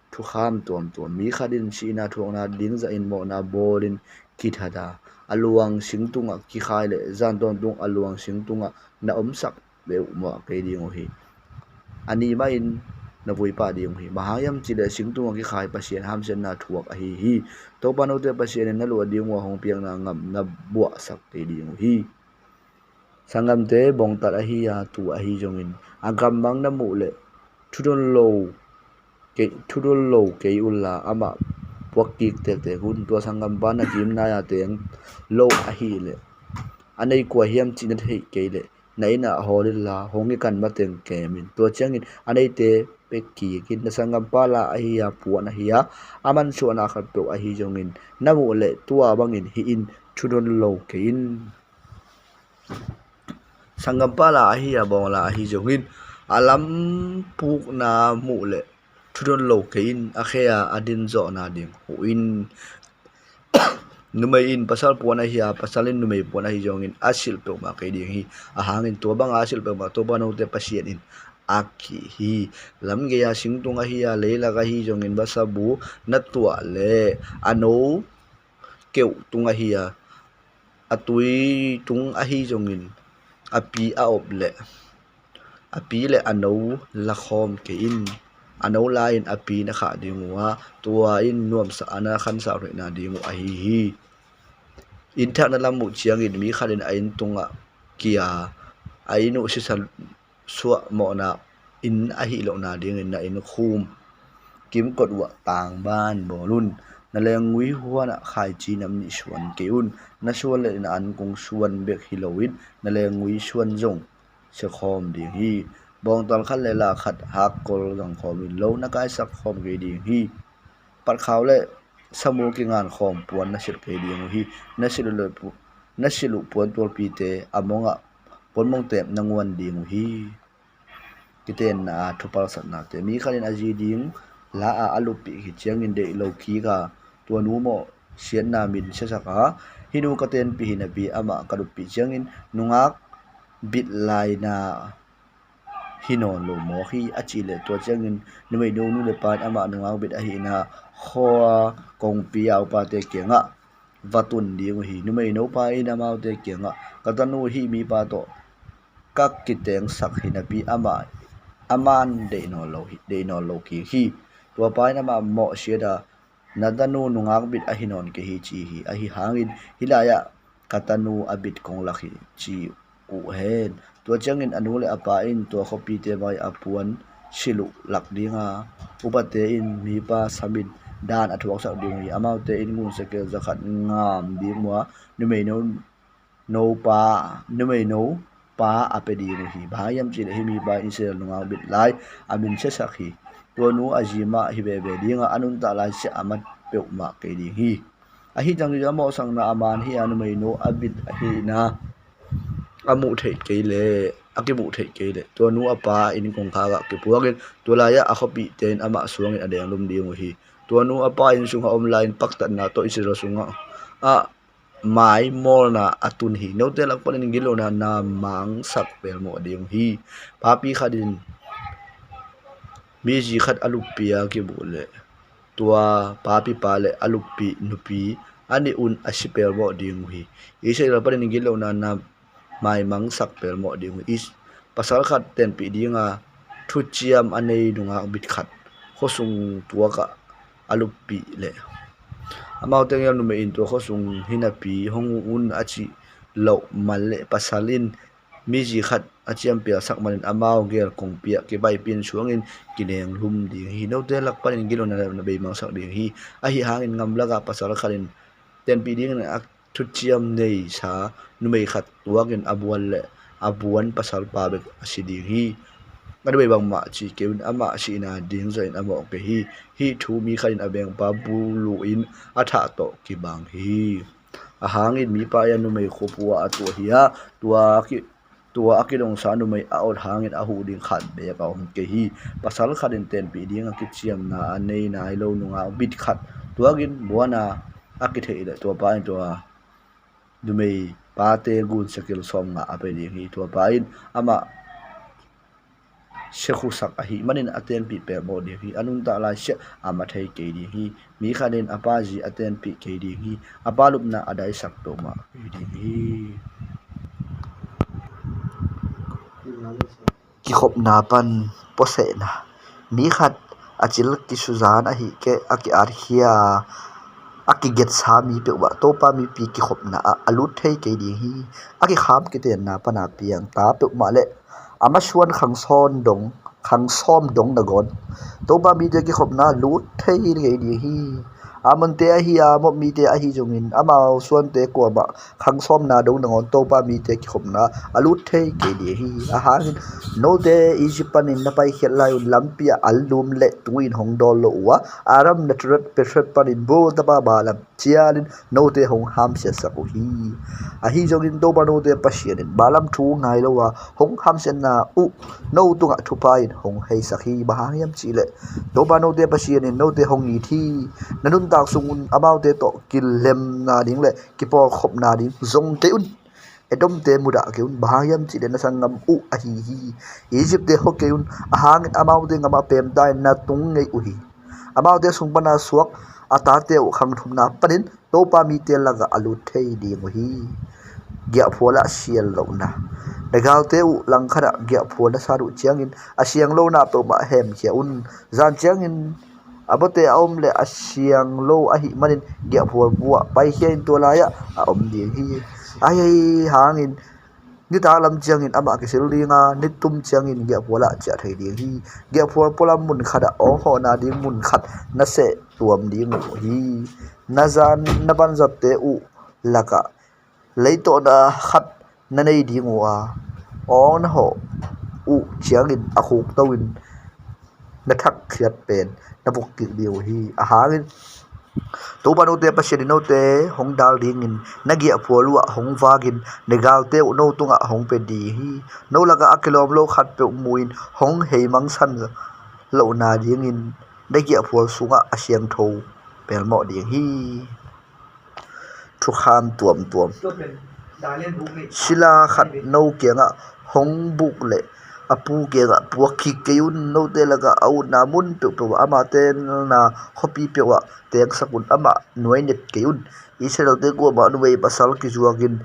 Thukham tuamtuam. Mi khat in sihna thuakna ding zahin mawhna bawlin kithat a, a luang sing tungah kikhai le zan tawntung a luang sing tungah na omsak peuhmah kei ding uh hi. A ni mahin na vui pah ding uh hi. Bang hang hiam cih leh sing tungah kikhai Pasian hamsiatna thuak ahi hi. Topa note Pasian in na luah ding uh a hong piakna ngam na buahsak kei ding uh hi. Sanggamte bawngtal ahi a, tu ahi zongin a gammang na muh leh thudon lo kei, thudon lo kei unla amah puak kik tektek un. Tua sanggampa na kim nai-a teng lo ahih leh a nei kua hiam cih na theih kei leh na inn ah hawl inla hong i kan mateng kem in. Tua ciangin a neite pek kik in. Na sanggampa la ahi a, puan ahi a, a mansuahna khatpeuh ahi zongin na muh leh tua bangin hih in, thudon lo kei in. Sanggampa la ahi a, bawng la ahi zongin a lampukna muh leh thudon lo kei in. A khe a, a din zawhna ding huh in. Numei in pasal puan ahi a, pasal in numei puan ahi zongin a silh peuhmah kei ding hi. A hangin tua banga a silh peuhmah Topa note Pasian in a kih hi. Lam gei a sing tung ahi a, leilak ahi zongin vasabu na tuah leh a no keuh tung ahi a, a tui tung ahi zongin a pi a op leh a pi le a no la khawm kei in. A no la-in a pi na khah ding uh a, tua in nuamsa a na khansau theihna ding uh ahi hi. Inn thak na lam uh ciangin mi khat in a inn tungah kia a inn uh sisa suah mawhna inn ahih lohna dingin na inn khum kimkot uah tangban bawl un. Na lenggui huanah khaici nam nih suan kei un. Na suan le na ankung suan bek hi loin na lenggui suan zong sia khawm ding hi. Bawngtal khat le la khat hakkol zang khawm in lo na kaisak khawm kei ding hi. Patkhau le samu kingan khawm puan na silh kei ding uh hi. Na silh uh le pu-, na silh uh puan tualpite a mongah puan mongtep na nguan ding uh hi. Kitenna a thupalsatnate. Mi khat in a zi ding la a a luppih khit ciangin deih lo kik a, tua nu mawh siatna min siasak a, hih nu ka tenpih hi napi amah ka luppih ciangin nungak bit laina hi nawn lo mawk hi, a cih leh tua ciangin numei nungnu le pa in amah nungak bit ahihna khua kongpi a upate kiangah va tun ding uh hi. Numei nopa in amaute kiangah ka tanu hih mipa tawh ka kitengsak hi napi amah aman deih nawn lo hi, deih nawn lo kik hi. Tua pa in amah mawhsiat a, na tanu nungak bit ahi nawn kei hi, ci hi. Ahi hangin hih lai-ah ka tanu a bit kong lak hi, ci uh hen. Tua ciangin a nu le a pa in tua khuapite mai a puan silh uh lak dinga, upate in mipa samin dan a thuaksak ding uh hi. Amaute in ngun sekel za khat ngam ding mua, numeino, no pa, numeino pa a pia ding uh hi. Bang hang hiam cih leh hih mipa in Israel nungak bit lai a min siasak hi. Tua nu a zi mah hi veve dinga, a nuntak lai siah a mat peuhmah kei ding hi. Ahi zongin a mawhsakna a man hi a, numeino a bit ahihna a muh theih kei leh, a kimuh theih kei leh, tua nu a pa in kongkhak ah kipuakin, tua lai-ah a khuapihte in amah suangin a denglum ding uh hi. Tua nu a pa inn sungah om lai-in paktatna tawh Israel sungah, ah, maimawlna a tun hi. Note lak panin gitlohna na mangsak pelmawh ding uh hi. Papi khat in mi zi khat a luppi a kibuh leh, tua papipa le a luppi nupi a nih un a si pelmawh ding uh hi. Israel panin gitlohna na maimangsak pelmawh ding uh hi. Is-, pasal khat tenpih dinga thuciam a nei nungak bit khat khuasung tuakah a luppih leh, amaute gel numei in tua khuasung hi napi hong uh un a cih loh man leh, pasal in mi zi khat a ciampialsak manin amau gel kongpi ah kipaipih in suangin kidenglum ding hi. Note lak panin gitlohna na beimangsak ding hi. Ahi hangin gamlakah pasal khat in tenpih dingin a thuciam neisa numei khat tuakin a buan leh a buan pasalpa bek a si ding hi. A numei bangmah ci kei un, amah sihna ding zahin a mawh kei hi. Hih thu mi khat in a vengpa buluh in a thah tawh kibang hi. A hangin mipa in a numei khuapua a tuah hi a, tua ki, tua a kidongsa numei a ot hangin a huh ding khat beek a om kei hi. Pasal khat in tenpih ding a kiciamna a nei nai lo nungak bit khat tuakin buana a kitheih leh, tua pa in tua numei pate gun sekel sawmnga a pia ding hi. Tua pa in amah siakhusak ahih manin a tenpih pelmawh ding hi. A nuntak lai siah a mat thei kei ding hi. Mi khat in a pa zi a tenpih kei ding hi. A pa lupna a daisak peuhmah kei ding hi. Kikhopna pan puasehna. Mi khat a cil kisuzan ahih keh a ki-atkhia a kigetsa mi peuhmah Topa mipi kikhopna ah a lut thei kei ding hi. A kikham kitenna pana piangta peuhmah le a masuan khang sawm dong, khang sawm dong nangawn Topa mite kikhopna lut thei kei ding hi. Amonte ahi a, Moab mite ahi zongin amau suante kuamah khang sawmna dong nangawn Topa mite kikhopna a lut thei kei ding hi. A hangin note Egypt panin na paikhiat lai-un lampi ah anlum leh tu-in hong dawn lo uh a, Aram Natoret Betret panin Beor tapa Balaam cialin note hong hamsiatsak uh hi. Ahi zongin Topa note Pasian in Balaam thu ngai lo a hong hamsiatna uh no tungah thupha in hong heisak hi. Bang hang hiam cih leh Topa note Pasian in note hong it hi. Na nuntak sungun amaute tawh kilemna ding le kipawlkhopna ding zong kei un. Edomte mudah kei un, bang hang hiam cih leh na sanggam uh ahi hi. Egyptte hawh kei un, a hangin amaute gamah peemta in na tung ngei uh hi. Amaute sung pana suak a tate uh khang thumna panin Topa mite lakah a lut thei ding uh hi. Giahphual ah sian lohna. Na galte uh langkhat ah giahphual na sat uh ciangin a siang lona peuhmah hemkhia un. Zan ciangin a bawte a om le a siang lo ahih manin giahphual pu ah paikhia in tua lai-ah a om ding hi. Ahi hangin nitak lam ciangin amah kisil ding a, nitum ciangin giahphual ah ciah thei ding hi. Giahphual pualam mun khat ah awng hawhna ding mun khat na seh tuam ding uh hi. Na zan na vanzatte uh lakah leitawhna khat na nei ding uh a, awng na hawh uh ciangin a khukto in na thakkhiat pen na vukkik ding uh hi. A hangin Topa note Pasian in note hong dal dingin na giahphual uh ah hong vakin na galte uh no tungah hong pia ding hi. No lakah a kilawm lo khatpeuh mu-in hong heimangsan lohna dingin na giahphual sungah a siangtho pelmawh ding hi. Thukham tuamtuam. Sila khat no kiangah hong buk leh a pu kiangah puak kik kei un. Note lakah a utna mun peuhpeuh ah, amah telna khuapi peuh ah tengsak un, amah nuainet kei un. Israelte kuamah numei pasal kizuakin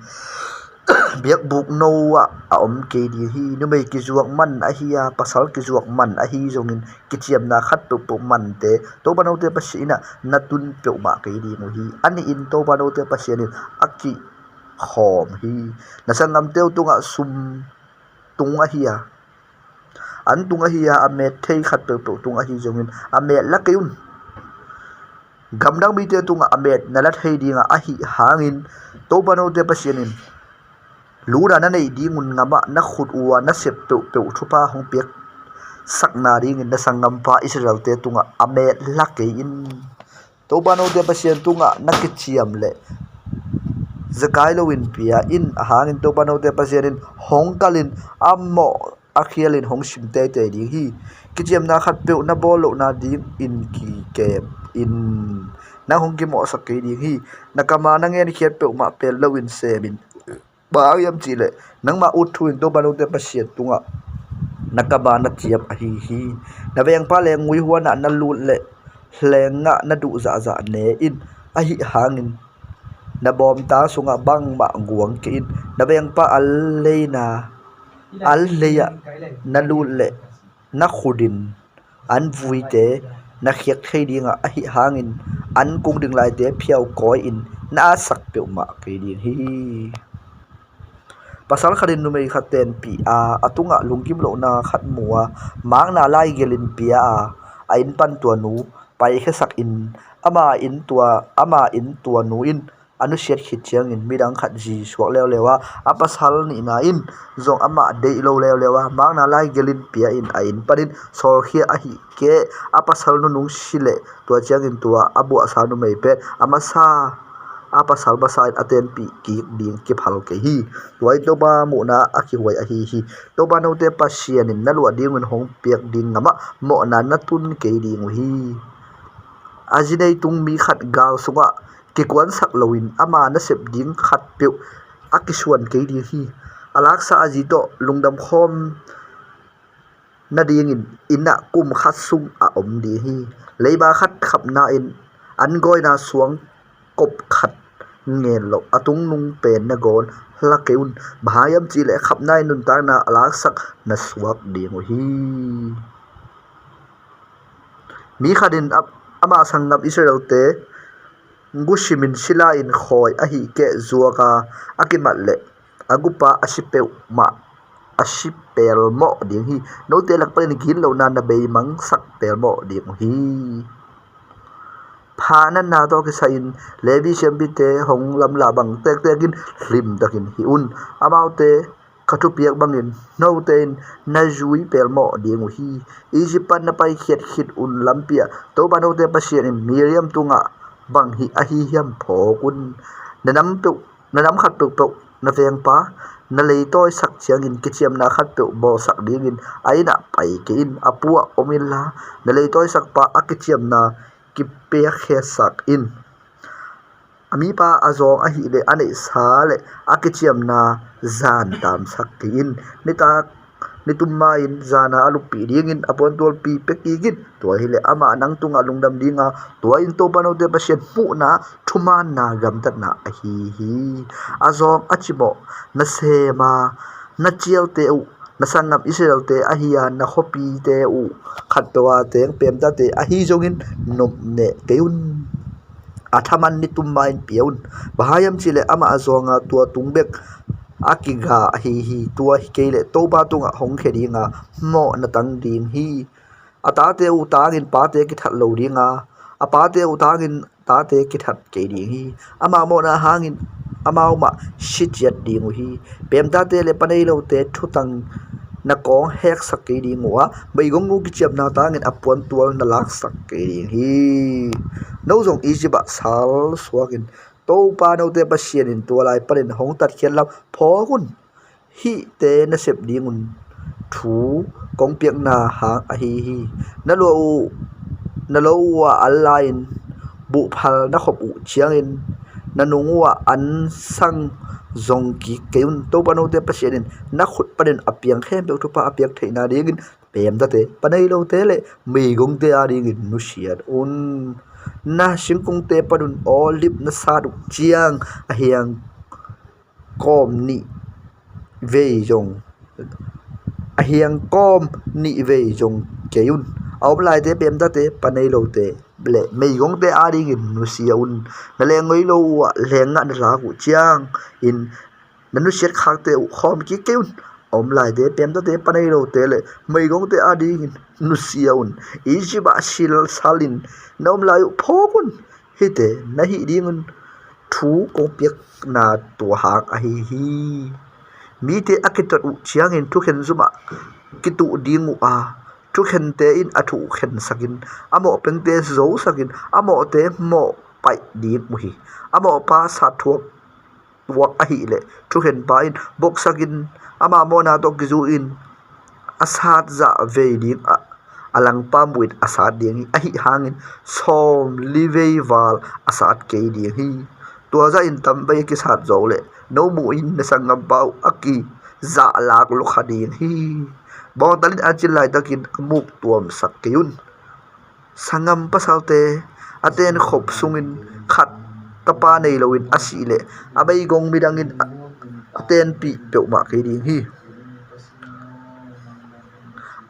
biakbuk no ah a om kei ding hi. Numei kizuak man ahi a, pasal kizuak man ahi zongin kiciamna khat peuhpeuh mante Topa note Pasian in ah na tun peuhmah kei ding uh hi. A nih in Topa note Pasian in a kikhawm hi. Na sanggamte uh tungah sum tung ahi a, an tung ahi a, a met thei khat peuhpeuh tung ahi zongin a met la kei un. Gamdang mite tungah a met na la thei dingah ahi hangin Topa note Pasian in luna na neih dingun ngamah na khut uh a na sep peuhpeuh thupha hong piak sakna dingin na sanggampa Israelte tungah a met la kei in. Topa note Pasian tungah na kiciam leh zakai loin pia in. A hangin Topa note Pasian in hong kalin a mawh a khialin hong sim teitei ding hi. Kiciamna khat peuh na bawl lohna dingin kikem in. Nang hong kimawhsak kei ding hi. Na kama na ngenkhiat peuhmah pel loin sem in. Bang hang hiam cihleh nangmah ut thu in Topa note Pasian tungah na kama na ciam ahi hi. Na vengpa lengui huanah na lut leh lengah na duh zahzah ne in. Ahi hangin na bawmta sungah bangmah guang kei in. Na vengpa al leina, al leiah na lut leh na khut in an vuite na khiak thei dingah ahi hangin an kung ding laite phiau kawi in na atsak peuhmah kei ding hi. Pasal khat in numei khat tenpih a, a tungah lungkim lohna khat mu a, makna lai gelin pia a, a inn pan tua nu paikhiasak in ama inn tua, ama inn tua nu in a nusiat khit ciangin midang khat zi suak leuleu a, a pasal nihna in zong amah deih lo leuleu a, makna lai gelin pia in a inn panin sawlkhia ahi keh. A pasal nunung si leh tua ciangin tua a buahsa numei pen a masa, a pasal masa in a tenpih kik ding kiphal kei hi. Tua in Topa muhna a kihuai ahi hi. Topa note Pasian in na luah dingun hong piak ding ngamah mawhna na tun kei ding uh hi. A zi neitung mi khat gal sungah kikuansak loin ama nasep ding khatpeuh a kisuan kei ding hi. A laksa a zi tawh lungdam khawm nadingin inn ah kum khat sung a om ding hi. Leiba khat khapna in an gawina suang kop khat ngen loh a tungnung pen na gawn hla kei un. Bang hang hiam cihleh khapna in nuntakna a laksak na suak ding uh hi. Mi khat in a, ama sanggam Israelte gusimin sila in khawi ahi keh zuak a, a kimat leh a gupa a si peuhmah a si pelmawh ding hi. Note lak panin gitlohna na beimangsak pelmawh ding uh hi. Pha natna tawh kisai-in Levi siampite hong lamla bang tektek in hlimtakin hih un. Amaute ka thupiak bangin note in na zui pelmawh ding uh hi. Egypt pan na paikhiat khit un lampi ah Topa note Pasian in Miriam tungah bang hih ahi hiam phawk un. Na nam peuh, na nam khat peuhpeuh na vengpa na leitawisak ciangin kiciamna khat peuh bawlsak dingin a inn ah pai kei in. A pu ah om inla na leitawisakpa a kiciamna kipiakkhiasak in. A mipa a zawng ahih leh a neihsa le a kiciamna zan tamsak kei in. Nitak nitum ma-in zana a luppih dingin a puantualpi pia kik in. Tua hileh amah nang tungah lungdam dinga, tua in Topa note Pasian muhna thumaanna gamtatna ahi hi. A zawng a cimawh na sem a, na cialte uh, na sanggam Israelte ahi a, na khuapite uh khatpeuh a teng peemtate ahi zongin nopneh kei un. A thaman nitum ma-in pia un. Bang hang hiam cihleh amah a zawnga tua tung bek a kiga ahi hi. Tua hi kei leh Topa tungah hong khia dinga mawh na tang ding hi. A tate uh tangin pate kithat lo dinga, a pate uh tangin tate kithat kei ding hi. Amau mawhna hangin amau mah si ciat ding uh hi. Peemtate le paneilote thutang na kawng heksak kei ding uh a, meigong nu kiciamna tangin a puantual na laksak kei ding hi. No zong Egypt ah sal suakin Topa note Pasian in tua lai panin hong tatkhiat lam phawk un. Hihte na sep dingun thu kong piakna hang ahi hi. Na lo uh, na lo uh ah al la-in buhphal na khop uh ciangin na nung uh ah an sang zong kik kei un. Topa note Pasian in na khut panin a piang khempeuh thupha a piak theihna dingin peemtate, paneilote le meigongte adingin nusiat un. Na singkungte panun olive na sat uh ciang a hiang kawm nih vei zong, a hiang kawm nih vei zong kei un. A om laite, pemtate, pa nei lote le meigongte adingin nusia un. Na leenggoi lo uh ah leenggah na lak uh ciangin na nusiat khakte uh khawm kik kei un. A om laite, pemtate, pa nei lote le meigongte adingin nusia un. Egypt ah silsalin na om lai uh phawk un. Hihte na hih dingun thu kong piakna tua hang ahi hi. Mite a kitot uh ciangin thukhen zumah kituh ding uh a, thukhente in a thu uh khensakin, a mawh pengte zosakin, a mawhte mawh paih ding uh hi. A mawhpa sat thuak tuak ahileh thukhenpa in boksakin, ama mawhna tawh kizu in a sat zah vei ding a, a langpa muhin a sat ding hi. Ahi hangin sawmli vei val a sat kei ding hi. Tua zahin tamvei a kisat zo leh no muhin na sanggampa uh a kizah lak lukha ding hi. Bawngtalin a cin laitakin a muk tuamsak kei un. Sanggam pasalte, a tenkhop sungin khat tapa nei loin a sih leh a meigong midangin a, a tenpih peuhmah kei ding hi.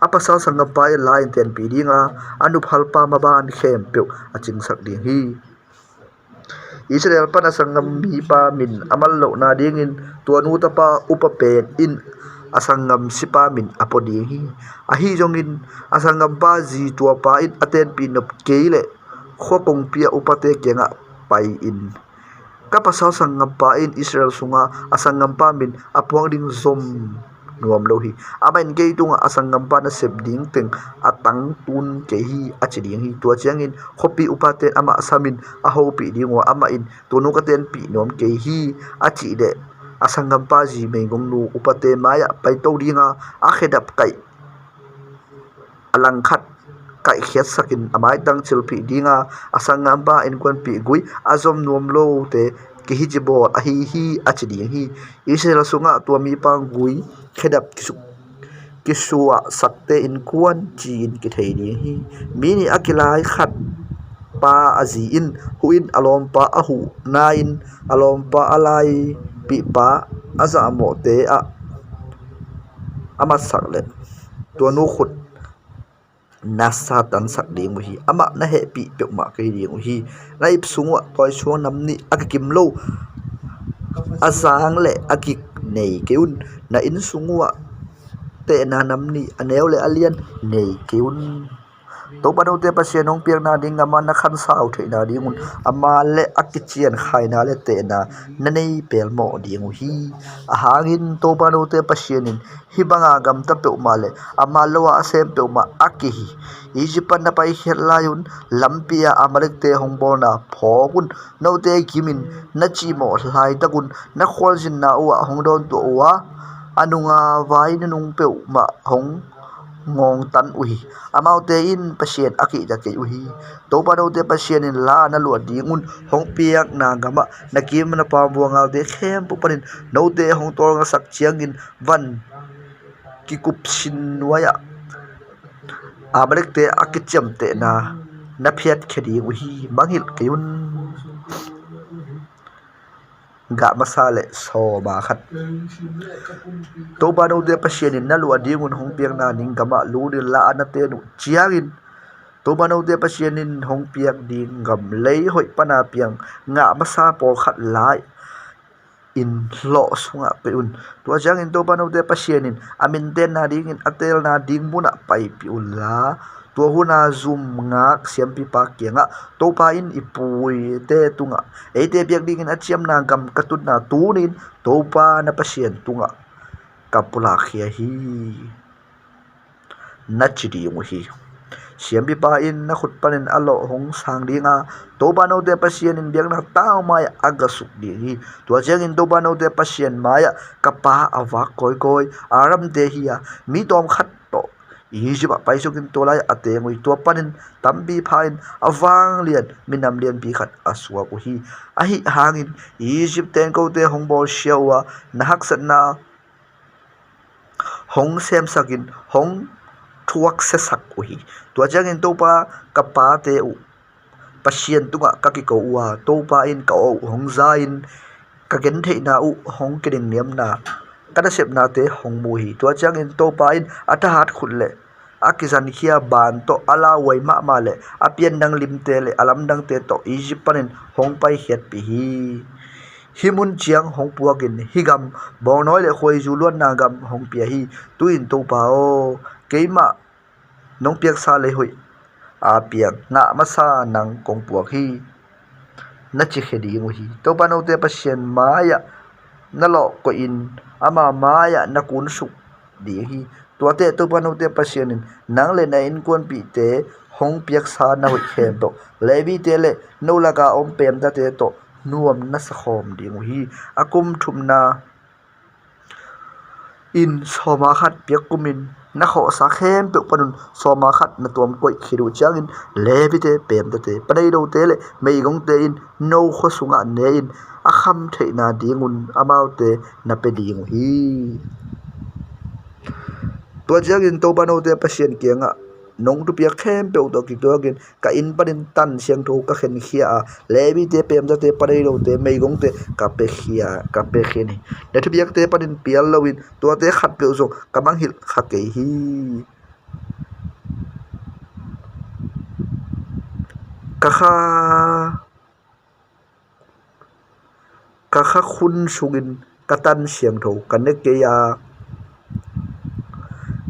A pasal sanggampa in la-in tenpih dinga, a nuphalpa maban khempeuh a cingsak ding hi. Israel pan a sanggam mipa min a man lohna dingin tua nu tapa upa pen in a sanggam sipa min a pua ding hi. Ahi zongin a sanggampa zi tuapa in a tenpih nop kei leh khua kongpi a upate kiangah pai-in, ka pasal sanggampa in Israel sunga a sanggampa min a puak ding zom nuam lo hi. Amah in kei tungah a sanggampa nasep ding teng a tangtun kei hi, a ci ding hi. Tua ciangin khuapi upate in amah samin a hopih ding uh a, amah in, tua nu ka tenpih nuam kei hi, a cih leh a sanggampa zi meigongnu upate mai-ah paito dinga, a khedap kaih a langkhat kaihkhiatsakin a maitang cilphih dinga, a sanggampa innkuanpih gui a zom nuam lote kihici bawl ahi hi, a ci ding hi. Israel sungah tua mipa gui khedap kisuk, kisuahsakte innkuan ci-in kithei ding hi. Mi nih a kilai khat pa a zi in huhin a lawmpa a huhna-in a lawmpa a laipihpa a zahmawhte ah a matsak leh tua nu khut na satansak ding uh hi. Amah na hehpih peuhmah kei ding uh hi. Na ip sung uh ah tawisung nam nih a kikim lo a zang le a gik nei kei un. Na inn sung uh ah tehna nam nih a neu le a lian nei kei un. Topa note Pasian hong piakna ding gama na khansau theihna dingun ama le a kician khaina le tehna na nei pelmawh ding uh hi. A hangin Topa note Pasian in hih banga gamta peuhmah le ama lo-a a sem peuhmah a kihi Egypt pan na paikhiat lai-un lampi-a Amalekte hong bawlna phawk un. Note gimin na cihmawh laitakun na khualzinna uhah hong dawntuah uh a, a nunga vai nunung peuhmah hong ngawngtan uh hi. Amaute in Pasian a kihta kei uh hi. Topa note Pasian in la na luah dingun hong piakna gamah na kim na pam vuangalte khempeuh panin note hong tawlngasak ciangin van kikupsin nuai-ah Amalekte a kiciamtehna na phiatkhia ding uh hi. Mangngilh kei un. Gah masa le sawma khat. Topa note Pasian in na luah dingun hong piakna ding gamah lunin la-a na ten uh ciangin Topa note Pasian in hong piak ding gam lei hoih pana piang ngah masa pawlkhat lai in hlawh sungah pei un. Tua ciangin Topa note Pasian in a mintenna dingin a teelna ding munah paipih unla, tua huna zumngak siampipa kiangah, Topa in i puite tungah eite biak dingin a ciamna gam ka tutna tunin Topa na Pasian tungah ka pulakkhia hi, na ci ding uh hi. Siampipa in na khut panin a lawh hong sang dinga, Topa note Pasian in biakna tau mai-ah a gasuk ding hi. Tua ciangin Topa note Pasian mai-ah ka pa a vak kawikawi Aramte hi-a, mi tawmkhat tawh Egypt ah paisukin tua lai-ah a teng uh hi. Tua panin tampi pha-in a vanglian minam lianpi khat a suak uh hi. Ahi hangin Egypt tengkote hong bawlsia uh a, na haksatna hong semsakin hong thuaksiasak uh hi. Tua ciangin Topa ka pate uh Pasian tungah ka kiko uh a, Topa in ka aw uh hong za-in ka gentheihna uh hong kiningniamna ka nasepnate hong mu hi. Tua ciangin Topa in a thahat khut le a kizankhia ban tawh a lauhuai mahmah le a pian dang limte le a lamdangte tawh Egypt panin hong paikhiatpih hi. Hih mun ciang hong puakin hih gam bawngnawi le khuaizu luanna gam hong pia hi. Tu-in Topa aw, keimah nong piaksa lei hoih a piang ngah masa nang kong puak hi, na ci khia ding uh hi. Topa note Pasian mai-ah na lawh koihin ama mai-ah na kunsuk ding hi. Tuate Topa note Pasian in nang le na innkuanpihte hong piaksa na hoih khempeuh, Levite le no laka om peemtate tawh nuam na sakhawm ding uh hi. A kum thumna in sawma khat piak kumin na khawhsa khempeuh panun sawma khat na tuam koih khit uh ciangin Levite, peemtate, paneidote le meigongte in no khua sungah ne-in a kham theihna dingun amaute na pia ding uh hi. Tua ciangin Topa note Pasian kiangah nong thupiak khempeuh tawh kituakin ka inn panin tan siangtho ka khenkhia a, Levite, peemtate, paneidote, meigongte ka pia khia, ka pia khin hi. Na thupiakte panin pial loin tuate khatpeuh zong ka mangngilh kha kei hi. Ka kha ka kha khun sungin ka tan siangtho ka ne kei a,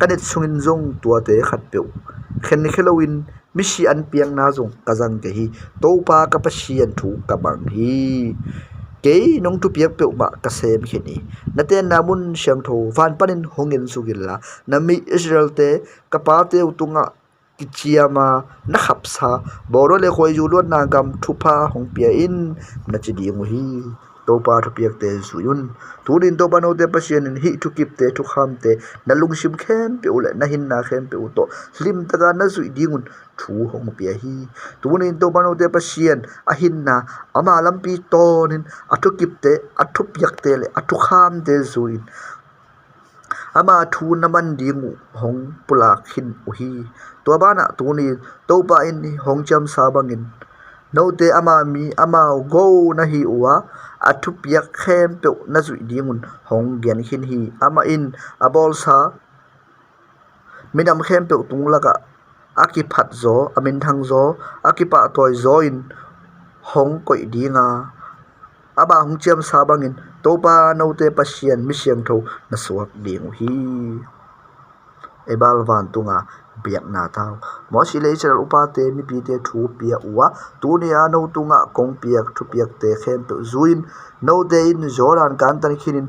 ka net sungin zong tuate khatpeuh khenkhia loin misi an piakna zong ka zang kei hi. Topa ka Pasian thu ka mang hi. Kei nong thupiak peuhmah ka sem khin hi. Na tenna mun siangtho van panin hong en suk inla, na mi Israelte ka pate uh tungah kiciama na khapsa bawngnawi le khuaizu luanna gam thupha hong pia in, na ci ding uh hi. Topa thupiakte zui un. Tunin Topa note Pasian in hih thukipte, thukhamte na lungsim khempeuh le na hinna khempeuh tawh limtaka na zuih dingun thu hong pia hi. Tunin Topa note Pasian a hinna, ama lampi tawnin a thukipte, a thupiakte le a thukhamte zui-in ama thu na man ding uh hong pulak khin uh hi. Tua banah tuni Topa in hong ciamsa bangin note ama mi, amau go na hi uh a, a thupiak khempeuh na zuih dingun hong gen khin hi. Amah in a bawlsa minam khempeuh tung lakah a kiphatzaw, a minthangzaw, a kipahtawizaw in hong koih ding a, amah hong ciamsa bangin Topa note Pasian mi siangtho na suak ding uh hi. Ebal vantunga biakna tau. Mosi le Israel upate mipite thu pia uh a, tuni-a no tungah kong piak thupiakte khempeuh zui-in note in Jordan kantan khinin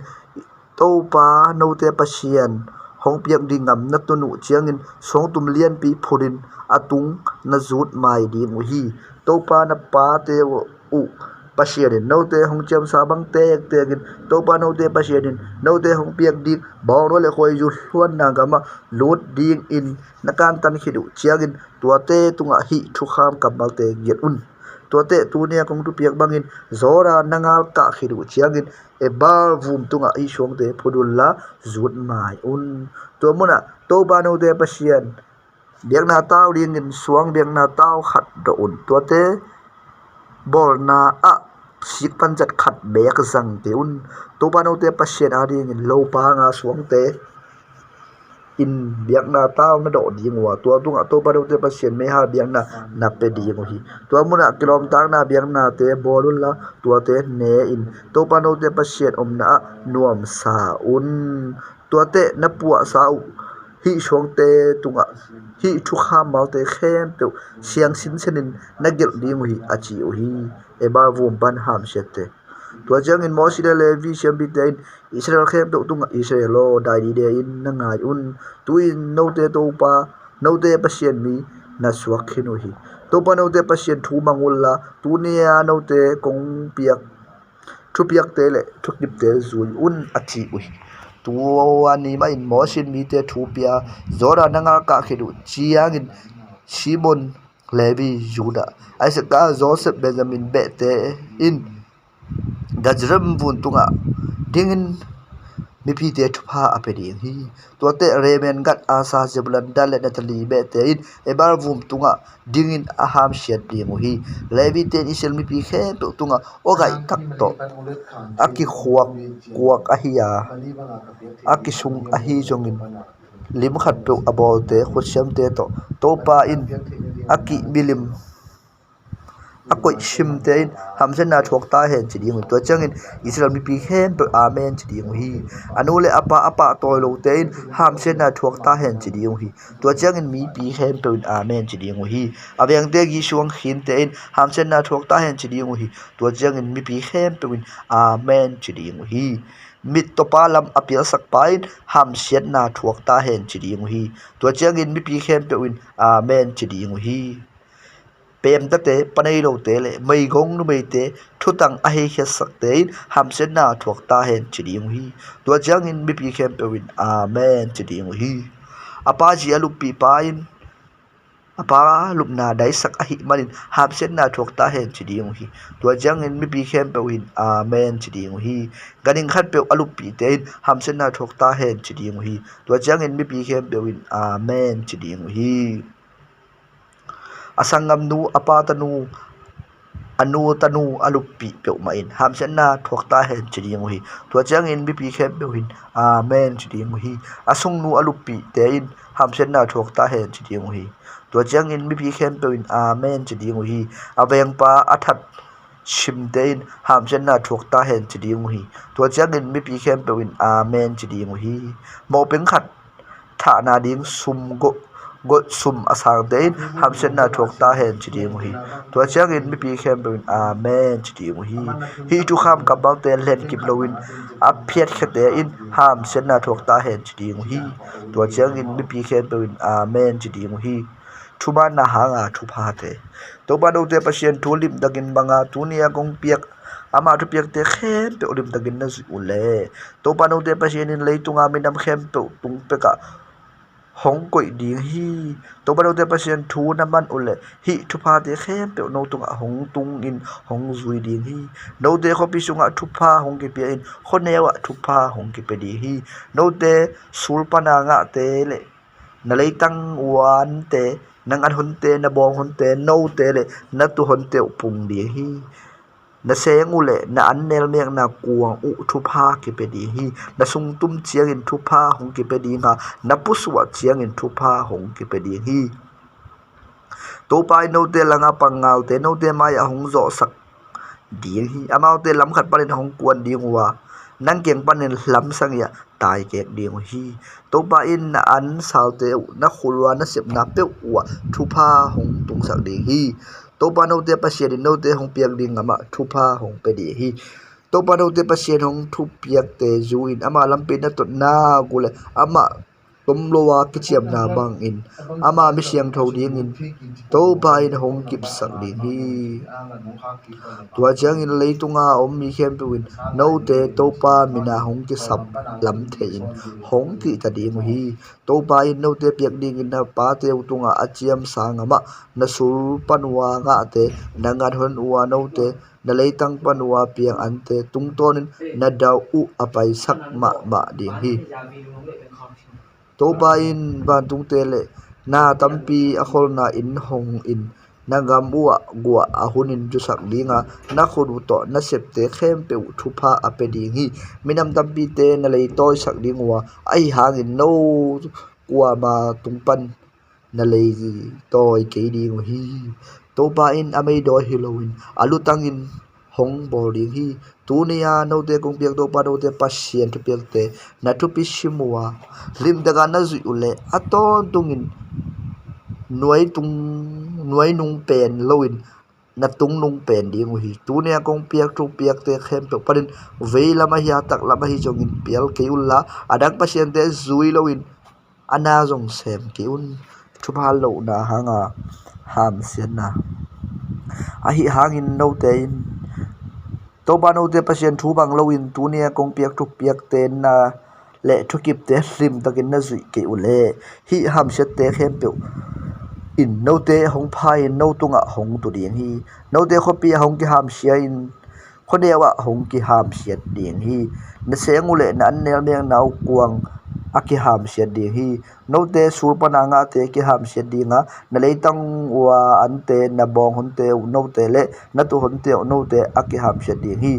Topa note Pasian hong piak ding gam na tun uh ciangin suangtum lianpi phunin a tung na zut mai ding uh hi. Topa na pate uh Pasian in note hong ciamsa bang tektekin Topa note Pasian in note hong piak ding bawngnawi le khuaizu luanna gamah lut dingin na kantan khit uh ciangin tuate tungah hih thukham kammalte gelh un. Tuate tuni-a kong thupiak bangin Jordan na ngalkah khit uh ciangin Ebal vum tungah hih suangte phut unla zut mai un. Tua munah Topa note Pasian biakna tau dingin suang biakna tau khat dawh un. Tuate bawlna ah sikpan zat khat beek zangte un. Topa note Pasian adingin lopa nga suangte in biakna tau na dawh ding uh a, tua tungah Topa note Pasian meihal biakna na pia ding uh hi. Tua munah kilawmtatna biaknate bawl unla tuate ne in Topa note Pasian omna ah nuamsa un. Tuate na puahsa uh hih suangte tungah hih thukham malte khempeuh siang sinsenin na gelh ding uh hi, a ci uh hi. Ebal vum pan hamsiatte. Tua ciangin Mosi le Levi siampite in Israel khempeuh tungah, Israel aw, dai dide in na ngai un. Tu-in note Topa note Pasian mi na suak khin uh hi. Topa note Pasian thu mang unla tuni-a note kong piak thupiakte le thukipte zui un, a ci uh hi. Tua ni mahin Mosi in mite thu pia Jordan na ngalkah khit uh ciangin Simeon, Levi, Judah, Isaac, Joseph, Benjamin behte in Garizim vun tungah dingin mipite thupha a pia ding hi. Tuate Reuben, Gad, Asher, Zebulun, Dan le Naphtali behte in Ebal vum tungah dingin a hamsiat ding uh hi. Levite in Israel mipi khempeuh tungah awgaih tak tawh a kikhuak kuak ahi a, a kisung ahi zongin lim khatpeuh a bawlte khutsiamte tawh Topa in a kih milim a koihsimte in hamsiatna thuak ta hen ci ding uh hi. Tua ciangin Israel mipi khempeuh Amen ci ding uh hi. A nu le a pa a pahtawi lote in hamsiatna thuak ta hen ci ding uh hi. Tua ciangin mipi khempeuh in Amen ci ding uh hi. A vengte gisuang khinte in hamsiatna thuak ta hen ci ding uh hi. Tua ciangin mipi khempeuh in Amen ci ding uh hi. Mittawpa lam a pialsakpa in hamsiatna thuak ta hen ci ding uh hi. Tua ciangin mipi khempeuh in Amen ci ding uh hi. Peemtate, pa nei lote le meigong numeite thutang a heikhiatsakte in hamsiatna thuak ta hen ci ding uh hi. Tua ciangin mipi khempeuh in Amen ci ding uh hi. A pa zi a luppihpa in a pa lupna daisak ahih manin hamsiatna thuak ta hen ci ding uh hi. Tua ciangin mipi khempeuh in Amen ci ding uh hi. Ganhing khatpeuh a luppihte in hamsiatna thuak ta hen ci ding uh hi. Tua ciangin mipi khempeuh in Amen ci ding uh hi. A sanggamnu a pa tanu, a nu tanu a luppih peuhmah in hamsiatna thuak ta hen ci ding uh hi. Tua ciangin mipi khempeuh in Amen ci ding uh hi. A sungnu a luppihte in hamsiatna thuak ta hen ci ding uh hi. Tua ciangin mipi khempeuh in Amen ci ding uh hi. A vengpa a that simte in hamsiatna thuak ta hen ci ding uh hi. Tua ciangin mipi khempeuh in Amen ci ding uh hi. Mawhpeng khat thahna ding sum go-, gawh sum a sangte in hamsiatna thuak ta hen ci ding uh hi. Tua ciangin mipi khempeuh in Amen ci ding uh hi. Hih thukham kammalte lenkip loin a phiatkhiate in hamsiatna thuak ta hen ci ding uh hi. Tua ciangin mipi khempeuh in Amen ci ding uh hi. Thumaanna hanga thuphate. Topa note Pasian thu limtakin manga tuni a kong piak ama thupiakte khempeuh limtakin na zuih uh leh Topa note Pasian in leitunga minam khempeuh tung pekah hong koih ding hi. Topa note Pasian thu na man uh leh hih thuphate khempeuh no tungah hong tungin hong zui ding hi. Note khuapi sungah thupha hong kipia in khuaneu ah thupha hong kipia ding hi. Note sulpana ngahte le na leitang uante, na ngat honte, na bawng honte, note le na tu honte uh pung ding hi. Na seng uh le na an nelmekna kuang uh thupha kipia ding hi. Na sungtum ciangin thupha hong kipia ding a, na pusuah ciangin thupha hong kipia ding hi. Topa in note langa pangalte note mai-ah hong zawhsak ding hi. Amaute lamkhat panin hong kuan ding uh a, nang kiang panin lamsang-ah taikek ding uh hi. Topa in na ansalte uh na khut ua na sepna peuh uh ah thupha hong tungsak ding hi. Topa note Pasian in note hong piak ding gamah thupha hong pia ding hi. Topa note Pasian hong thupiakte zu-in ama lampi na tot nak uh le amah tom lo a kiciamna bangin ama mi siangtho dingin Topa in hong kipsak ding hi. Tua ciangin leitunga om mi khempeuh in note Topa mina hong kisap lam thei-in hong kihta ding uh hi. Topa in note piak dingin na pate uh tungah a ciamsa gamah na sulpan ua ngahte, na ngat hon ua note, na leitang pan ua piang ante tungtawnin na dauh uh a paisak mahmah ding hi. Topa in vantungte le na tampi a kholna inn hong in na gam uh ah guah a hunin zusak ding a, na khut uh tawh na septe khempeuh thupha a pia ding hi. Minam tampite na leitawisak ding uh a, ahi hangin no kuama tung pan na leitawi kei ding uh hi. Topa in a meidawi hi loin a lutangin hong bawl ding hi. Tuni-a note kong piak Topa note Pasian thupiakte na thupi sim uh a, limtaka na zuih uh leh a tawntungin nuai tung, nuai nung pen loin na tung nung pen ding uh hi. Tuni-a kong piak thupiakte khempeuh panin veilam ahi a, taklam ahi zongin pial kei unla, a dang pasiante zui loin a na zong sem kei un. Thupha lohna hanga hamsiatna. Ahi hangin note in Topa note Pasian thu bang loin tuni-a kong piak thupiakte na le thukipte hlimtakin na zuih kei uh leh hih hamsiatte khempeuh in note hong pha-in no tungah hong tu ding hi. Note khuapi a hong kihamsia-in khuadeu ah hong kihamsiat ding hi. Na seng uh le na annel mengna uh kuang a kihamsiat ding hi. Note sul pana ngahte kihamsiat dinga, na leitang ua ante, na bawng honte uh note le na tuh honte uh note a kihamsiat ding hi.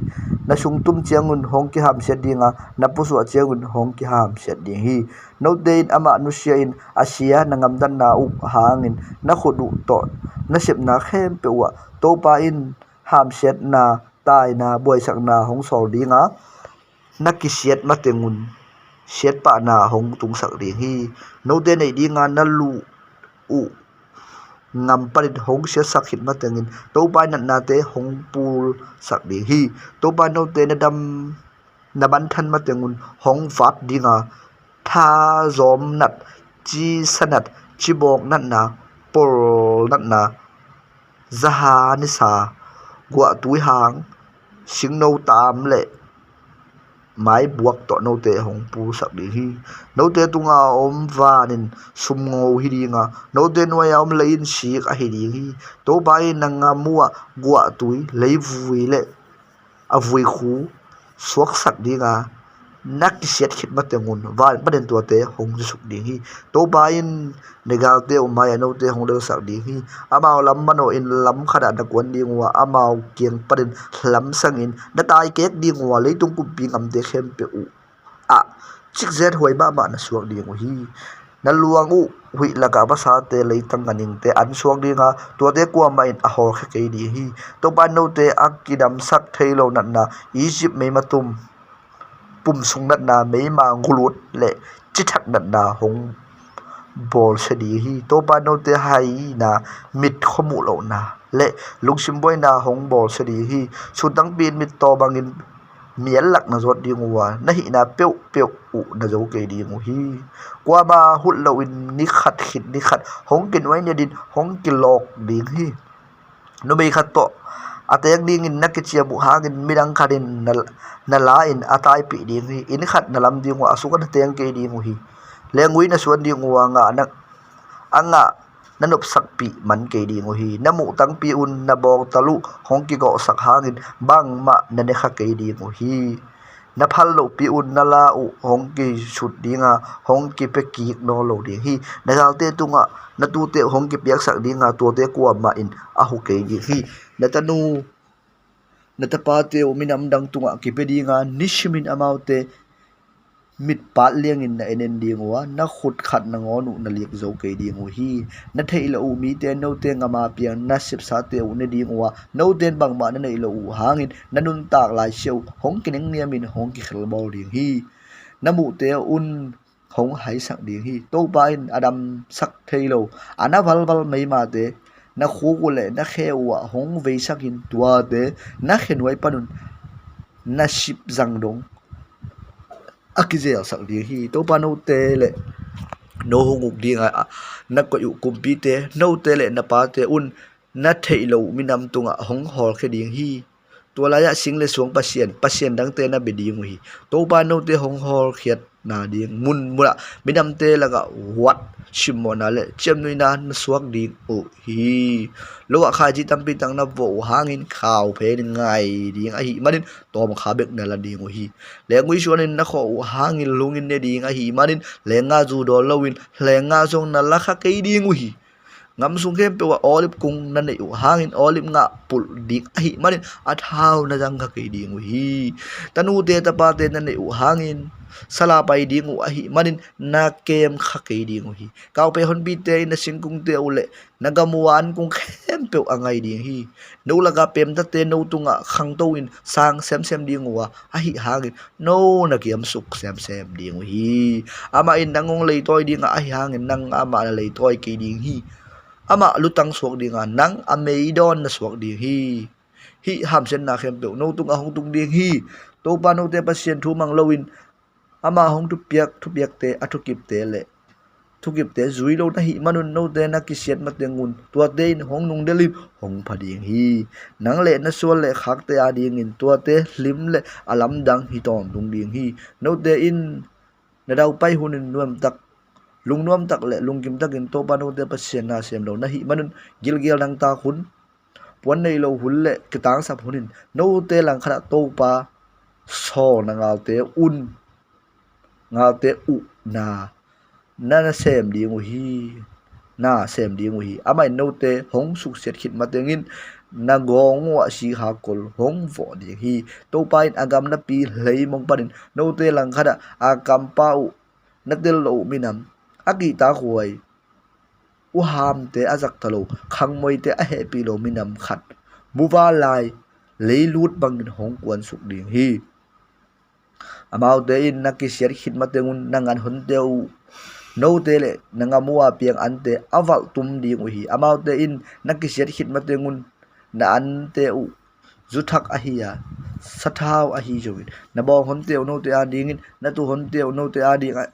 Na sungtum ciangun hong kihamsiat dinga, na pusuah ciangun hong kihamsiat ding hi. Note in amah nusia in a sia na gamtatna uh hangin na khut uh tawh na sepna khempeuh uh ah Topa in hamsiatna, taina, buaisakna hong sawl dinga, na kisiat matengun siatpahna hong tungsak ding hi. Note neih dinga na luh uh ngam panin hong siatsak khit matengin Topa in natnate hong pulsak ding hi. Topa in note na dam na manthan matengun hong vat dinga, thazawm nat, cisa nat, cibawk natna, pawl natna, zaha nisa, guahtui hang, singno tam le maibuak tawh note hong pulsak ding hi. Note tunga a om van in sumngo hi dinga, note nuai-a om lei in sik ahi ding hi. Topa in na ngam uh ah guahtui, leivui le a vuikhu suaksak dinga, na kisiat khit matengun van panin tuate hong zusuk ding hi. Topa in na galte uh mai-ah note hong lelsak ding hi. Amau lam manawhin lam khatah na kuan ding uh ah, amau kiang panin lamsangin na taikek ding uh ah, leitung kumpi gamte khempeuh uh ah cikzet huai mahmah na suak ding uh hi. Na luang uh huih lakah vasate, leitang ganhingte an suak dinga, tuate kuamah in a hawlkhia kei ding hi. Topa in note a kidamsak thei lo natna, Egypt meimatum, pumsung natna, meima gulut le cithak natna hong bawlsia ding hi. Topa in note haina, mit khuamuh lohna le lungsim buaina hong bawlsia ding hi. Suntangpi in mittaw bangin mial lak na zawt ding uh a, na hihna peuhpeuh uh na zo kei ding uh hi. Kuama hulh loin ni khat khit ni khat hong kinuai netin hong kilawk ding hi. Numei khat tawh a teng dingin na kiciam uh hangin midang khat in na, na la in a taipih ding hi. Inn khat na lam ding uh a, a sungah na teng kei ding uh hi. Lengui na suan ding uh a, ngah na, a ngah na nopsakpih man kei ding uh hi. Na muh tangpi un na bawngtal uh hong kigawhsak hangin bangmah na nekha kei ding uh hi. Na phal lohpi un na la uh hong kisut dinga, hong kipia kik nawn lo ding hi. Na galte tungah na tuute uh hong kipiaksak dinga, tuate kuamah in a hu kei ding hi. Na tanu, na tapate uh minam dang tungah kipia dinga, nisimin amaute mitpat liangin na en en ding uh a, na khut khat nangawn uh na lik zo kei ding uh hi. Na theih loh uh mite note ngama piang na sepsate uh ne ding uh a, note in bangmah na neih loh uh hangin na nuntak laisia uh hong kinengniamin hong kikhelbawl ding hi. Na muhte un hong haisak ding hi. Topa in a damsak thei lo, a na valval meimate na khuk uh le na khe uh ah hong veisakin, tuate na khenuai panun na sip zang dong a kizelsak ding hi. Topa note le no hong uk dinga na koih uh kumpite, note le na pate un na theih loh minam tungah hong hawlkhia ding hi. Tua lai-ah sing le suang pasian, pasian dangte na bia ding uh hi. Topa note hong hawlkhiatna ding munmunah minamte lakah huat, simmawhna le ciamnuihna na suak ding uh hi. Lo-ah khaicih tampi tak na vawh uh hangin khau phen ngai ding ahih manin tawmkha bek na la ding uh hi. Lengui suanin na khawh uh hangin lungin ne ding ahih manin lenga zu dawn loin lenga zong na la kha kei ding uh hi. Gam sung khempeuh ah olive kung na neih uh hangin olive ngah pulh ding ahih manin a thau na zang kha kei ding uh hi. Tanute tapate na neih uh hangin sala pai ding uh ahih manin na kem kha kei ding uh hi. Kaupe honpite in na singkungte uh le na gam uh a an kung khempeuh a ngai ding hi. No lakah pemtate no tungah khangto in sang semsem ding uh a, ahih hangin no na kiamsuk semsem ding uh hi. Amah in nang hong leitawi dingah, ahih hangin nang amah na leitawi kei ding hi. Amah lutang suak dingah, nang a meidawn na suak ding hi. Hih hamsiatna khempeuh no tungah hong tung ding hi. Topa note Pasian thu mang loin ama hong thupiak thupiakte, a thukipte le thukipte zui lo na hih manun note na kisiat matengun tuate in hong nungdelin hong pha ding hi. Nang le na suan le khakte adingin tuate hlim le a lamdang hi tawntung ding hi. Note in na daupai hunin nuamtak, lungnuamtak le lungkimtakin Topa note Pasian na sem lo na hih manun gilgel nangtak hun puan nei lo hun le kitangsap hunin note langkhatah Topa sawl na ngalte un, ngalte uh na, na, na sem ding uh hi. Na sem ding uh hi. Amah in note hong suksiat khit matengin na gawng uhah sikha kol hong vawh ding hi. Topa in a gam napi leimong panin note langkhatah a kampa uh na tel lo uh minam, a kihtakhuai, uhamte a zakta lo, khangmoite a hehpih lo minam khat muva lai leilut bangin hong kuansuk ding hi. Amaute in na kisiat khit matengun na ngan honte uh, note le na ngam uh a piang ante a valh tum ding uh hi. Amaute in na kisiat khit matengun na ante uh zuthak ahi a, sathau ahi zongin na bawng honte uh note adingin, na tu honte uh note adingin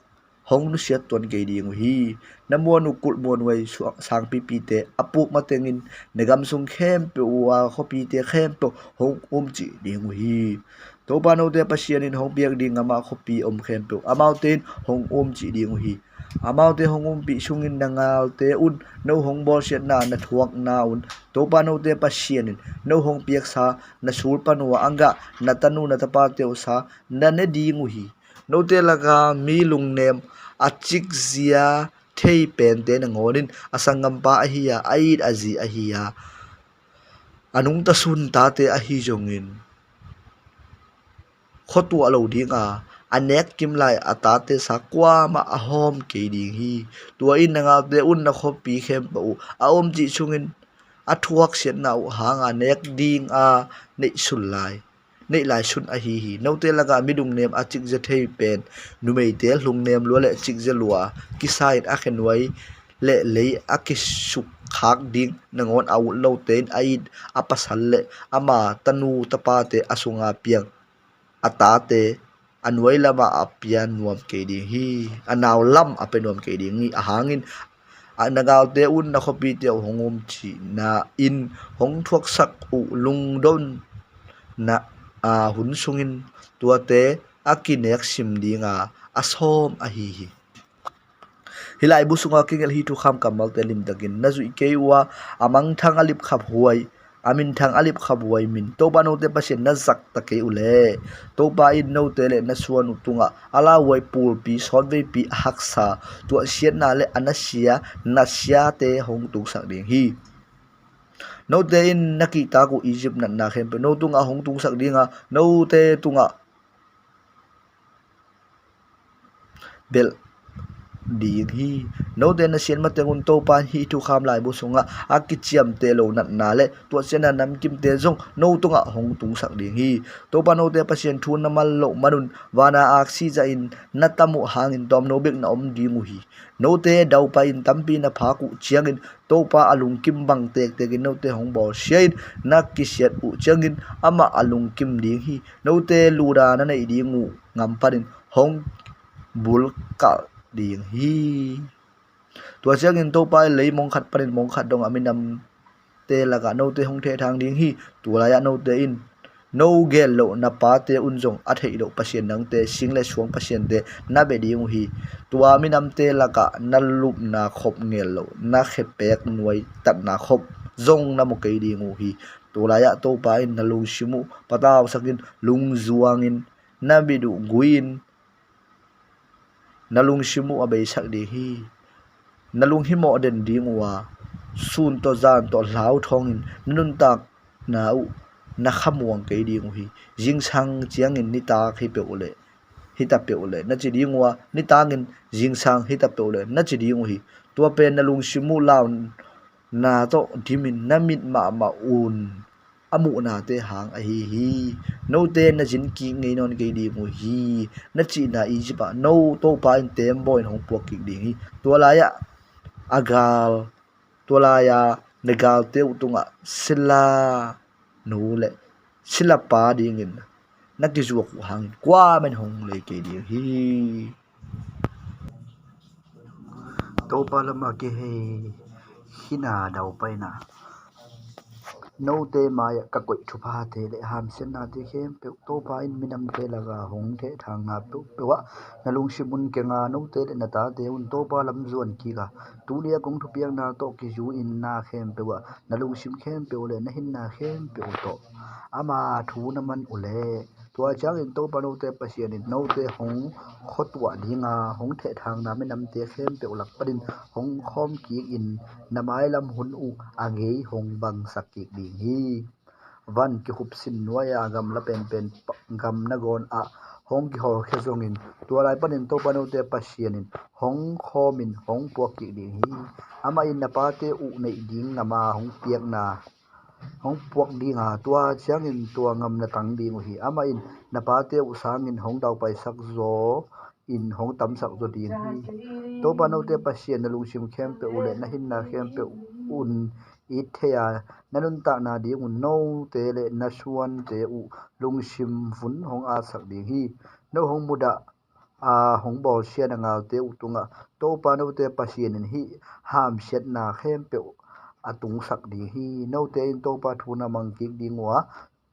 hong nusiat tuan kei ding uh hi. Na muan uh kulh muanhuai sangpipite a puk matengin na gam sung khempeuh uh a khuapite khempeuh hong umcih ding uh hi. Topa note Pasian in hong piak ding amah khuapi om khempeuh amaute in hong umcih ding uh hi. Amaute hong umpih sungin na ngalte un no hong bawlsiatna na thuakna un Topa note Pasian in no hong piaksa na sulpan uh a gah na tanu na tapate uh sa na ne ding uh hi. Note laka mi lungnem a cikzia thei pente nangawn in a sanggampa ahi a, a it a zi ahi a, a nungta sun tate ahi zongin khuatuah lo ding a, a nek kim lai a tate sa kuamah a hawm kei ding hi. Tua in na ngalte un na khuapi khempeuh uh a umcih sungin a thuaksiatna uh hanga nek ding a neihsun lai neih lai sun ahi hi. Note lakah mi lungnem a cikzia thei pen numeite lungnem lua le cikzia lua kisa in a khenuai le lei a kisukkhak ding nangawn a ut lote in a it a pasal le ama tanu tapate a sunga piang a tate a nuai lamah a pia nuam kei ding hi. A nau lam a pia nuam kei ding hi. Ahangin a na galte un na khuapite uh hong umcihna in hong thuaksak uh lungdon na a hun sungin tuate a kinek sim dinga a sawm ahi hi. Hih laibu sunga kigelh hih thukham kammalte limtakin na zuih kei uh a, a mangthang a lipkhap huai, a minthang a lipkhap huai min Topa note Pasian na zakta kei uh leh Topa in note le na suan uh tungah a lauhuai pulpi sawtveipi a haksa tuahsiatna le a nasia, nasiate hong tungsak ding hi. Note in na kihtak uh Egypt natna khempeuh no tungah hong tungsak dinga note tungah belh ding hi. Note na siat matengun Topa in hih thukham laibu sungah a kiciamteh lo natna le tuahsiatna namkimte zong no tungah hong tungsak ding hi. Topa note Pasian thu na man loh manun vana aksi zahin na tam uh hangin tawmno bek na om ding uh hi. Note daupai in tampi na phak uh ciangin Topa a lungkim bang tektekin note hong bawlsia in na kisiat uh ciangin amah a lungkim ding hi. Note luda na neih ding uh ngam panin hong bulkalh ding hi. Tua ciangin Topa in lei mong khat panin mong khat dong a minamte lakah note hong thehthang ding hi. Tulaiah note in no gel loh na pate un zong a theih loh pasian dangte, sing le suang pasiante na beh ding uh hi. Tua minamte lakah na lupna khop ngel loh, na khepek nuai tatna khop zong na mu kei ding uh hi. Tulaiah Topa in na lungsim uh patausakin lungzuangin na mit uh gui-in na lungsim uh a beisak ding hi. Na lunghimawh den ding uh a, sun tawh zan tawh hlau thawngin na nuntakna uh na khamuang kei ding uh hi. Zingsang ciangin nitak hi peuh leh hita peuh leh na ci ding uh a, nitakin zingsang hita peuh leh na ci ding uh hi. Tua pen na lungsim uh launa tawh dimin na mit mahmah un a muhnate hang ahi hi. Note na zin kik ngei nawn kei ding uh hi. Na cihna Egypt ah no Topa in teembaw in hong puak kik ding hi. Tua lai-ah a gal, tua lai-a na galte uh tungah sila nu le sila pa dingin na kizuak uh hangin kuamen hong lei kei ding hi. Topa lamah kihei hina daupaina. Note mai-ah ka koih thuphate le hamsiatnate khempeuh Topa in minamte lakah hong thehthangna peuhpeuh ah na lungsim un keng a, note le na tate un Topa lam zuan kik a, tuni a kong thupiakna tawh kizui-in na khempeuh ah na lungsim khempeuh le na hinna khempeuh tawh ama thu na man uh leh, tua ciangin Topa note Pasian in note hong khuatuah ding a, hong thehthangna minamte khempeuh lak panin hong khawm kik in, na mailam hun uh a ngei hong bangsak kik ding hi. Van kikhup sin nuai-a gamla penpen pa-, gam nangawn ah hong kihawlkhia zongin, tua lai panin Topa note Pasian in hong khawmin hong puak kik ding hi. Amah in na pate uh neih ding ngam a hong piakna hong puak ding a, tua ciangin tua ngam na tang ding uh hi. Amah in na pate uh sangin hong daupaisak zaw in hong tamsak zaw ding hi. Topa note Pasian na lungsim khempeuh uh le na hinna khempeuh un it thei a, na nuntakna ding un note le na suante uh lungsim vun hong atsak ding hi. No hong mudah a hong bawlsia na ngalte uh tungah Topa note Pasian in hih hamsiatna khempeuh a tungsak ding hi. Note in Topa thu na mang kik ding uh a,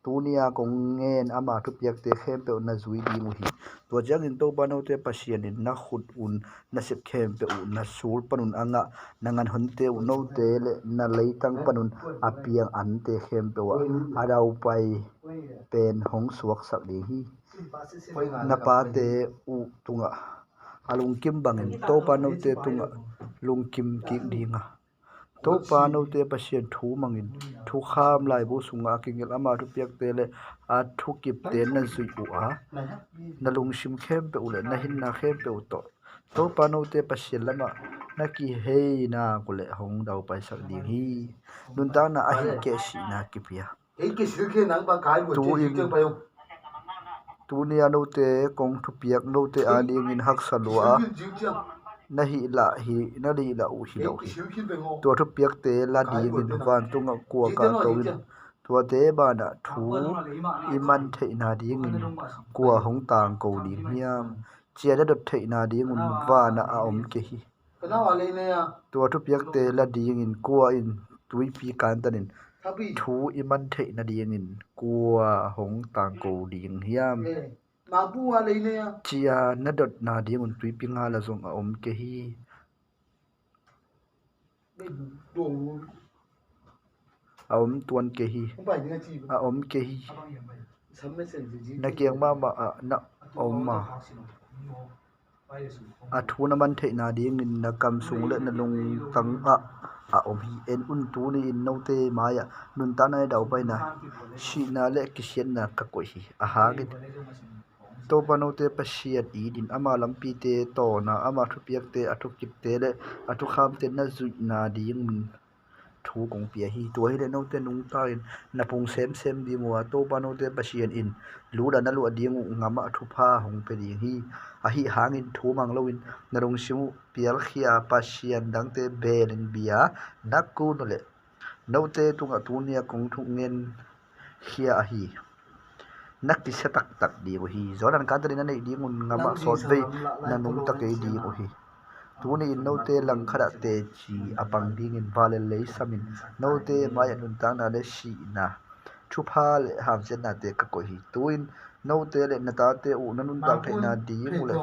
tuni a kong ngen ama thupiakte khempeuh na zui ding uh hi. Tua ciangin Topa note Pasian in na khut un na sep khempeuh uh, na sul panun a ngah na nganhonte uh, note le na leitang panun a piang ante khempeuh ah a daupai pen hong suaksak ding hi. Na pate uh tungah a lungkim bangin Topa note tungah lungkim kik ding a, Topa note Pasian thu mangin thukham laibu sungah a kingel ama thupiakte le a thukipte na zuih uh a, na lungsim khempeuh le na hinna khempeuh tawh Topa note Pasian lamah na kihei nak uh leh hong daupaisak ding hi. Nuntakna ahih keh sihna kipia. Tu-in, tuni a note kong thupiak note a dingin haksa lua a, na hih lah hi, na hih lah uh hi lo hi. Tua thupiakte la dingin vantungah kua kahto in, tuate banah thu i man theihna dingin kua hong tangko ding hiam? Cia na dot theihna dingun vanah a om kei hi. Tua thupiakte la dingin kua in tuipi kantanin thu i man theih nadingin kua hong tangko ding hiam? Cia na dotna dingun tuipi nga la zong a om kei hi. A om tuan kei hi. A om kei hi. Na kiang mahmah ah na om a, a thu na man theihna dingin na kam sung le na lungtang ah a om hi. En un, tuni in note mai-ah nuntakna le daupaina, sihna le kisiatna ka koih hi. A hangin Topa note Pasian it in ama lampite tawn a, ama thupiakte, a thukipte le a thukhamte na zuihna dingin thu kong pia hi. Tua hileh note nungta in na pung semsem ding uh a, Topa note Pasian in luhna na luah ding uh ngamah thupha hong pia ding hi. Ahi hangin thu mang loin na lungsim uh pialkhia a, pasian dangte belin bia na kun uh leh, note tungah tuni a kong thungetkhia ahi, na kisia taktak ding uh hi. Jordan kantanin na neih dingun ngamah sawtvei na nungta kei ding uh hi. Tuni in note langkhat ah teci a pang dingin vanlei samin note mai-ah nuntakna le sihna, thupha le hamsiatnate ka koih hi. Tu-in note le na tate uh na nuntak theihna ding uh le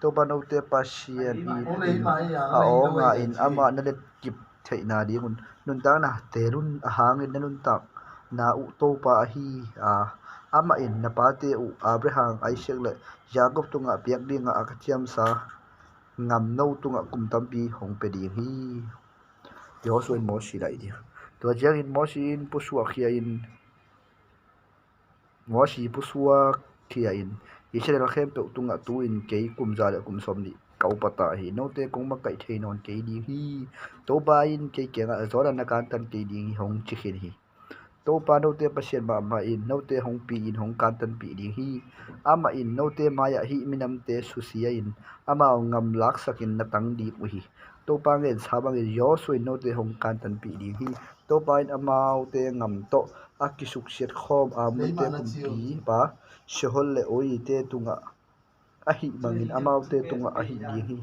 Topa note Pasian in a awnga in amah na letkip theihna dingun nuntakna tel un. A hangin na nuntakna uh Topa ahi a, amah in na pate uh Abraham, Isaac le Jacob tungah piak dingah a ka ciamsa ngam no tungah kum tampi hong pia ding hi. Joshua in Mosi laih ding. Tua ciangin Mosi in pusuakkhia in Mosi pusuakkhia in, Israel khempeuh tungah tu-in kei kum za le kum sawmnih ka upa ta hi. Note kong makaih thei nawn kei ding hi. Topa in kei kiangah Jordan na kantan kei ding hi hong ci khin hi. Topa note Pasian mahmah in note hong pi-in hong kantanpih ding hi. Amah in note mai-ah hih minamte susia in amau ngam laksakin na tang ding uh hi. Topa ngensa bangin Joshua in note hong kantanpih ding hi. Topa in amaute ngam tawh a kisuksiat khawm Amorite kumpipa Sihon le Og te tungah ahih bangin amaute tungah ahih ding hi.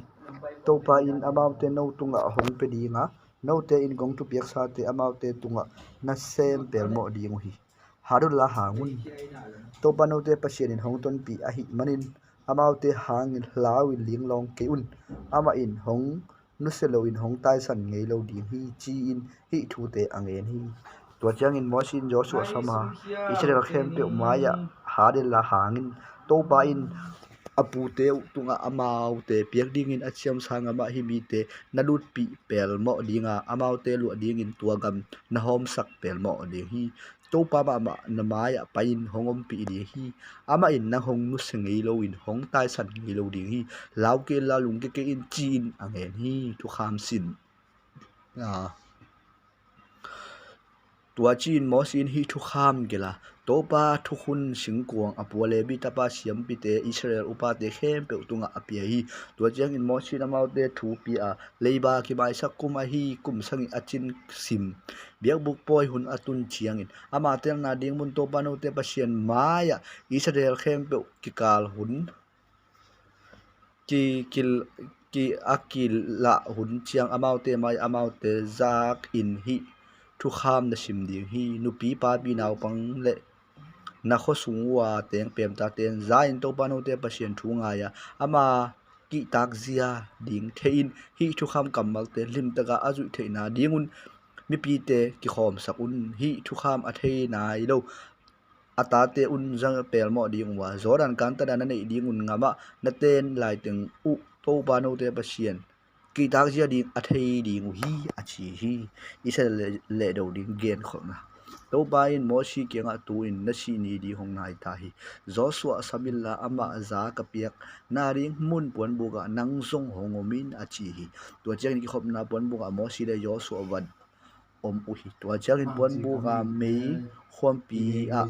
Topa in amaute no tungah hong pia ding a, Note in kong thupiaksate amaute tungah na sem pelmawh ding uh hi. Hat unla hang un. Topa note Pasian in hong tonpih ahih manin amaute hangin lau-in linglawng kei un. Amah in hong nusia loin hong taisan ngei lo ding hi, ci-in hih thute a ngen hi. Tua ciangin Moses in Joshua sam a, Israel khempeuh mai-ah, hat unla hang in. Topa in a pute uh tungah amaute piak dingin a ciamsa gamah hih mite na lutpih pelmawh ding a, amaute luah dingin tua gam na hawmsak pelmawh ding hi. Topa mahmah na mai-ah pai-in hong ompih ding hi. Amah in nang hong nusia ngei loin hong taisan ngei lo ding hi. Lau kei inla lungkia kei in, ci-in a ngen hi. Thukham sin. Aa, tua ci-in Moses in hih thukham gelh a, Topa thukhun singkuang a pua Levi tapa siampite, Israel upate khempeuh tungah a pia hi. Tua ciangin Moses in amaute thu pia a, Leiba kimaisak kum ahi kum sagih a cin sim biakbuk pawi hun a tun ciangin, ama telna ding mun Topa note Pasian mai-ah Israel khempeuh kikal hun, ki, ki, ki, a kilah hun ciang amaute mai-ah amaute zakin hih thukham na sim ding hi. Nupi, papi, naupang le na khuasung uh a teng pemtate in za-in Topa note Pasian thu ngai a, ama kihtakzia ding thei-in hih thukham kammalte limtaka a zuih theihna dingun mipite kikhawmsak un. Hih thukham a thei nai lo a tate un za pelmawh ding uh a, Jordan kantan a na neih ding un gamah na ten laiteng uh Topa note Pasian kihtakzia ding a thei ding uh hi, a ci hi. Israel leh, lehdo ding genkholhna. Topa in Moses kiangah, Tu-in na sih ni ding hong nai ta hi. Joshua sam inla amah za ka piakna ding mun puanbukah nang zong hong om in, a ci hi. Tua ciangin kikhopna puanbukah Moses le Joshua van om uh hi. Tua ciangin puanbuk a mei khuampi ah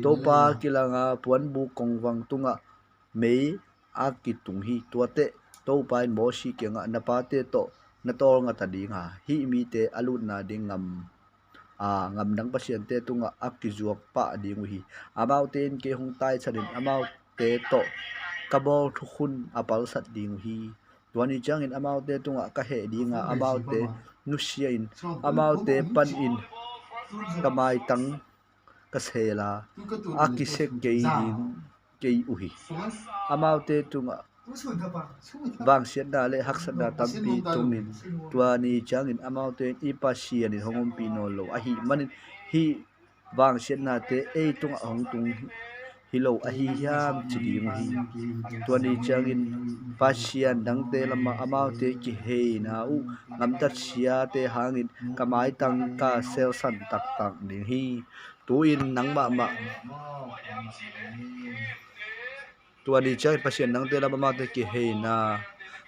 Topa kilanga puanbuk kongvang tungah mei a kitung hi. Tuateh Topa in Moses kiangah, Na pate tawh na tawlnga ta ding a, hih mite a lutna ding gam, aa, gamdang pasiante tungah a kizuak pah ding uh hi. Amaute in kei hong taisanin amaute tawh ka bawl thukhun a palsat ding uh hi. Tua ni ciangin amaute tungah ka heh ding a, amaute nusia-in amaute panin ka maitang ka sel a, a kisia kei ding kei uh hi. Amaute tungah vangsiatna le haksatna tampi tungin, tua ni ciangin amaute in, I Pasian in hong ompih nawn lo ahih manin hih vangsiatnate ei tungah hong tung hi lo ahi hiam, ci ding uh hi. Tua ni ciangin Pasian dangte lamah amaute kiheina uh gamtat siate hangin ka maitang ka selsan taktak ding hi. Tu-in nang mahmah Tua ni ciangin Pasian dangte lam amaute kiheina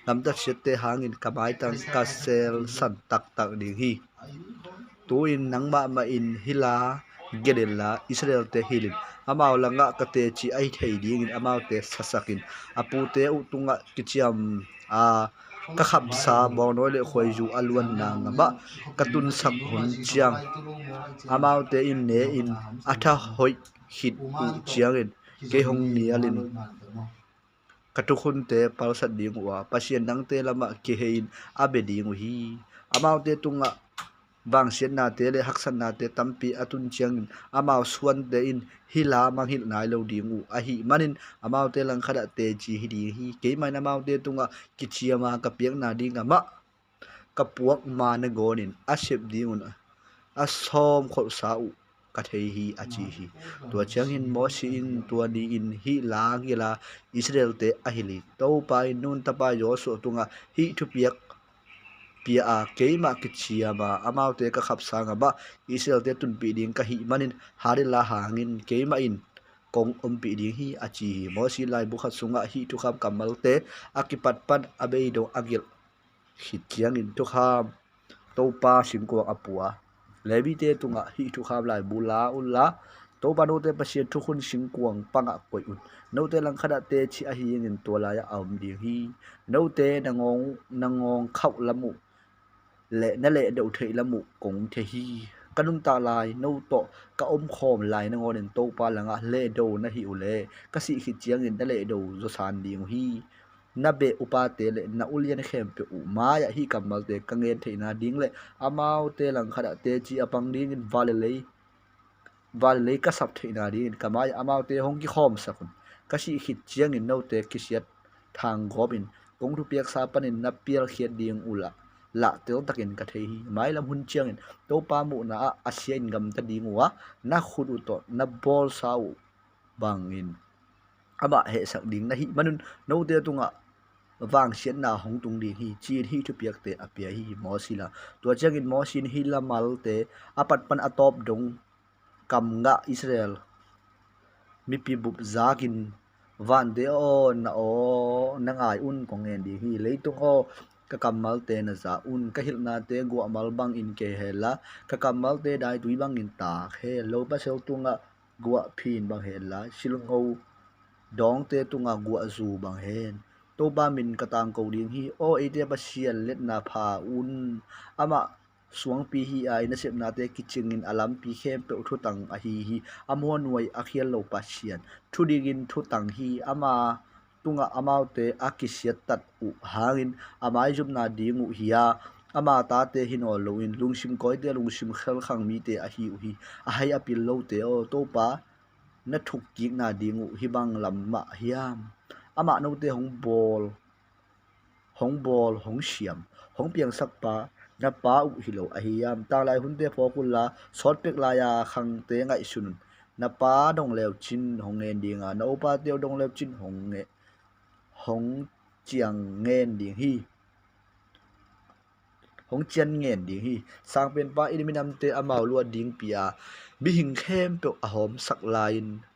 gamtat siate hangin ka maitang ka selsan taktak ding hi. Tu-in nang mahmah in hih la gelh inla Israelte hilh in, amau langah ka teci ahi thei dingin amaute sasakin, a pute uh tungah kiciam a ka khapsa bawngnawi le khuaizu a luanna gamah ka tunsak hun ciang amaute in ne-in a tha hoih khit uh ciangin kei hong nialin ka thukhunte palsat ding uh a, pasian dangte lamah kihei-in a bia ding uh hi. Amaute tungah vangsiatnate le haksatnate tampi a tun ciangin amau suante in hih la mangngilh nai lo ding uh ahih manin amaute langkhatah teci hi ding hi. Keimah in amaute tungah kiciama ka piakna ding amah ka puak ma nangawnin a sep dingun a sawm kholhsa uh ka thei hi, a ci hi. Tua ciangin Moses in tua ni-in hih la gelh a Israelte a hilh hi. Topa in Nun tapa Joshua tungah hih thupiak pia a, keimah kiciama amaute ka khapsa gamah Israelte tunpih ding ka hih manin hat inla hang in, keimah in kong ompih ding hi, a ci hi. Moses in laibu khat sungah hih thukham kammalte a kipat pan a beidong a gelh khit ciangin thukham Topa singkuang a pua Levite tungah hih thukham laibu la unla, Topa note Pasian thukhun singkuang pangah koih un. Note langkhatah teci ahi dingin tua lai-ah a om ding hi. Note na ngawng, na ngawng khauh lam uh le na lehdo theih lam uh kong thei hi. Ka nuntak lai no tawh ka omkhawm lai nangawnin Topa langah lehdo na hih uh leh ka sih khit ciangin na lehdo zawsan ding uh hi. na beh upate le na ulian khempeuh uh mai-ah hih kammalte ka ngen theihna ding le amaute langkhatah teci a pang dingin van le lei, van le lei ka sap theihna dingin ka mai-ah amaute hong kikhawmsak un. Ka sih khit ciangin note kisiat thanggawpin kong thupiaksa panin na pialkhiat ding uh lah, lah teltakin ka thei hi. Mailam hun ciangin Topa muhna ah a sia in gamta ding uh a, na khut uh tawh na bawlsa uh bangin amah hehsak ding na hih manun note tungah vangsiatna hong tung ding hi, ci-in hih thupiakte a pia hi. Mosi la. Tua ciangin Mosi in hih lamalte a pat pan a tawp dong kamgah Israel mipi bup zakin, vante aw, na aw na ngai un, kong ngen ding hi. Leitung aw, ka kammalte na za un. Ka hilhnate guahmal bangin kei hen la, ka kammalte daitui bangin tak hen. Lo pasal tungah guah phin bang hen la, silngo dawngte tungah guah zu bang hen. Topa min ka tangko ding hi. Aw eite Pasian, liatna pha un. Amah suangpi hi a, i nasepnate kicingin a lampi khempeuh thutang ahi hi. A muanhuai a khial lo Pasian, thudingin thutang hi. Ama tungah amaute a kisiattat uh hangin a maizumna ding uh hi a, ama tate hi nawn loin lungsim kawite, lungsim khelkhang mite ahi uh hi. A hai a pil lote aw, Topa na thukkikna ding uh hih bang lam mah hiam? Amah note hong bawl, hong bawl, hong siam, hong piangsak pa na pa uh hi lo ahi hiam? Tanglai hunte phawk unla, sawtpek lai-a khangte ngaihsun un. Na pa dong leucin hong ngen dinga, na upate uh dong leucin hong nge-, hong ciang ngen ding hi. Hong cian ngen ding hi. Sangpenpa in minamte amau luah dingpi a, mihing khempeuh a hawmsak lai-in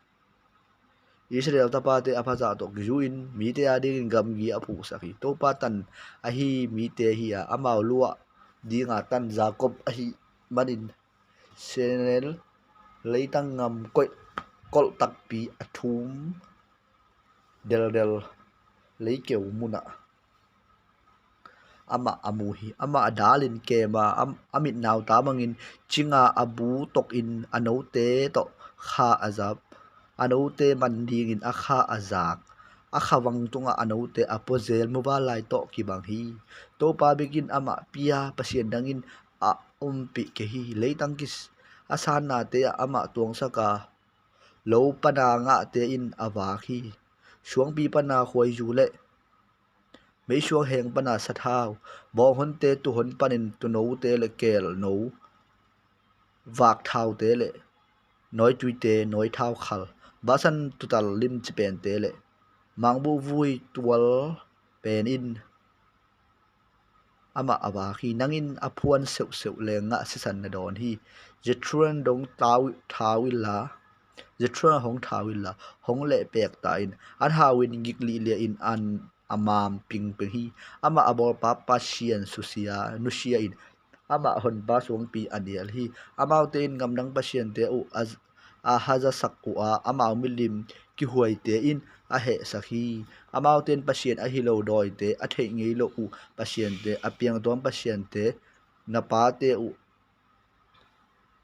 Israel tapate a phazah tawh kizu in mite adingin gamgi a phuksak hi. Topa tan ahi mite hi a, amau luah dinga tan Jacob ahih manin Senel leitang ngam koih kolh takpi a thum deldel leikeu munah amah a mu hi. Amah a dalin kema a, a mitnau ta bangin cinga a bu tokin a note tawh kha a zap, a note man dingin a kha a zak, a khavang tungah a note a puazel muval lai tawh kibang hi. Topa bekin amah pia pasian dangin a ompih kei hi. Leitang kis a sannate ah amah tuangsaka lo pana ngahte in a vak hi. Suangpi pana khuaizu le meisuang heng pana sathau, bawnghonte tuhon panin tunote le kelno, vakthaute le nawituite, nawithau khal, Basan tutal limci pente le mangbuh vui tual pen in amah a vak hi. Nangin a phuan seuhseuh lengah sisan na dawn hi. Jethro'n dong tau, thau inla, Jethro'n hong thau inla, hong lehpek ta in. An hau in gik lihliah in an a mam pingping hi. Amah a bawlpa Pasian susia, nusia in amah honpa suangpi a nial hi. Amaute in ngamdang pasiante uh a, a hazasak uh a, amau milim kihuaite in a hehsak hi. Amaute in pasian ahi lo dawite, a theih ngei loh uh pasiante, a piangtuam pasiante, na pate uh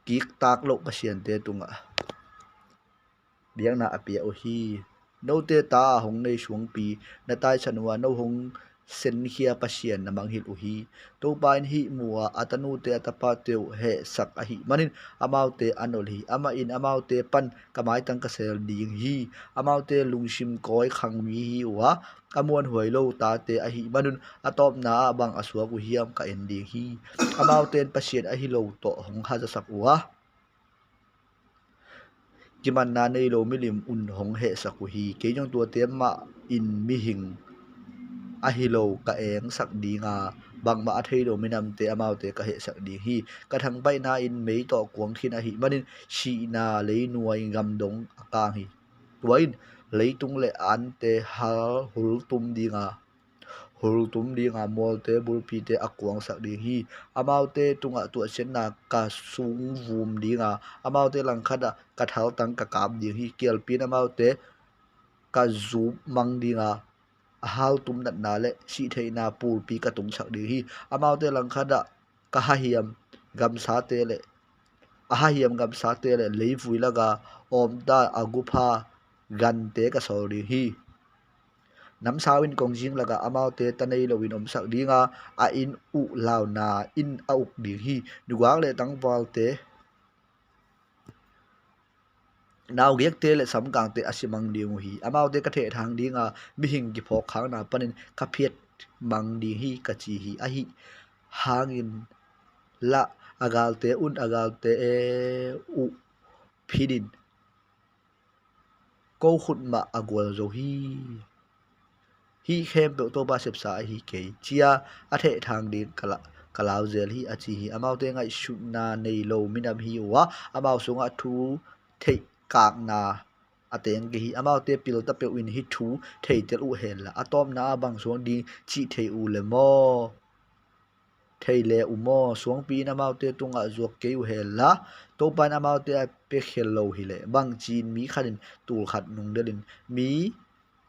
kiktak loh pasiante tungah biakna a pia uh hi. Note ta a hong nei suangpi na taisan uh a, no hong senkhia pasian na mangngilh uh hi. Topa in hih mu a, a tanute a tapate uh hehsak ahih manin amaute a nolh hi. Amah in amaute pan ka maitang ka sel ding hi. Amaute lungsim kawi khang mi hi uh a, a muanhuai lo tate ahih manun a tawpna ah bang a suak uh hiam ka en ding hi. Amaute in pasian ahi lo tawh hong hazasak uh a, kimanna nei lo milim un hong hehsak uh hi. Kei zong tuate mah in mihing ahi lo ka engsak dinga, bangmah a thei lo minamte amaute ka hehsak ding hi. Ka thangpaihna in mei tawh kuang khin ahih manin sihna leinuai gamdong a kang hi. Tua in leitung le ante hal hultum dinga, hultum dinga, mualte bulpite a kuangsak ding hi. Amaute tungah tuahsiatna ka sungvum dinga, amaute langkhatah ka thaltang ka kap ding hi. Kialpi in amaute ka zup mang dinga, a haltum natna le sihtheihna pulpi ka tungsak ding hi. Amaute langkhatah ka hahiam gamsate le, a hahiam gamsate le leivui laka awmta a gupha gante ka sawl ding hi. Namsau in kongzing lakah amaute ta nei loin omsak dinga, a inn uh launa in a uk ding hi. Nugak le tangvalte, naugiakte le samkangte a si mang ding uh hi. Amaute ka thehthang dinga, mihing kiphawk khakna panin ka phiat mang ding hi, ka ci hi. Ahi hangin lah a galte un a galte uh phit in, ko khut mah a gualzo hi. Hih khempeuh Topa sepsa ahi kei, ci-a a thehthang ding ka la-, ka lau zel hi, a ci hi. Amaute ngaihsutna nei lo minam hi uh a, amau sungah thu theihkakna a teng kei hi. Amaute pilta peuh in hih thu theitel uh hen la, a tawpna ah bang suak ding cih thei uh le maw? Thei le uh maw? Suangpi in amaute tungah zuak kei uh hen la, Topa in amaute a piakhia lo hileh, bangci-in mi khat in tul khat nungdelin, mi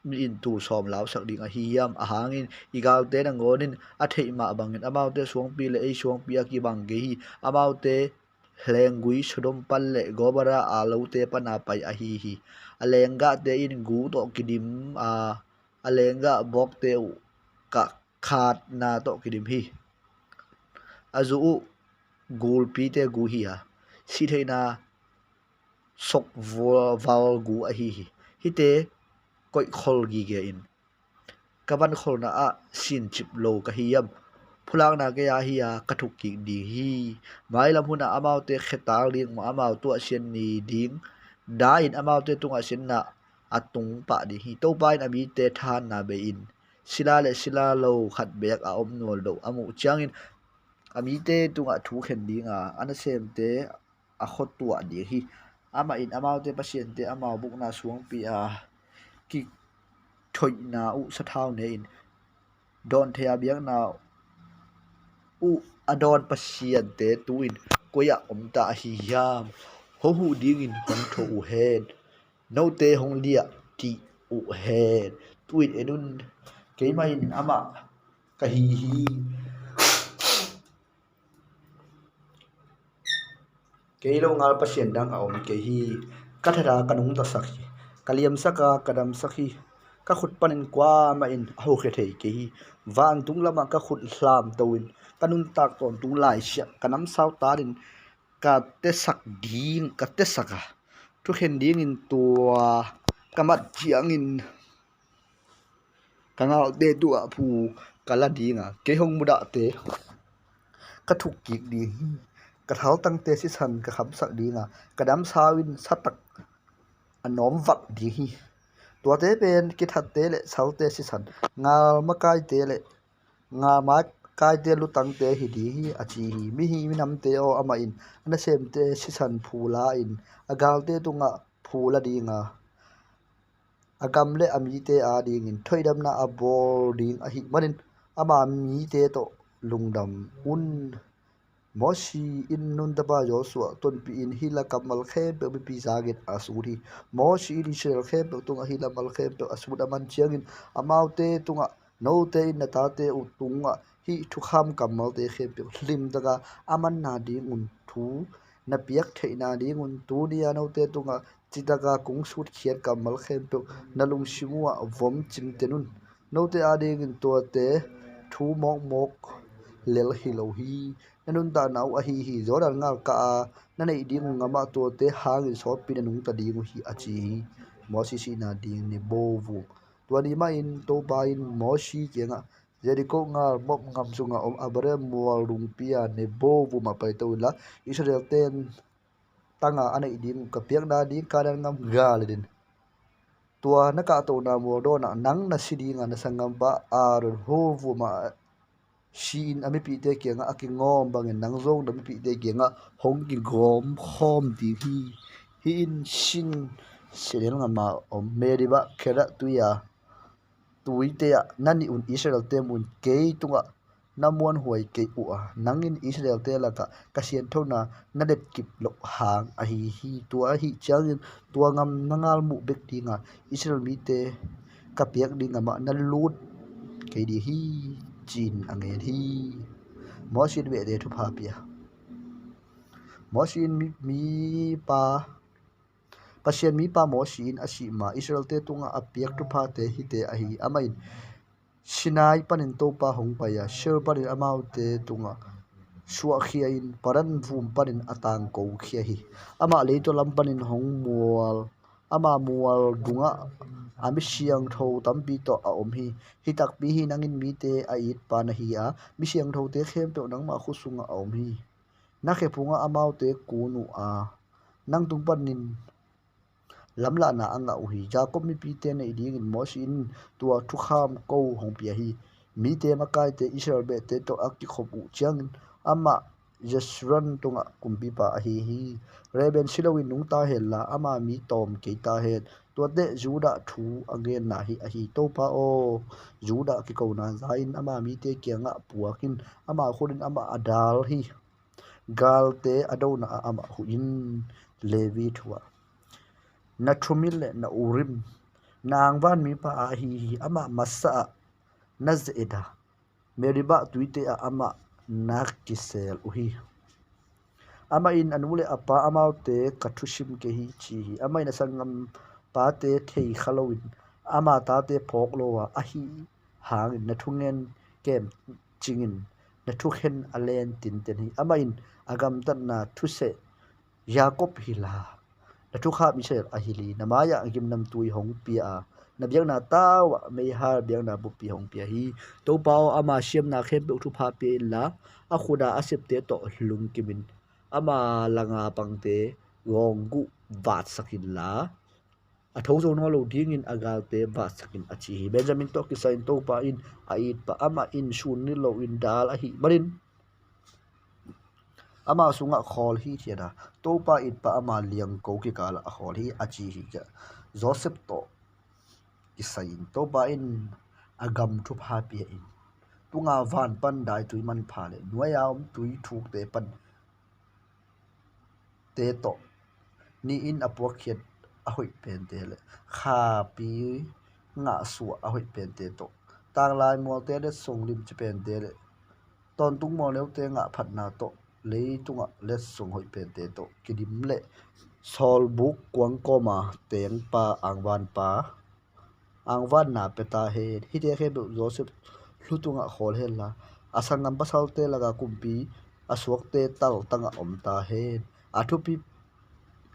nih in tul sawm lausak ding ahi hiam? Ahang in i galte nangawn in a theih mah bangin amaute suangpi le ei suangpi a kibang kei hi. Amaute hlenggui Sodom pan le Gomorrah a lote pana pai ahi hi. A lenggahte in gu tawh kidim a, a lenggah bawkte uh kah khatna tawh kidim hi. A zu uh gulpite gu hi a, sihtheihna sokval gu ahi hi. Hihte koihkhol gige in ka vankholna ah sincip lo ka hi hiam? Phulakna kei a hi a, ka thukkik ding hi. Mailam hunah amaute khetal ding maw, amau tuahsiat ni ding da-in amaute tungah siatna a tung pah ding hi. Topa in a mite thahatna bei-in, sila le sila lo khat beek a om nual loh a muh ciangin, a mite tungah thu khen dinga, a nasemte a khuatuah ding hi. Amah in amaute pasiante amau bukna suangpi a kithoihna uh sathau ne-in, dawn thei a biakna uh a dawn pasiante tu-in koi-ah om ta ahi hiam? Hohuh dingin hong tho uh hen. Note hong liah kik uh hen. Tu-in en un, keimah in amah ka hi hi. Kei lo ngal pasian dang a om kei hi. Ka that a ka nungtasak hi. Ka liamsak a ka damsak hi. Ka khut panin kuamah in a hokhia thei kei hi. Vantung lamah ka khut hlamto-in ka nuntak tawntung laisiah ka namsau tanin ka tesak ding, ka tesak a, thukhen dingin tua ka mat ciangin ka ngalte tu-ah phu ka la dinga, kei hong mudahte ka thukkik ding hi. Ka thaltangte sisan ka khamsak dinga, ka damsau in satak a nawmvak ding hi. Tuate pen kithatte le salte sisan, ngal makaite le ngal makaite lutangte hi ding hi, a ci hi. Mihi minamte aw, amah in a nasemte sisan phu la-in a galte tungah phu la dinga, a gam le a mite adingin thoidamna a bawl ding ahih manin ama mite tawh lungdam un. Mosi in Nun tapa Joshua tonpih in hih la kammal khempeuh mipi zangin a sut hi. Mosi in Israel khempeuh tungah hih la mal khempeuh a sut a man ciangin amaute tungah, note in na tate uh tungah hih thukham kammalte khempeuh hlimtaka a manna dingun thu na piak theihna dingun tuni-a note tungah citaka kong sutkhiat kammal khempeuh na lungsim uhah vom cingten un. Note adingin tuate thu mawkmawk lel hi lo hi. Na nuntakna uh ahi hi. Jordan ngal kah a na neih ding uh ngamah tuate hangin sawtpi na nungta ding uh hi, a ci hi. Moses sihna ding Nebo vum. Tua ni mahin Topa in Moses kiangah, Jericho ngal Moab gam sungah om Abarim mual lungpi-a Nebo vumah paito inla, Israel ten tanga a neih ding uh ka piakna ding Kanaan gam gal in, tua na kahtohna mual dawnah nang na si dinga na sanggampa Aaron Hor vumah si-in a mipihte kiangah a kigawm bangin nang zong na mipihte kiangah hong kigawm khawm ding hi. Hih in Sin sianel gama om Meribah Kerah tui-a tuite ah na nih un Israel-te mun kei tungah na muanhuai kei uh a, nang in Israel-te lakah ka sianthona na letkip loh hang ahi hi. Tua ahih ciangin tua gam na ngalmuh bek dinga Israel mite ka piak ding gamah na lut kei ding hi, ci-in a ngen hi. Moses in behte thupha pia. Moses in mi, mipa Pasian mipa Mosi in a sih ma Israelte tungah a piak thuphate hihte ahi hi. Amah in Sinai panin Topa hong pai a, Seir panin amaute tungah suahkhia in, Paran vum panin a tangkokhia hi. Amah leitaw lam panin hong mual, ama mual dungah a mi siangtho tampi tawh a om hi. Hih takpi hi, nang in mite a itpa na hi a, mi siangthote khempeuh nangmah khut sungah a om hi. Na khe phungah amaute kun uh a, nang tung panin lamlahna a ngah uh hi. Jakob mipite neih dingin Mosi in tua thukham ko hong pia hi. Mite makaite Israel behte tawh a kikhop uh ciangin amah Jeshurun tungah kumpipa ahi hi. Reuben si loin nungta henla, ama mi tawm kei ta hen. Tuate Judah thu a ngenna hi ahi. Topa aw, Judah kikona za-in ama mite kiangah puak in, ama khut in amah a dal hi. Galte a dona ah amah huh in. Levi thu ah, na Thummim le na Urim, na angvan mipa ahi hi. Amah masa ah na ze-et a, Meribah tuite ah amah na kisel uh hi. Amah in a nu le a pa amaute ka thusim kei hi ci hi. Amah in a sanggampate thei kha loin ama tate phawk lo a, ahi hangin na thungen kem cingin na thukhen a len tinten hi. Amah in a gamtatna thuseh Jakob hi la, na thukham Israel a hilh hi. Na mai-ah gimnamtui hong pia a, na biakna tau-ah meihal biakna buppi hong pia hi. Topa aw, ama siamna khempeuh thupha pia inla, a khut a a septe tawh lungkim in. Ama langa pangte gawng guh vatsak inla, a tho zo nawn lo dingin a galte vatsak in, a ci hi. Benjamin tawh kisai-in Topa in a itpa, amah in sun nit loin dal ahih manin ama sungah khawl hithiat a, Topa itpa ama liangko kikalah a khawl hi, a ci hi. Joseph tawh kisai-in Topa in a gam thupha pia in, tunga van pan daitui manpha le nuai-a om tui thukte pan te tawh, ni-in a puakkhiat a hoih pente le khapi ngahsuah a hoih pente tawh, tanglai mualte letsong limci pente le tawntung mualneute ngah phatna tawh, leitungah letsong hoih pente tawh kidim le sawlbuk kuangkawma tengpa, angvanpa, angvanna pia ta hen. Hihte khempeuh Joseph hlu tungah khawl henla, a sanggam pasalte laka kumpi a suakte taltangah om ta hen. A thupi,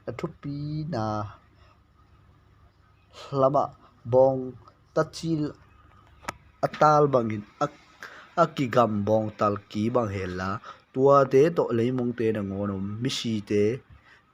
a thupina lamah bawng tacil a tal bangin a, a kigam bawngtal ki bang henla, tuate tawh leimongte nangawn om misite,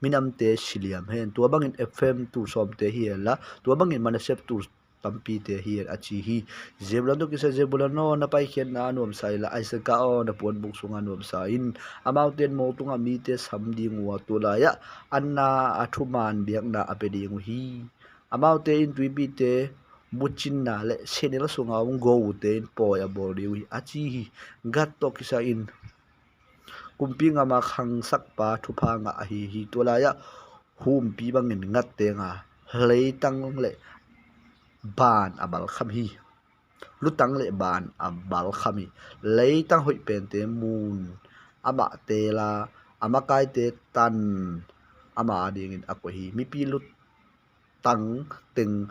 minamte siliam hen. Tua bangin Efraim tul sawmte hi henla, tua bangin Manasseh tul tampite hi hen, a ci hi. Zebulun tawh kisai, Zebulun aw, na paikhiatna a nuamsa inla, Isakar aw, na puanbuk sungah nuamsa in. Amaute in mo tungah mite sam ding uh a, tulai-ah a na a thuman biakna a pia ding uh hi. Amaute in tuipite bucinna le sehnel sunga om gote in pawi a bawl ding uh hi, a ci hi. Gad tawh kisai-in kumpi ngama khangsakpa thupha ngah ahi hi. Tulai-ah humpi bangin ngat tenga leitang le ban a balkham hi. Lutang le ban a balkham hi. Leitang hoih pente mun amah tela, a makaite tan ama adingin a koih hi. Mipi lutang teng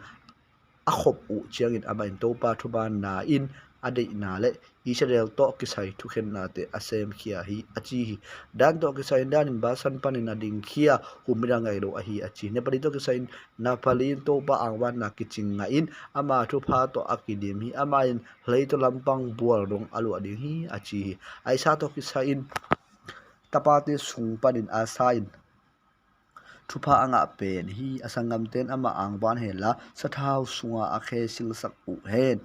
a khop uh ciangin amah in Topa thumanna in a deihna le Israel tawh kisai thukhennate a semkhia hi, a ci hi. Dan tawh kisai-in Dan in Bashan panin a dingkhia, humina ngailo ahi, a ci. Naphtali tawh kisai-in, Naphtali in Topa angvanna kicing ngahin ama thupha tawh a kidim hi. Amah in leitaw lampang bual dong a luah ding hi, a ci hi. Asher tawh kisai-in tapate sung panin Asher in thupha a ngah pen hi. A sanggamte in amah angvan henla, sathau sunga a khe silsak uh hen.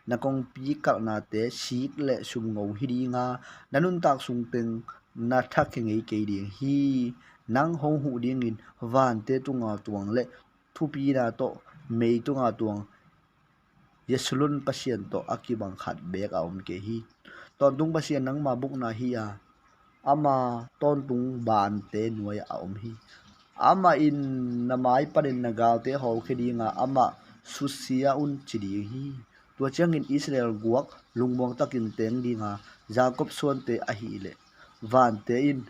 Na kongpi kalhnate sik le sumngo hi dinga, na nuntak sungteng na thakhia ngei kei ding hi. Nang hong huh dingin vante tunga tuang le thupina tawh mei tunga tuang Jeshurun Pasian tawh a kibang khat beek a om kei hi. Tawntung Pasian nangma bukna hi a, ama tawntung bante nuai-ah a om hi. Amah in na mai panin na galte hawlkhia dinga, amah susia un ci ding hi. Tua ciangin Israel guak lungmuang takin teng dinga, Jakob suante ahih leh vante in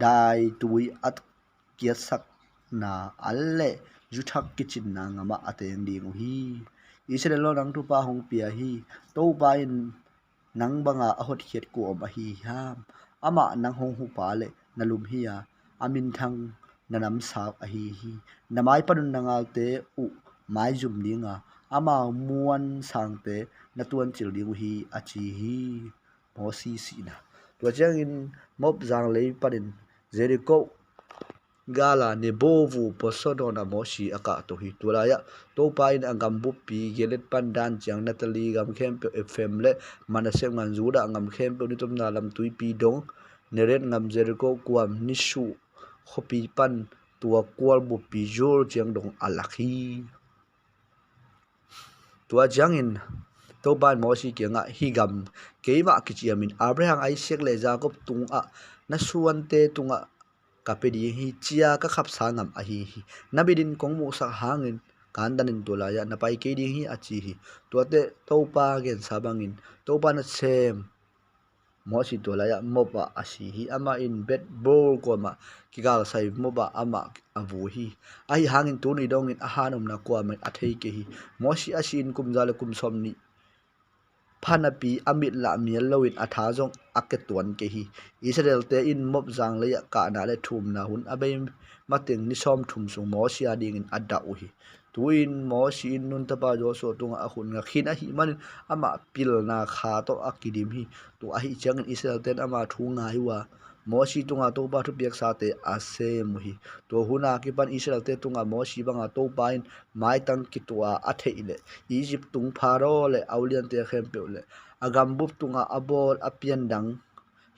daitui a kiatsakna al le zuthak kicinna ngamah a teng ding uh hi. Israel aw, nang thupha hong pia hi. Topa in nang banga a hotkhiat kua om ahi hiam? Amah nang hong hupa le na lum hi a, a minthang na namsau ahi hi. Na mai panun na galte uh maizum dinga, amau muan sangte na tuancil ding uh hi, a ci hi. Mosi sihna. Tua ciangin Moab zanglei panin Jericho gala Nebo vu puasaw dawnah Mosi a kahto hi. Tua lai-ah Topa in a gam buppi Gilead pan Dan ciang Naphtali gam khempeuh, Efraim le Manasseh gam, Judah gam khempeuh, ni tomna lam tuipi dong Negev gam, Jericho kuam, nisuh khuapi pan tua kual buppi Zoar ciang dong a lak hi. Tua ciangin Topa in Mosi kiangah, hih gam keimah kiciamin Abraham, Isaac le Jacob tungah, na suante tungah ka pia ding hi, ci-a ka khapsa gam ahi hi. Na mitin kong muhsak hangin kantanin tua lai-ah na pai kei ding hi, a ci hi. Tuate Topa gensa bangin Topa nasem Mosi tua lai-ah Moab ah a si hi. Amah in Beth-peor kuamah kigalsai Moab ah amah a vu hi. Ahi hangin tuni dongin a hanumna kuamah in a thei kei hi. Mosi a si-in kum za le kum sawmnih pha napi a mit lah mial loin a tha zong a kia tuan kei hi. Israelte in Moab zanglei-ah kahna le thumna hun a bei mateng ni sawmthum sung Mosi adingin a dah uh hi. Tu-in Mosi in Nun tapa Joshua tungah a khut nga khin ahih manin amah pilna kha tawh a kidim hi. Tua ahih ciangin Israelte in ama thu ngai uh a, Mosi tungah Topa thupiaksate a sem uh hi. Tua hun a kipan Israelte tungah Mosi banga Topa in maitang kituah a theih le Egypt tung Pharaoh le a uliante khempeuh le a gambup tungah a bawl a pian dang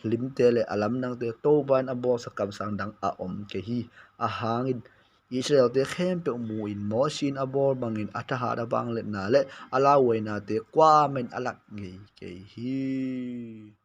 limte le a lamdangte Topa in a bawlsak kamsang dang a om kei hi. A hangin Israelte khempeuh mu-in Mosi in a bawl bangin a thahat a vangliatna le a lauhuainate kuamah in a lak ngei kei hi.